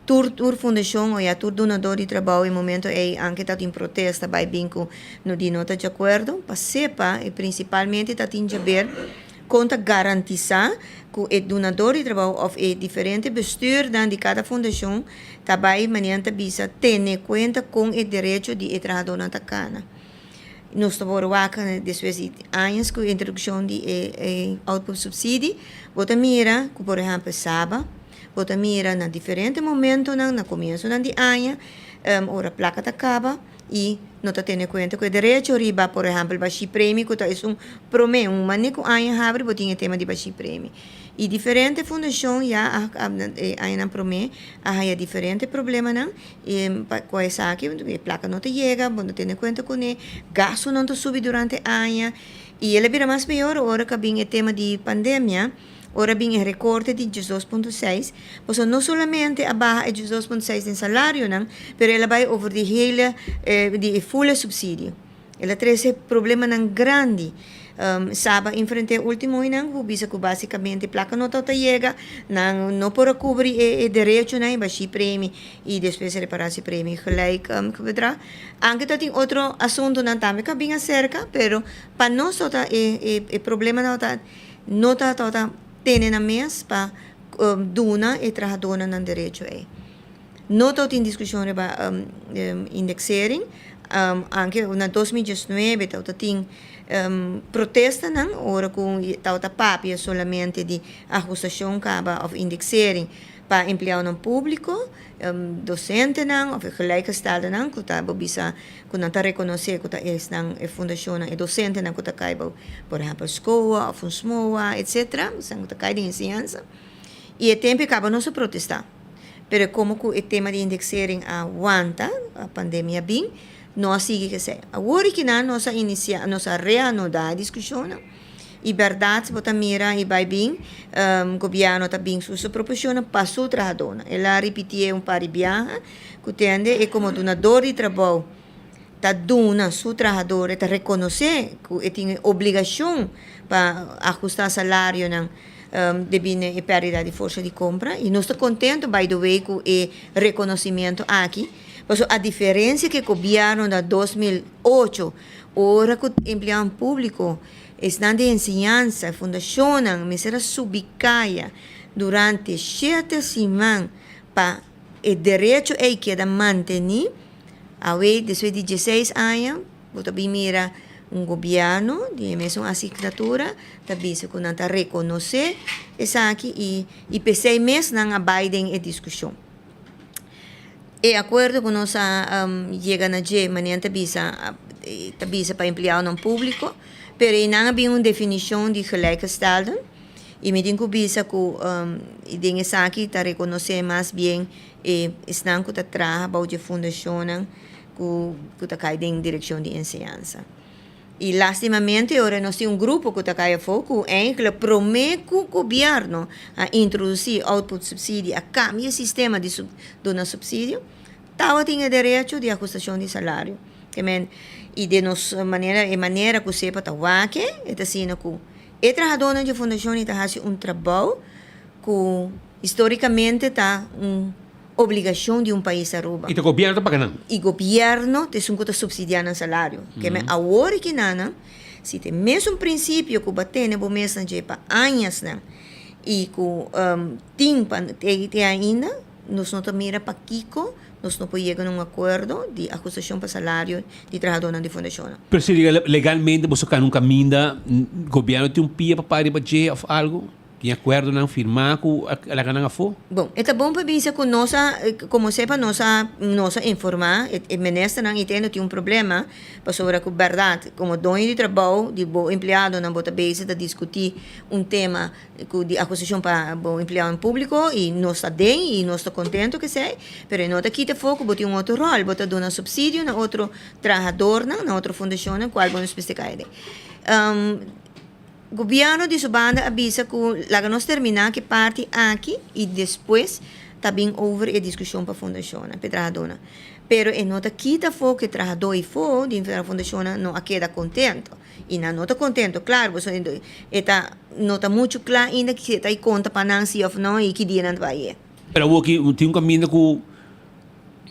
Tur tur fundashon o ya tur dunadó di trabou e momento ei anke ta tin protesta bai bin ku no di no ta djakuerdo pa sepa i prinsipalmente ta tin djaber kon ta garantisá ku e dunadó di trabou òf e diferente bestuurnan di kada fundashon ta bai manera ta bisa tene kuenta kon e derecho di e trahadónan ta kana. Nos ta por wak despues di añas ku e introdukshon di e output subsidie, bo ta mira ku por ehèmpel Saba, bo ta mira na diferente momentonan na komiensonan di aña ora plaka ta kaba i no ta tene kuenta ku e derecho riba por ehèmpel bashí premi ku ta esun promé un manera ku aña habri bo tin e tema di bashí premi. I diferente fundashon ya a e añanan promé a haya diferente problemanan i pa ku esaki e plaka no ta yega, bo no tene kuenta kuné, gastunan ta subi durante aña i el a bira mas peor ora ku a bin e tema di pandemia, ora a bin e rekorte di 12.6, pasobra no solamente a baha e 12.6 den salarionan, pero el a bai over di hele di e fule supsidio. El a trese problemanan grandi. Saba enfrent'é último einan ku bisa ku básikamente plaka no tabata yega, nan no por a kubri e derechonan i bashí premi i despues repará si premi gelijk bedrag. Anke ta tin otro asuntunan tambe ku a bin aserka, pero pa nos tabata e e problemanan tabata no tabata tene nan mes pa duna e trahadónan nan derecho ei. No tabatin diskushon riba indexering, anke na 2019 tabata tin protestanan ora ku tabata papia solamente di ahustashon kaba òf indexering pa empleadonan públiko, dosentenan òf e gelijkgesteldenan ku ta bo bisa ku nan ta rekonosé ku ta esnan e fundashonnan e dosentenan ku ta kai bou por ehèmpel SKOA òf un SMOA etsetera, esnan ku ta kai den enseñansa. I e tempu e kaba nos a protestá. Pero komo ku e tema di indexering a wanta, a pandemia bin, no a sigui ku esei. Awor i kinan nos a inisiá, nos a reanudá e diskushonnan. I bèrdat bo ta mira i bai bin, gobièrnu ta bin su su proposishonnan pa su trahadónan. El a ripitié un par di biaha ku tende e komo dunador di trabou ta duna su trahador, e ta rekonosé ku e tin e obligashon pa ahustá salarionan debí na e pèrdida di forsa di kompra. I nos ta kontentu by the way ku e rekonosimentu aki, pasobra a diferensia ku e gobièrnu na 2008 ora ku empleadonan públiko, esnan di enseñansa, e fundashonnan mester a subi kaya durante shete siman pa e derecho ei keda mantení. Awe, despues di dieseis aña, bo ta bin mira un gobièrnu di e mesun asignatura ta bisa ku nan ta rekonosé esaki i i p'esei mes nan a bai den e diskushon. E akuerdo ku nos a yega na dje, manera ta bisa, ta bisa pa empleadonan públiko, pero einan a bin un definishon di gelijkgestelden i mi tin ku bisa ku den esaki ta rekonosé mas bien E esnan ku ta traha bou dje fundashonnan ku ku ta kai den direkshon di enseñansa. I lastimamente ora nos tin un grupo ku ta kai afó ku enkele promé ku gobièrnu a introdusí output subsidie, a kambia e sistema di duna supsidio, tabatin e derecho di ahustashon di salario. Ke men, i den nos manera, e manera ku sepa ta wak e ta asina ku e trahadónan dje fundashon i ta hasi un trabou ku Históricamente ta un obligacion di un pais Aruba. Y ta gobierno ta paga nan. Y gobierno ta esun cu ta subsidia nan salario. Keme awor y kinanan, si ta e mesun principio cu bo a tene bo mesnan dje pa añasnan y cu tin pa te ainda, nos no ta mira pakico nos no por yega na un acuerdo di ahustacion pa salario di trahadornan di fundacionnan. Pero si legalmente boso cana un caminda, gobierno tin un pia pa paga riba dje of algo? Tin akuerdonan firmá ku a laga nan afó? Bon, e ta bon pa bisa ku nos a, komo sepa nos a, nos a informá e ministernan i te no tin un problema, pasobra ku bèrdat komo doño di trabou di bo empleadonan bo ta bezig ta diskutí un tema ku di akusashon pa bo empleadonan públiko i nos ta den i nos ta kontentu ku esei, pero e no ta kita afó ku bo tin un otro ròl, bo ta duna supsidio na otro trahadornan, na otro fundashonnan kual bo no mester kai den. Gobierno di su banda a bisa cu laga nos termina cu e parti aki y despues ta bin over e discusion pa fundacionnan, pa e trahadornan. Pero e no ta kita afo cu e trahador y fo di fundacionnan no a keda contento. Y nan no ta contento, claro, pasobra e ta no ta mucho cla ainda si e ta y conta pa nan si of no y ki dia nan ta bay e. Pero awo aki tin un caminda cu,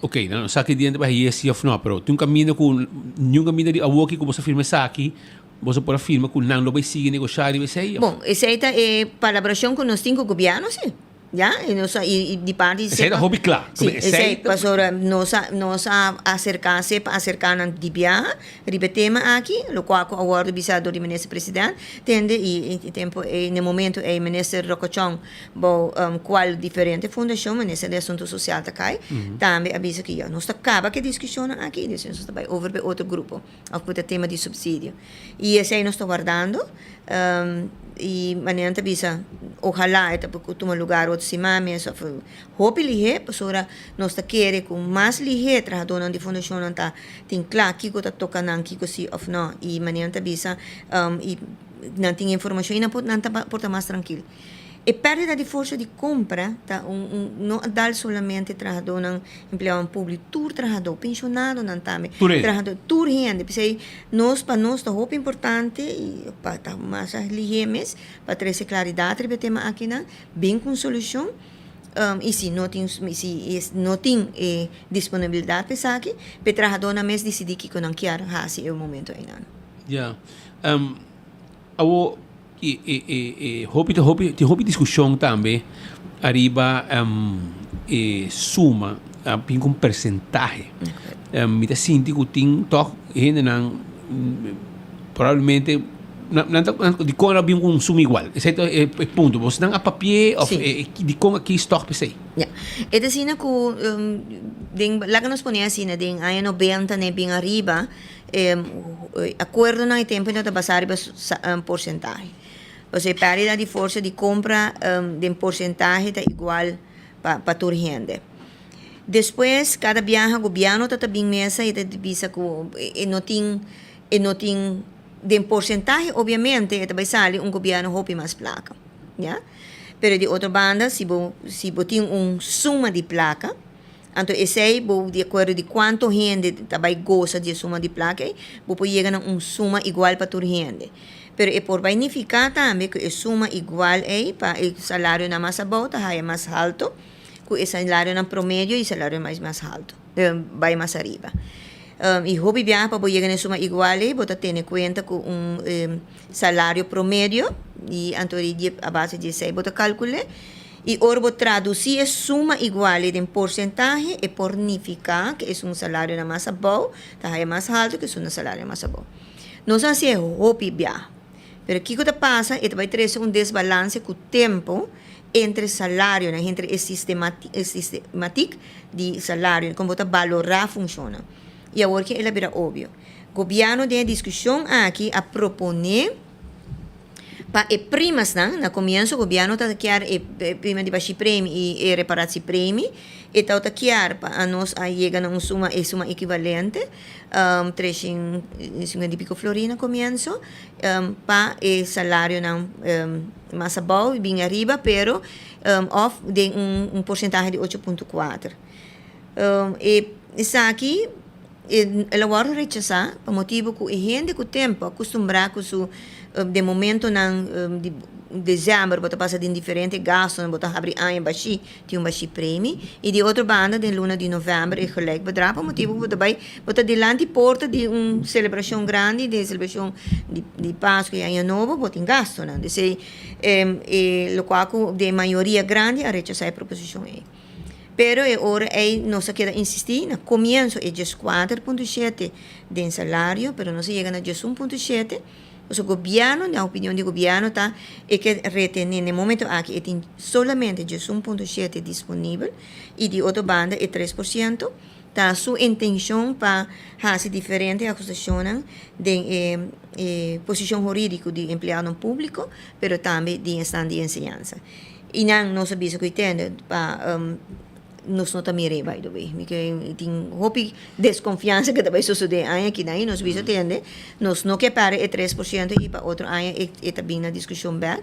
ok, nan no sa ki dia nan ta bay e si of no, pero tin un caminda cu, niun caminda di awo aki cu bo sa firma esaki, Boso por a firma ku nan lo bai sigui negoshá riba esei? Bon, esei ta e palabrashon ku nos tin ku gobièrnu, sí. Ya, i nos a, i di parti di Esei ta sepa. hopi kla. Sí, esei, pasobra nos a, nos a aserká sepa aserká nan di biaha riba e tema aki, lokual ku a wòrdu bisá dor di Minister President, tende i e tempu ei, na e momentu ei Minister Rokochon bou kual diferente fundashon Minister di Asuntu Sosial ta kai, tambe a bisa ku ya, nos ta kaba ku e diskushonnan aki i despues nos ta bai over pa e otro grupo. Of ku ta tema di supsidio. I esei nos ta wardando. I manera nan ta bisa, ohalá e ta por tuma lugar otro siman mes of hopi lihé, pasobra nos ta kere ku mas lihé trahadónan di fundashonnan ta tin kla kiko ta toka nan, kiko si of no. I manera nan ta bisa, i nan tin informashon i nan por nan ta por ta mas trankil. E pèrdida di forsa di kompra ta un un no a dal solamente trahadónan, empleadonan públiko, tur trahadó, penshonadonan tambe, Tur hende. trahadó, tur hende. P'esei nos pa nos ta hopi importante i pa ta mas lihé mes pa trese klaridat riba e tema akinan, bin ku un solushon i si no tin si no tin e disponibilidat pa esaki, pa e trahadónan mes disidí kiko nan kier hasi e momento einan. Ya. Awo e e e e hopi ta hopi tin hopi diskushon tambe ariba e suma a bin ku un persentahe. Mi ta sinti ku tin tòg hendenan probablemente nan nan ta dikon nan a bin ku un suma igual? Esei ta e punto. Bosnan a papi'é òf dikon a kis tòg p'esei? Ya. E ta asina ku den laga nos pone asina den aña nobenta ne bin ariba E akuerdonan e tempu ta basá riba porsentahe. Pasobra e pèrdida di forsa di kompra den porsentahe ta igual pa tur hende. Despues kada biaha gobièrnu ta ta bin mesa i ta bisa ku e no tin e no tin. Den porsentahe obviamente e ta bai sali un gobièrnu hopi mas plaka, ya. Pero di otro banda si bo si bo tin un suma di plaka, anto esei bo di akuerdo di kuantu hende ta bai gosa di e suma di plaka ei, bo por yega na un suma igual pa tur hende. Pero e por bai nifiká tambe ku e suma igual ei pa e salarionan mas abou ta haya mas haltu ku e salarionan promedio i salarionan mas mas haltu, bai mas ariba. I hopi biaha pa bo yega na e suma igual ei bo ta tene kuenta ku un salario promedio i anto di a base di esei bo ta kalkul'é. I ora bo tradusí e suma igual ei den porsentahe e por nifiká ku esun salarionan mas abou ta haya mas haltu ku esun na salario mas abou. Nos a hasié hopi biaha. Pero kiko ta pasa e ta bai trese un desbalanse ku tempu entre salarionan, entre e sistematik di salarionan, kon bo ta balorá funshonnan. I awor ke el a bira obvio. Gobièrnu den e diskushon aki a proponé pa e primasnan, na komienso gobièrnu ta kier e prima di bashi premi i e reparatiepremie, e tabata kier pa anos a yega na un suma, e suma ekivalente, treshen sinkuenta i piko florin na komienso, pa e salarionan mas abou i bin ariba pero òf den un porsentahe di ocho punto kuater. E esaki el a wòrdu rechasá pa motibu ku e hende ku tempu a kustumbrá ku su den momentonan di desèmber bo ta pasa den diferente gastunan bo ta habri aña bashí tin un bashí premi i di otro banda den luna di novèmber e gelijk bedrag pa motibu ku bo ta bai bo ta dilanti porta di un selebrashon grandi di selebrashon di Pasku i Aña Nobo bo tin gastunan dese e lokual ku den mayoria grandi a rechasá e proposishon ei pero e ora ei nos a keda insistí na komienso e dieskuater punto shete den salario pero nos a yega na diesun punto shete. Pasobra gobièrnu, na opinion di gobièrnu ta e ke retené na e momento aki e tin solamente 11.7 disponibel i di otro banda e 3% ta su intenshon pa hasi diferente ahustashonnan den e e posishon hurídiko di empleadonan públiko pero tambe di esnan di enseñansa. I nan nos a bisa ku e tende pa Nos no ta mir'é by the way. Mi ke tin hopi deskonfiansa ke ta bai sosodé aña aki nan i nos bisa tende nos no ke para e 3% i pa otro aña e e ta bin na diskushon bèk.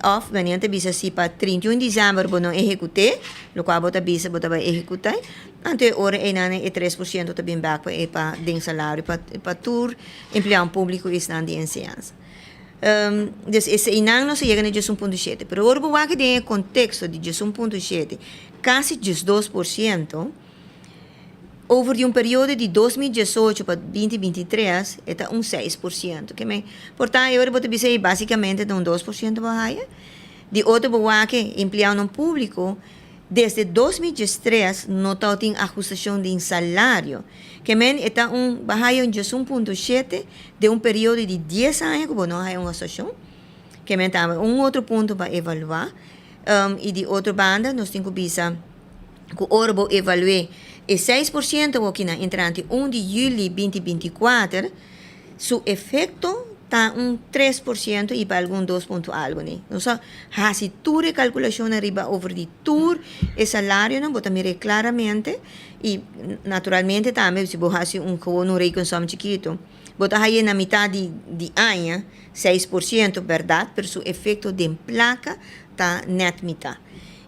Òf wanneer ta bisa si pa 31 desèmber bo no ehekut'é lokual bo ta bisa bo ta bai ehekutá anto e ora einan e 3% ta bin bèk pa e pa den salario pa pa tur empleado públiko i esnan di enseñansa. Dus eseinan nos a yega na 11.7. Pero ora bo wak den e konteksto di 11.7, kasi 12%, over di un periodo di 2018 pa 2023, e ta un 6%. Ke men, por ta e ora bo ta bisa ei basikamente ta un 2% bo a haya. Di otro bo wak e empleadonan públiko, Desde 2013 no tabatin ahustashon den salario. Ke men e ta un bahaya un 11.7 den un periodo di dies aña ku bo no haya un ahustashon. Ke men tambe un otro punto pa evaluá. I di otro banda nos tin ku bisa ku ora bo evalu'é e 6% awor entrante 1 di yüli 2024, Su efecto ta un 3% y pa algun dos punto algo ni. Nos a haci tur e calculacionnan riba over di tur e salarionan, bo ta mira e claramente y naturalmente tambe si bo haci un gewoon un rekensom chikito, bo ta haye na mitad di di aña 6% berdad, pero su efecto den placa ta net mitad.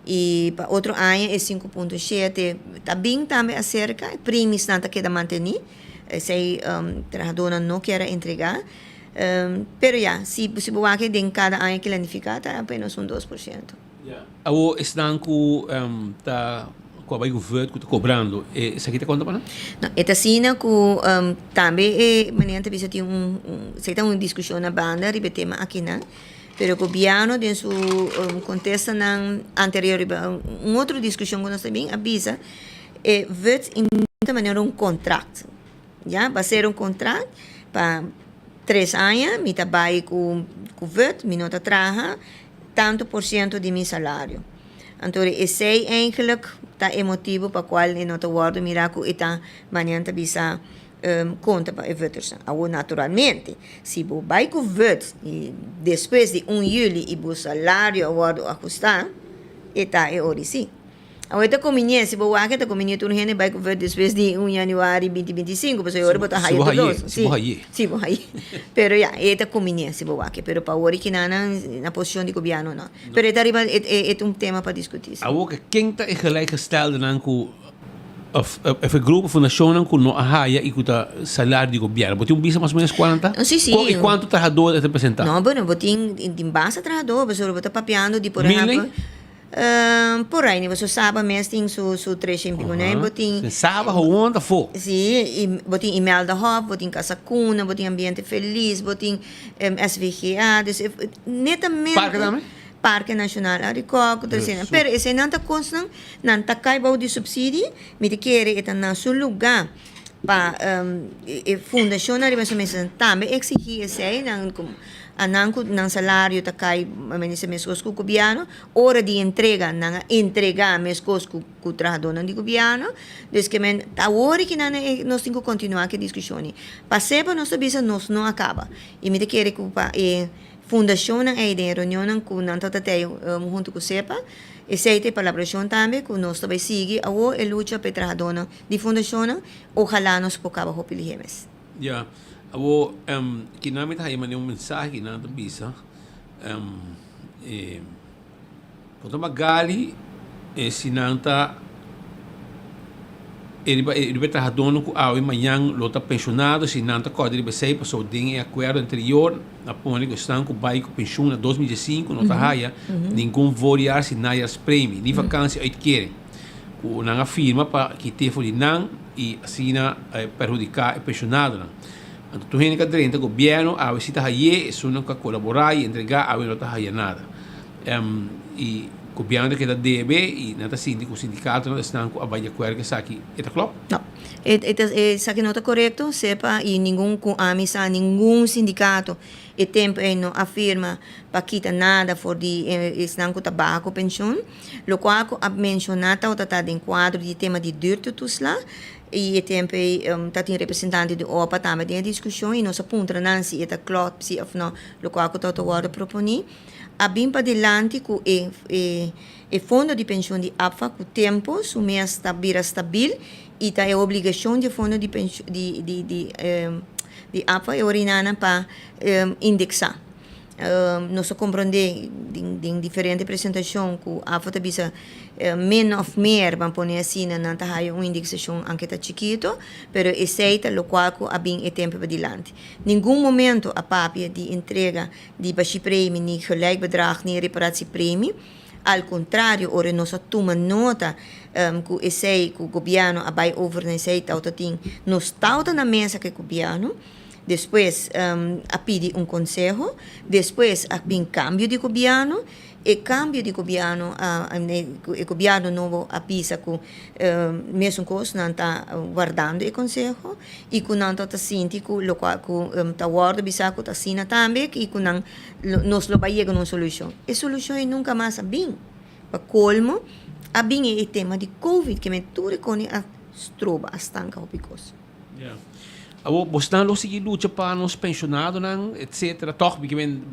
Y pa otro aña e 5.7 ta bin tambe acerca, e primisnan ta keda manteni. Esei trahadónan no kier a entregá. Pero ya, si si bo wak den kada aña kila nifiká ta apenas un 2%. Awor esnan ku ta ku a bai ku vùrt ku ta kobrando, esaki ta konta pa nan? No, e ta asina ku tambe e manera ta bisa tin un esei ta un diskushon na banda riba e tema akinan, pero gobièrnu den su kontestanan anterior riba un otro diskushon ku nos ta bin a bisa E wet in ta manera un contract, ya, ba ser un contract pa tres aña mi ta bai cu cu wet, mi no ta traha tanto por ciento di mi salario. Anto esey eigenlijk ta e motibo pa cual e no ta wordo mira cu e ta manera ta bisa conta pa e wetters. Awor naturalmente si bo bai cu wet y despues di un juli y bo salario a wordo ahusta e ta e ora si. Awor ta kombiné, si bo wak e ta kombiné tur hende bai ku vèt despues di un januari binti binti i sinku, pasobra e ora bo ta haya tur dos. Si bo hayé. Si bo hayé. Pero ya, e ta kombiné si bo wak e, pero pa awor kinan nan na posishon di gobièrnu no. Pero e ta riba, e ta un tema pa diskutí si. Awor ken ta e gelijkgesteldenan ku Of e grupo fundashonnan ku no a haya i ku ta salario di gobièrnu. Bo tin un bisa mas o menos kuantu ta? Si, si. I kuantu trahadó e ta representá? No, bueno, bo tin tin basta trahadó, pasobra bo ta papiando di por ehèmpel. Mil? Por ai, pasobra Saba mes tin su su treshen pico nei, bo tin. Saba gewoon ta afó. Si, i bo tin Imelda Hof, bo tin Casa Cuna, bo tin Ambiente Feliz, bo tin SVGA, dus netamente. Parke tambe? Parke Nacional Arikok, tur eseinan. Pero eseinan ta kosnan, nan ta kai bou di subsidie, mi ta kere e ta na su lugá pa e fundashonnan riba su mesa tambe eksigí esei, nan a nan ku nan salario ta kai mester meskos ku gobièrnu, ora di entrega nan a entregá meskos ku ku trahadónan di gobièrnu. Dus ke men ta awor ki nan nos tin ku kontinuá ku e diskushon ei. Paseba nos ta bisa nos no a kaba i mi ta kere ku pa e Fundashonnan ei den e reunionnan ku nan ta tatei huntu ku SEPA. Esei ta e palabrashon tambe ku nos ta bai sigui awor e lucha pa e trahadónan di fundashonnan. Ohalá nos por kaba hopi lihé mes. Ya. Awor, kinan mi ta haña manera un mensahe ki nan ta bisa, e. Bo ta magali e si nan ta e riba e riba e trahadónan ku awe mañan lo ta penshonado si nan ta kòrda riba esei pasobra den e akuerdo anterior a pone ku esnan ku bai ku penshun na 2015 no ta haya ningun voorjaars i najaarspremie ni vakantie uitkering ku nan a firma pa kit'é for di nan i asina perhudiká e penshonadonan. Anto tur hende ku a drenta gobièrnu awe si ta hay'é esunnan ku a kolaborá i entregá awe no ta haya nada. I gobièrnu ta keda debe i nan ta sinti ku sindikatonan esnan ku a bai di akuerdo ku esaki e ta klòp? No. E ta esaki no ta korekto, sepa i ningun ku ami sa ningun sindikato e tempu ei no a firma pa kita nada for di esnan ku ta baha ku penshun. Lokual ku a menshoná tabata ta den kuadro di tema di duurtetoeslag i e tempu ei ta tin representante di opa tambe den e diskushon i nos a puntra nan si e ta klòp si òf no lokual ku tabata wòrdu proponí. A bin padilanti ku e e fondo di penshon di APFA ku tempu su mes ta bira stabil i ta e obligashon di e fondo di penshon di di di di APFA e orinanan pa indeksá. Nos a komprondé den den diferente presentashon ku APFA ta bisa min òf meer ban pone asina nan ta haya un indeksashon anke ta chikito pero esei ta lokual ku a bin e tempu padilanti. Ningun momento a papia di entrega di bashipremie ni gelijk bedrag ni reparatiepremie. Al contrario, ora nos a tuma nota cu esey cu gobierno a bay over na esey tawata tin, nos tawata na mesa cu e gobierno, despues a pidi un conseho, despues a bin cambio di gobierno, e cambio di gobierno e gobierno nobo a bisa cu mesun cos nan ta wardando e conseho y cu nan ta sinti cu locual cu ta wordo bisa cu ta asina tambe y cu nan nos lo bay yega na un solucion. E solucion ey nunca mas a bin. Pa colmo a bin e tema di covid ke men tur e coni a stroba a stanca hopi cos. Ya. Awor bosnan lo sigui lucha pa nos pensionadonan etcetera tog mi ke men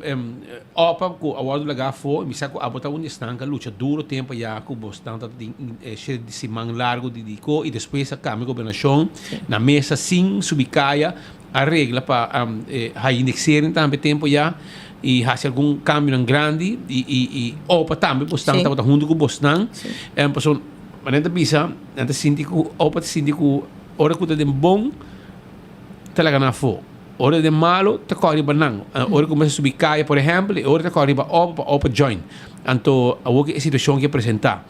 opa ku a wordo laga afo mi sa ku abo ta un di esnan ku a lucha duro tempo ya ku bosnan ta tin shete di siman largo di diko i despues a kambia gobernashon na mesa sin subi kaya a regla pa haya indexering tambe tempo ya i hasi algun kambionan grandi i i i opa tambe bosnan tabata huntu ku bosnan pasobra manera ta bisa nan ta sinti ku opa ta sinti ku Ora ku ta den bon, ta laga nan afó. Ora ta den malu, ta kòre riba nan. Ora ku mester subi kaya, por ehèmpel, e ora ta kòre riba òp pa òp join. Anto, awor ku e situashon ke presentá,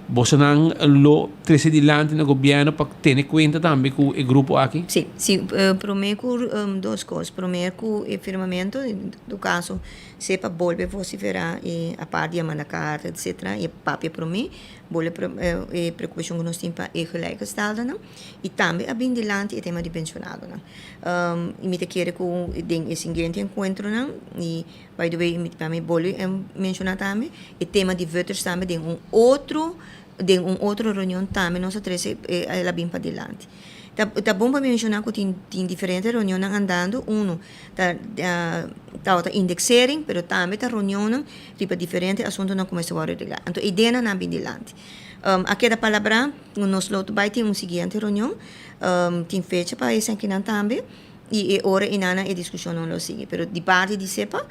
bosonan lo trese dilanti na gobièrnu pa tene kuenta tambe ku e grupo aki? Sí, sí. Promé ku dos kos. Promé ku e firmamentu, en todo kaso, sepa bolbe vosiferá e apart di a manda karta, etsetera, e papia promé. Bo e preocupacion cu nos tin pa e gelijkgesteldenan y tambe a bin dilanti e tema di pensionadonan. Y mi ta kere cu den e siguiente encuentronan, y by the way mi ta mi bolbe menciona tambe, e tema di voters tambe den un otro, den un otro reunion tambe nos a trece el a bin padilanti. Ta ta bon pa menshoná ku tin tin diferente reunionnan andando, unu ta tabata indexering, pero tambe ta reunionnan riba diferente asuntunan ku mester wòrdu reglá. Anto ideanan nan bin dilanti. A keda palabrá ku nos lo bai tin un siguiente reunion, tin fecha pa esakinan tambe i e ora enanan e diskushonnan lo sigui. Pero di parti di SEPA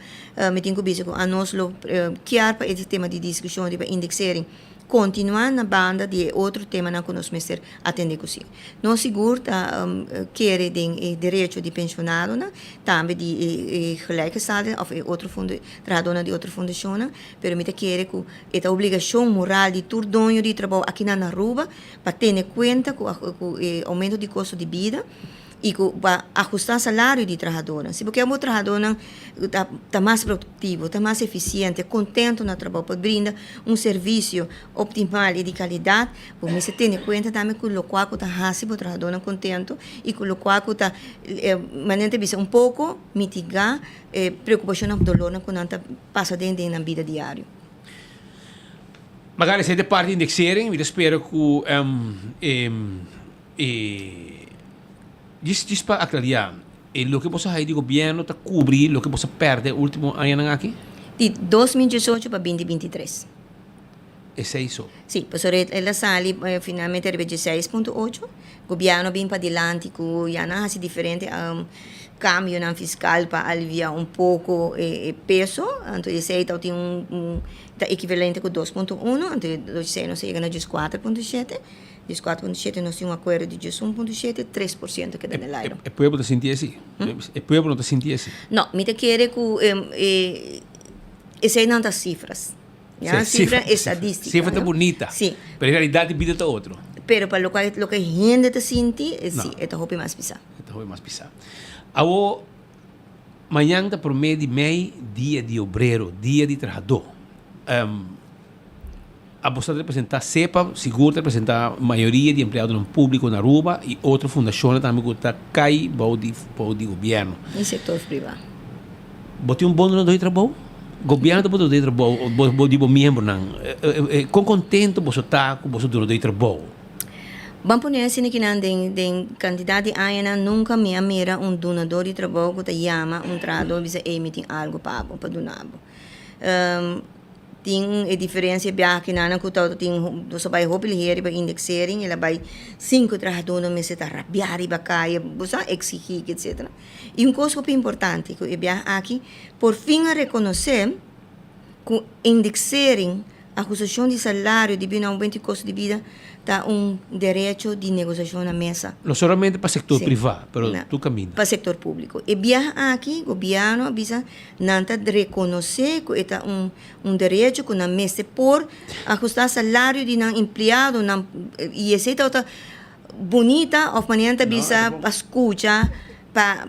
mi tin ku bisa ku anos lo kier pa e tema di diskushon riba indexering Kontinuá na banda di e otro temanan ku nos mester atendé ku si. Nos sigur ta kere den e derecho di penshonadonan, tambe di e gelijkgestelden òf e otro trahadónan di otro fundashonnan, pero mi ta kere ku e ta obligashon moral di tur doño di trabou akinan na Aruba pa tene kuenta ku e oumento di kosto di bida. i ku pa ahustá salario di trahadónan. Si bo ke bo trahadónan ta ta mas produktivo, ta mas efisiente, kontentu na trabou, por brinda un servisio optimal i di kalidat, bo mester tene kuenta tambe ku lokual ku ta hasi bo trahadónan kontentu i ku lokual ku ta manera ta bisa un poko mitigá e preokupashonnan òf dolornan ku nan ta pasa den den nan bida diario. Magali, esei ta parti di indexering. Mi ta spera ku e. E djis djis pa aclaria, e loke boso a haci di gobierno ta cubri loke boso a perde e ultimo añanan aki? Di 2018 pa 2023. Esey so? Si, pasobra el a sali finalmente riba 16.8. Gobierno a bin padilanti cu ya nan a haci diferente cambionan fiscal pa alivia un poco e peso. Anto esey ta tin un ta ekivalente cu 2.1, anto esey nos a yega na 14.7. Dies kuater punto shete nos tin un akuerdo di dies un punto shete, 3% keda den lairo. E pueblo ta sinti esi? E pueblo no ta sinti esi? No, mi ta kere ku eseinan ta sifras. Ya, sifra estadistika. Sifra ta bunita. Si. Pero e realidat di bida ta otro. Pero pa lokual loke hende ta sinti, si, e ta hopi mas pisá. E ta hopi mas pisá. Awo, mañan ta promé di mei, dia di obrero, dia di trahadó. Abo sa ta representa SEPA, sigur ta representa mayoria di empleadonan publico na Aruba y otro fundacionnan tambe cu ta cay bou di bou di gobierno. Y sector priva. Bo tin un bon dunador di trabou? Gobierno ta bo dunador di trabou, bo bo di bo miembronan. Con contento boso ta cu boso dunador di trabou? Ban pone asina kinan den den cantidad di añanan nunca mi a mira un dunador di trabou cu ta yama un trahador y bisa ey mi tin algo pa bo pa duna bo. Tin e diferencia biaha kinanan cu ta tin nos a bay hopi liher riba indexering, el a bay sin cu e trahadornan mester ta rabia riba caya, bo sa, exigi etcetera. Y un cos hopi importante cu e biaha aki por fin a reconoce cu indexering, ahustacion di salario debido na aumento di costo di bida ta un derecho di negociacion na mesa. No solamente pa sector priva, pero tur caminda. Pa sector publico. E biaha aki gobierno a bisa Nan ta rekonosé ku e ta un un derecho ku nan mester por ahustá salario di nan empleadonan i esei tabata bunita òf manera nan ta bisa pa skucha pa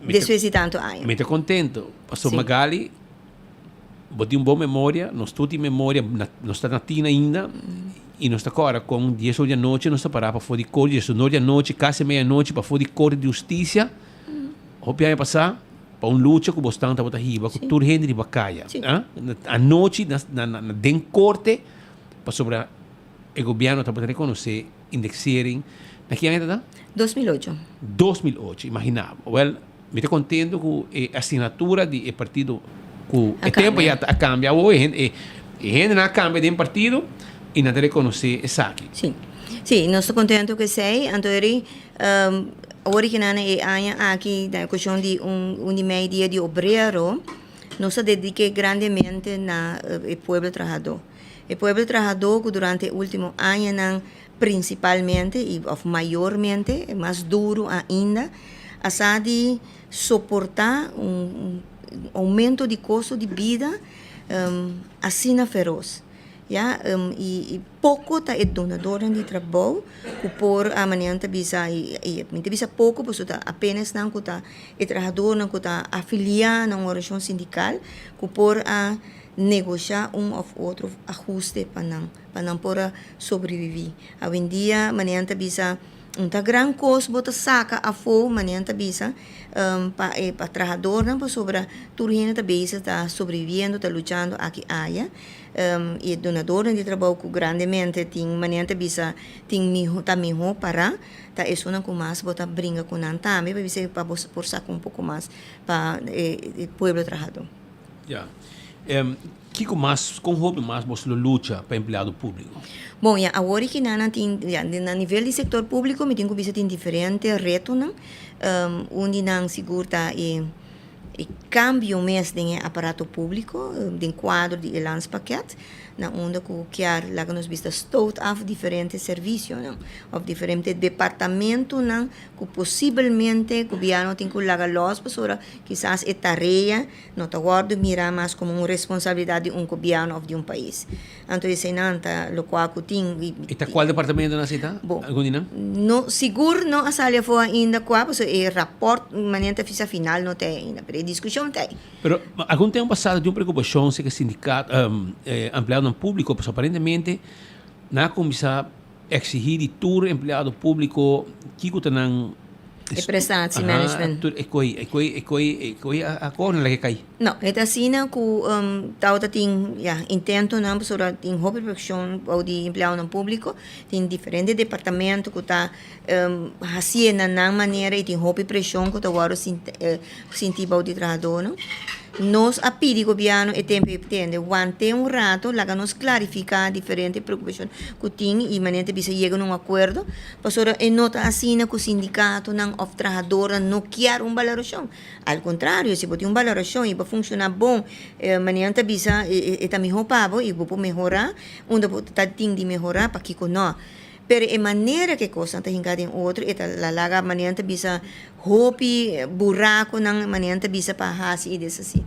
despues di tantu aña. Mi ta kontento pasobra Magali bo tin un bon memoria, nos tur tin memoria, nos ta na tina ainda i nos ta kòrda kon dies or di anochi nos ta pará pafó di korte, dies or di anochi kasi meianochi pafó di korte di hustisia. Hopi aña pasá, pa un lucha ku bosnan tabata hiba ku tur hende riba kaya. Anochi na den korte pasobra e gobièrnu tabata rekonosé indexering. Na ki aña ta ta? 2008. 2008, imaginá bo. Wèl, mi ta kontento ku e asignatura di e partido ku e tempu ya a kambia awor, e hendenan a kambia den partido i nan ta rekonosé esaki. Sí, sí, nos ta kontento ku esei. Anto eri Awor di kinan e aña aki na e okashon di un un di mei dia di obrero nos a dedik'é grandemente na e pueblo trahadó. E pueblo trahadó ku durante e último añanan prinsipalmente i òf mayormente, mas duru ainda, a sa di soportá un oumento di kosto di bida asina feros. Ya, i poko ta e donadornan di trabou ku por a manera nan ta bisa i mi ta bisa poko pasobra ta apenas nan ku ta e trahadornan ku ta afiliá na un organishon sindikal ku por a negoshá un òf otro ahuste pa nan pa nan por a sobreviví. Awendia manera nan ta bisa. Un ta gran kos bo ta saka afó, manera nan ta bisa, pa e pa trahadornan pasobra tur hende ta bezig ta sobreviviendo, ta luchando aki aya. I e dunadornan di trabou ku grandemente tin, manera nan ta bisa, tin miho ta miho pará, ta esunnan ku mas bo ta bringa ku nan tambe pa bisa pa bo por saka un poko mas pa e pueblo trahadó. Ya. Kiko mas, kon hopi mas bos lo lucha pa empleado públiko? Bon, ya, awor i kinan nan tin, ya, na nivel di sektor públiko mi tin ku bisa tin diferente retonan. Un di nan sigur ta e e kambio mes den e aparato públiko, den kuadro di e landspakket, na unda ku kier laga nos bisa stoot af diferente servisionan òf diferente departamentonan ku posibelmente gobièrnu tin ku laga lòs pasobra kisas e tarea no ta wòrdu mirá mas komo un responsabilidat di un gobièrnu òf di un pais. Anto eseinan ta lokual ku tin. I ta kual departamento nan así ta? Bo. Algun di nan? No, sigur no a sali afó ainda kua, pasobra e rapòrt manera ta fisa final no ta ei ainda, pero e diskushon ta ei. Pero algun tempu pasado tin un preokupashon serka sindikat, empleadonan públiko, pasobra aparentemente nan a kuminsá Exigí di tur empleado público kiko ta nan. E prestatie management. Tur e koi, e koi, e koi, e koi a kor nan laga kai. No, e ta asina ku tabata tin ya intentonan pasobra tin hopi preshon bou di empleadonan público, tin diferente departamento ku ta hasié na nan manera i tin hopi preshon ku ta wòrdu sinti bou di trahadónan. Nos a pidi gobièrnu e tempu ei tende want'é un rato, laga nos klarifiká diferente preokupashon ku tin i manera ta bisa yega na un akuerdo, pasobra e no ta asina ku sindikatonan òf trahadornan no kier un balorashon. Al kontrario, si bo tin un balorashon i bo funshoná bon, manera ta bisa e ta mihó pa bo i bo por mehorá unda bo ta tin di mehorá, pakiko nò? Pero e manera ku e kosnan ta hinká den otro, e ta la laga manera nan ta bisa hopi burakunan, manera nan ta bisa pa hasi i deshasí.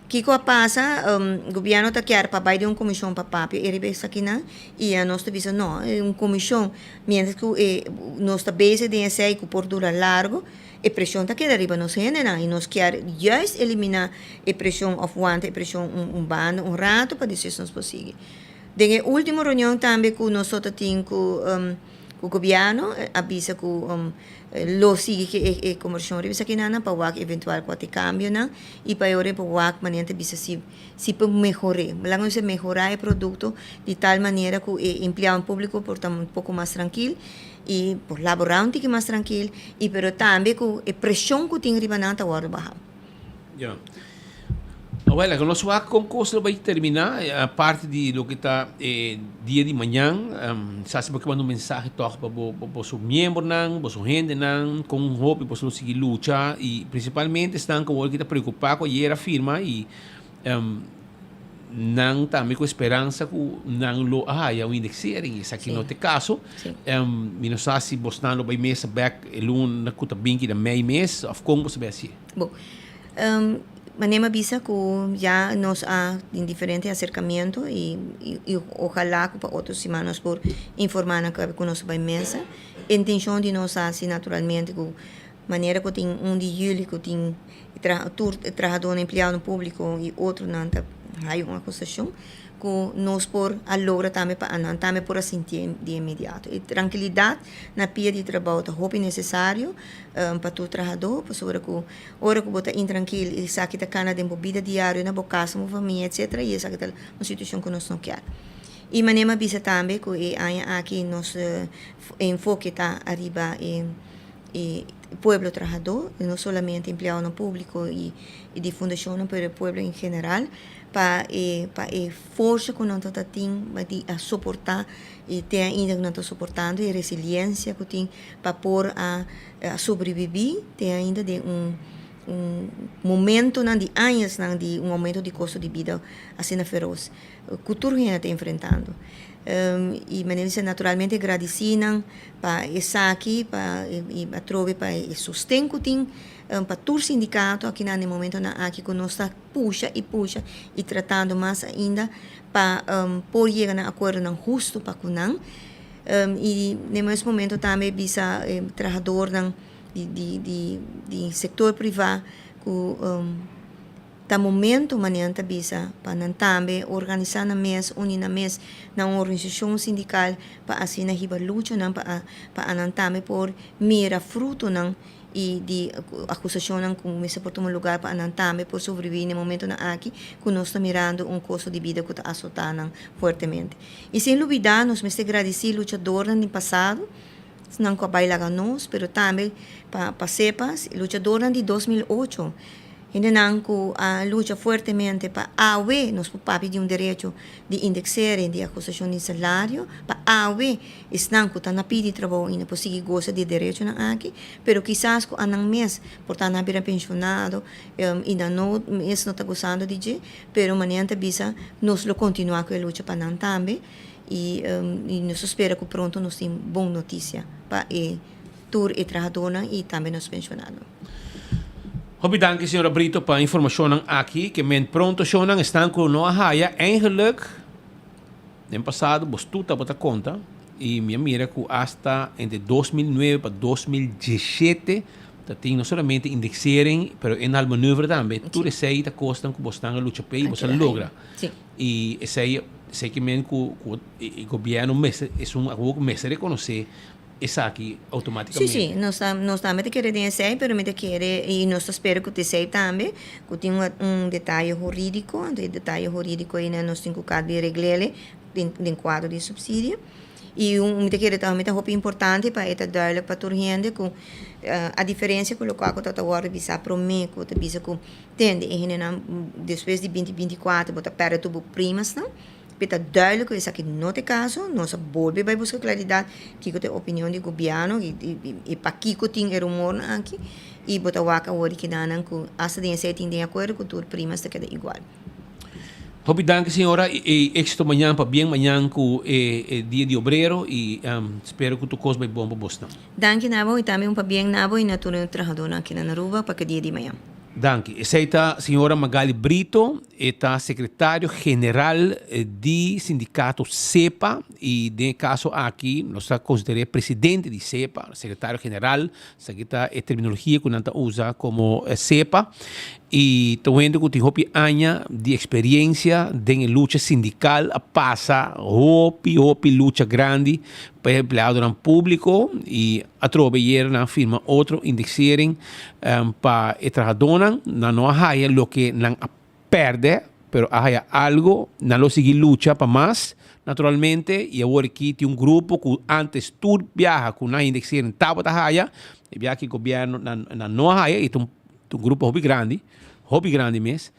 Kiko a pasa? Gobièrnu ta kier pa bai den un komishon pa papia e riba esakinan i nos ta bisa no, un komishon mientras ku e nos ta bezig den esei ku por dura largu, e preshon ta keda riba nos hendenan i nos kier juist eliminá e preshon òf wanta e preshon un banda un ratu pa despues nos por sigui. Den e ultimo reunion tambe cu nos ta tin cu cu gobierno a bisa cu lo sigui cu e conversacion riba esakinan pa wak eventual cua ta e cambionan y pa e ora pa wak manera ta bisa si si por mehore. Laga nos mehora e producto di tal manera cu e empleado publico por ta un poco mas trankil y por labora un tiki mas trankil y pero tambe cu e presion cu tin riba nan ta wordo baha. Ya. Awel, laga nos wak kon kos lo bai terminá, aparte di loke ta e dia di mañan. Sa si bo ke manda un mensahe tòg pa bo boso miembronan, boso hendenan, kon hopi boso lo sigui lucha i prinsipalmente esnan ku awor ki ta preokupá ku ayer a firma i nan tambe ku esperansa ku nan lo a haya un indexering. Esaki no ta e kaso. Mi no sa si bosnan lo bai mesa bèk e luna ku ta binki na mei mes òf kon boso bai hasié. Bo, manera mi a bisa ku ya nos a tin diferente aserkamentu i i ojalá ku pa otro siman nos por informá nan ku nos a bai mesa. Intenshon di nos a hasi naturalmente ku manera ku tin un di yuli ku tin tur trahadónan empleadonan públiko i otronan ta haya un akusashon. ku nos por a logra tambe pa nan tambe por a sintié di inmediato. E trankilidat na pia di trabou ta hopi nesesario pa tur trahadó, pasobra ku ora ku bo ta intrankil esaki ta kana den bo bida diario, na bo kas, na bo famia, etsetera, i esaki ta un situashon ku nos no kier. I manera mi a bisa tambe ku e aña aki nos enfoke ta ariba e e pueblo trahadó, no solamente empleadonan públiko i di fundashonnan, pero e pueblo en general. Pa e pa e forsa ku nan ta ta tin pa di a soportá i te ainda ku nan ta soportando e resiliencia ku tin pa por a a sobrebibí te ainda den un un momentonan di añasnan di un aumento di kosto di bida asina feros ku tur hende ta enfrentando. I manera di bisa naturalmente gradisí nan pa esaki pa i atrobe pa e sosten ku tin pa tur sindikato akinan den momentonan aki ku nos ta pusha i pusha i tratando mas ainda pa por yega na akuerdonan hustu pa ku nan. I den mes momento tambe bisa e trahadornan di di di di sektor privá ku. Ta momento, manera nan ta bisa, pa nan tambe organisá nan mes, uni nan mes na un organisashon sindikal pa asina hiba luchanan pa pa nan tambe por mira frutonan i di akusashonnan ku mester por tuma lugar pa nan tambe por sobreviví na e momentonan aki ku nos ta mirando un kosto di bida ku ta asotá nan fuertemente. I sin lubidá nos mester gradisí luchadornan di pasado, esnan ku a bai laga nos, pero tambe pa pa sepa luchadornan di 2008, Hendenan ku a lucha fuertemente pa awe nos por papia di un derecho di indexering di ajustashon di salario, pa awe esnan ku ta na pidi trabou ainda por sigui gosa di e derechonan aki, pero kisas ku anan mes por ta nan a bira penshonado i nan no mes no ta gosando di dje, pero manera nan ta bisa nos lo kontinuá ku e lucha pa nan tambe i nos ta spera ku pronto nos tin bon notisia pa e tur e trahadónan i tambe nos penshonado. Hopi danki señora Brito pa informacionnan aki ke men pronto shownan esnan ku no a haya eigenlijk den pasado bos tur tabata konta i mi a mira ku hasta entre 2009 pa 2017 ta tin no solamente indexering pero inhaalmanoeuvre tambe tur esei ta kosnan ku bosnan a lucha p'e i bos a logra i esei esei ke men ku ku e gobierno mester esun awor mester rekonosé esaki automaticamente. Sí, sí, nos ta, nos tambe ta kere den esei, pero mi ta kere i nos ta spera ku ta esei tambe, ku tin un un detaye hurídiko, anto e detaye hurídiko ei nos tin ku kaba di regl'e den den kuadro di supsidio. I un mi ta kere tambe ta hopi importante pa e ta duidelijk pa tur hende ku a diferensia ku lokual ku ta ta wòrdu bisá promé ku ta bisa ku tende e hendenan despues di binti 24 bo ta pèrdè tur bo primasnan. Pe ta duidelijk ku esaki no ta e kaso, nos a bolbe bai buska klaridat kiko ta e opinion di gobièrnu i pakiko tin e rumornan aki i bo ta wak awor di kidanan ku asta den esei tin den akuerdo ku tur primas ta keda igual. Hopi danki señora i éxito mañan pabien mañan ku e dia di obrero i spero ku tur kos bai bon pa bosnan. Danki na bo i tambe un pabien na bo i na tur e trahadónan aki na Aruba pa ke dia di mañan. Danki. Esei ta señora Magali Brito. E ta sekretario general di sindikato SEPA i den e kaso aki nos ta konsider'é presidente di SEPA, sekretario general, esaki ta e terminologia ku nan ta usa komo SEPA i ta un hende ku tin hopi aña di eksperiensia den e lucha sindikal, a pasa hopi hopi lucha grandi pa e empleadonan públiko i atrobe ayer nan a firma otro indexering pa e trahadónan. Nan no a haya loke nan a pèrdè, pero a haya algo. Nan lo sigui lucha pa mas, naturalmente. I awor aki tin un grupo ku ántes tur biaha ku nan indexering tabata haya, e biaha aki gobièrnu nan no a haya i ta un grupo hopi grandi, hopi grandi mes.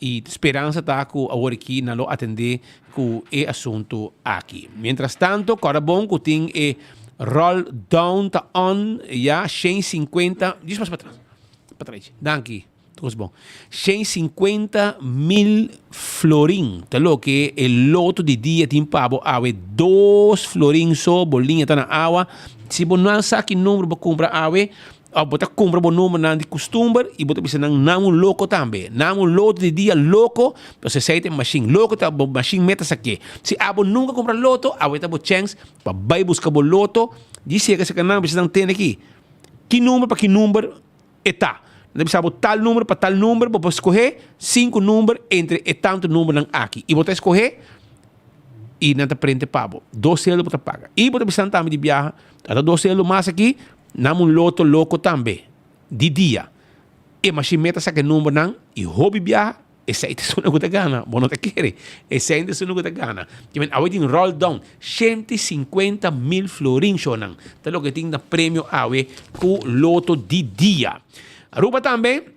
I speransa ta ku awor aki nan lo atendé ku e asuntu aki. Mientras tanto, kòrda bon ku tin e roll down ta on ya 150, djis mas patras, patras, danki, tur kos bon. 150 mil florin ta loke e loto di dia tin pa bo awe, dos florin so bo liña ta na awa. Si bo no a sa ki number bo kumpra awe, Of bo ta kumpra bo numbernan di kustumber i bo ta bisa nan nan un loko tambe. Nan un loto di dia loko, pasobra esei ta e mashin. Loko ta bo mashin meta sak'é. Si abo nunka kumpra loto, awe ta bo chèns pa bai buska bo loto. Di seka seka nan bisa nan tene aki. Ki number pa ki number e ta. Nan ta bisa bo tal number pa tal number, bo por skohé sinku number entre e tantu numbernan aki. I bo ta skohé i nan ta prente pa bo. Dos selo bo ta paga. I bo ta bisa nan tambe di biaha, ata dos selo mas aki, Nam un loto loko tambe, di dia. E mashin meta saka e numbernan i hopi biaha esei ta esun ku ta gana. Bo no ta kere. Esei ta esun ku ta gana. Ke men awe tin roll down 150,000 florin shownan ta loke tin na premio awe ku loto di dia. Aruba tambe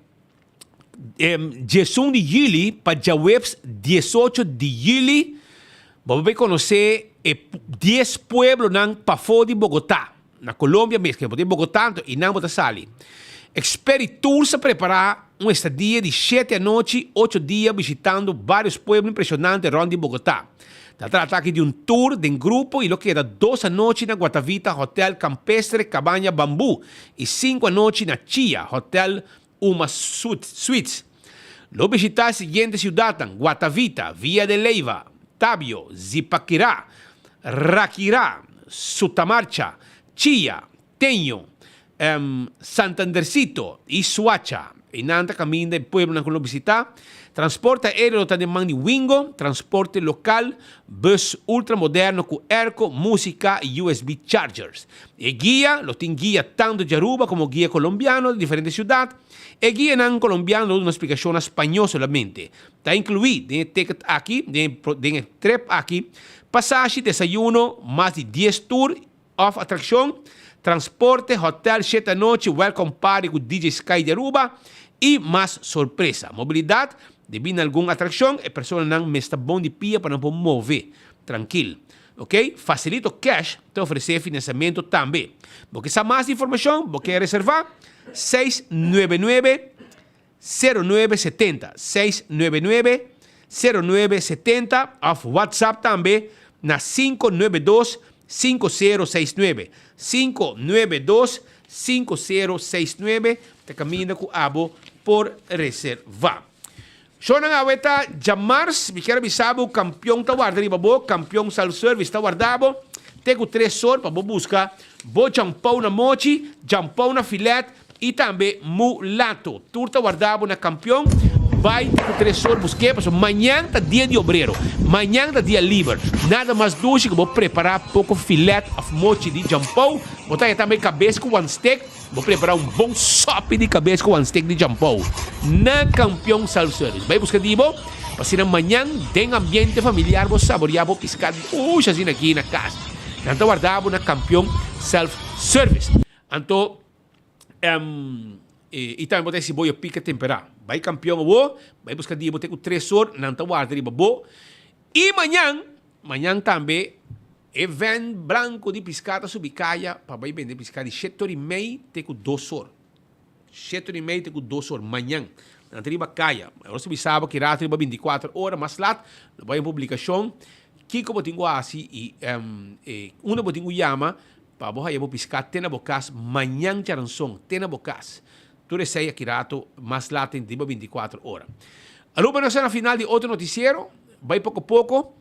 11 di juli pa djaweps 18 di juli bo por konosé e dies pueblonan pafó di Bogotá. Na Colombia mes, bo tin Bogotá anto einan bo ta sali. Experi Tours a prepará un estadia di shete anochi, ocho dia bishitando vários pueblo impreshonante rònt di Bogotá. Ta trata aki di un tour den grupo i lo keda dos anochi na Guatavita Hotel Campestre Cabaña Bambú i sinku anochi na Chia Hotel Uma Suites. Lo bishitá e siguiente siudatnan, Guatavita, Villa de Leyva, Tabio, Zipaquirá, Raquirá, Sutamarcha, Chilla, Teño, Santandercito i Suacha. Einan ta kaminda e pueblonan ku lo bisitá. Transporte aéreo lo ta den man di Wingo, transporte lokal, bus ultramoderno ku airco, músika i usb chargers. E guia lo tin guia tantu di Aruba komo guia kolombiano di diferente siudat. E guianan kolombiano lo duna splikashon na spañó solamente. Ta inkluí den e ticket aki, den e trip aki, pasashi, desayuno, mas di dies tur Of atraccion, transporte, hotel shete anochi, welcome party cu DJ Sky di Aruba y mas sorpresa. Mobilidad, Debí na algun atraccion e personanan mester bon di pia pa nan por move trankil. Ok, Facilito Cash ta ofrece financiamento tambe. Bo ke sa mas informacion? Bo ke reserva? 699 0970 699 0970 of WhatsApp tambe na 592 5069 592 5069 ta kaminda ku abo por reserva. Shownan awe ta djamars, mi kier a bisa bo kampion ta warda riba bo, kampion self service ta warda bo te ku tres or pa bo buska bo djampou na mochi, djampou na filet, I tambe mulato. Tur ta warda bo na kampion. Bai te ku tresor busk'é, pasobra mañan ta dia di obrero. Mañan ta dia liber. Nada mas dushi ku bo prepará poko filet òf mochi di djampou. Bo ta haña tambe kabes ku wanstek. Bo prepará un bon sòpi di kabes ku wanstek di djampou na Kampion Self Service. Bai buska di bo, pa asina mañan den ambiente familiar bo saboriá bo piská dushi asina aki na kas. Nan ta warda bo na Kampion Self Service. Anto. I tambe bo ta hasi bo yo pika temperá. Bai kampion awo, bai buska dia bo te ku tres or, nan ta warda riba bo. I mañan, mañan tambe e vèn blanku di piská ta subi kaya pa bai bende piská di shete or i mei te ku dos or. Shete or i mei te ku dos or mañan. Nan ta riba kaya. Nos ta bisa bo ki rato riba binti kuater ora, mas lat lo bai un publikashon kiko bo tin ku hasi i unda bo tin ku yama Pa bo haya bo piská te na bo kas mañan djaranson, te na bo kas. Tur esei aki rato mas lat den riba 24 ora. Aruba nos ta na final di otro noticiero. Bai poko poko.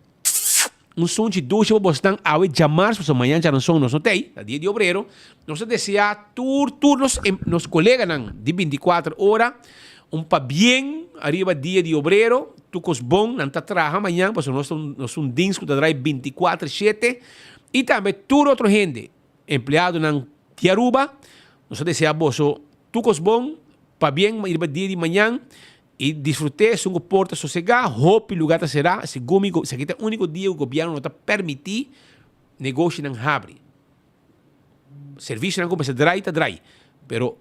Un sunchi dushi pa bosnan awe djamars pasobra mañan djaranson nos no ta ei, ta dia di obrero. Nos ta desea tur tur nos nos koleganan di 24 ora un pabien ariba dia di obrero. Tur kos bon, nan ta traha mañan pasobra nos ta nos ta un dins ku ta drai 24 shete. I tambe tur otro hende, empleadonan di Aruba, nos ta desea boso tur kos bon, pabien riba dia di mañan i disfrut'é esun ku por ta sosegá, hopi lugá ta será, segun mi esaki ta e úniko dia ku gobièrnu no ta permití negoshinan habri. Servisionan ku mester drai ta drai, pero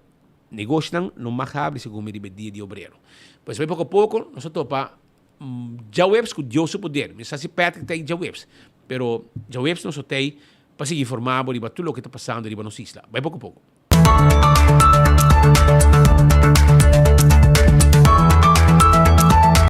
negoshinan no mag habri segun mi riba e dia di obrero. Pues bai poko a poko nos ta topa Djaweps ku Dios su poder. Mi sa si Patrick ta ei djaweps, pero djaweps nos lo ta ei pa sigui informa bo riba tur loke ta pasando riba nos isla. Bai poko poko.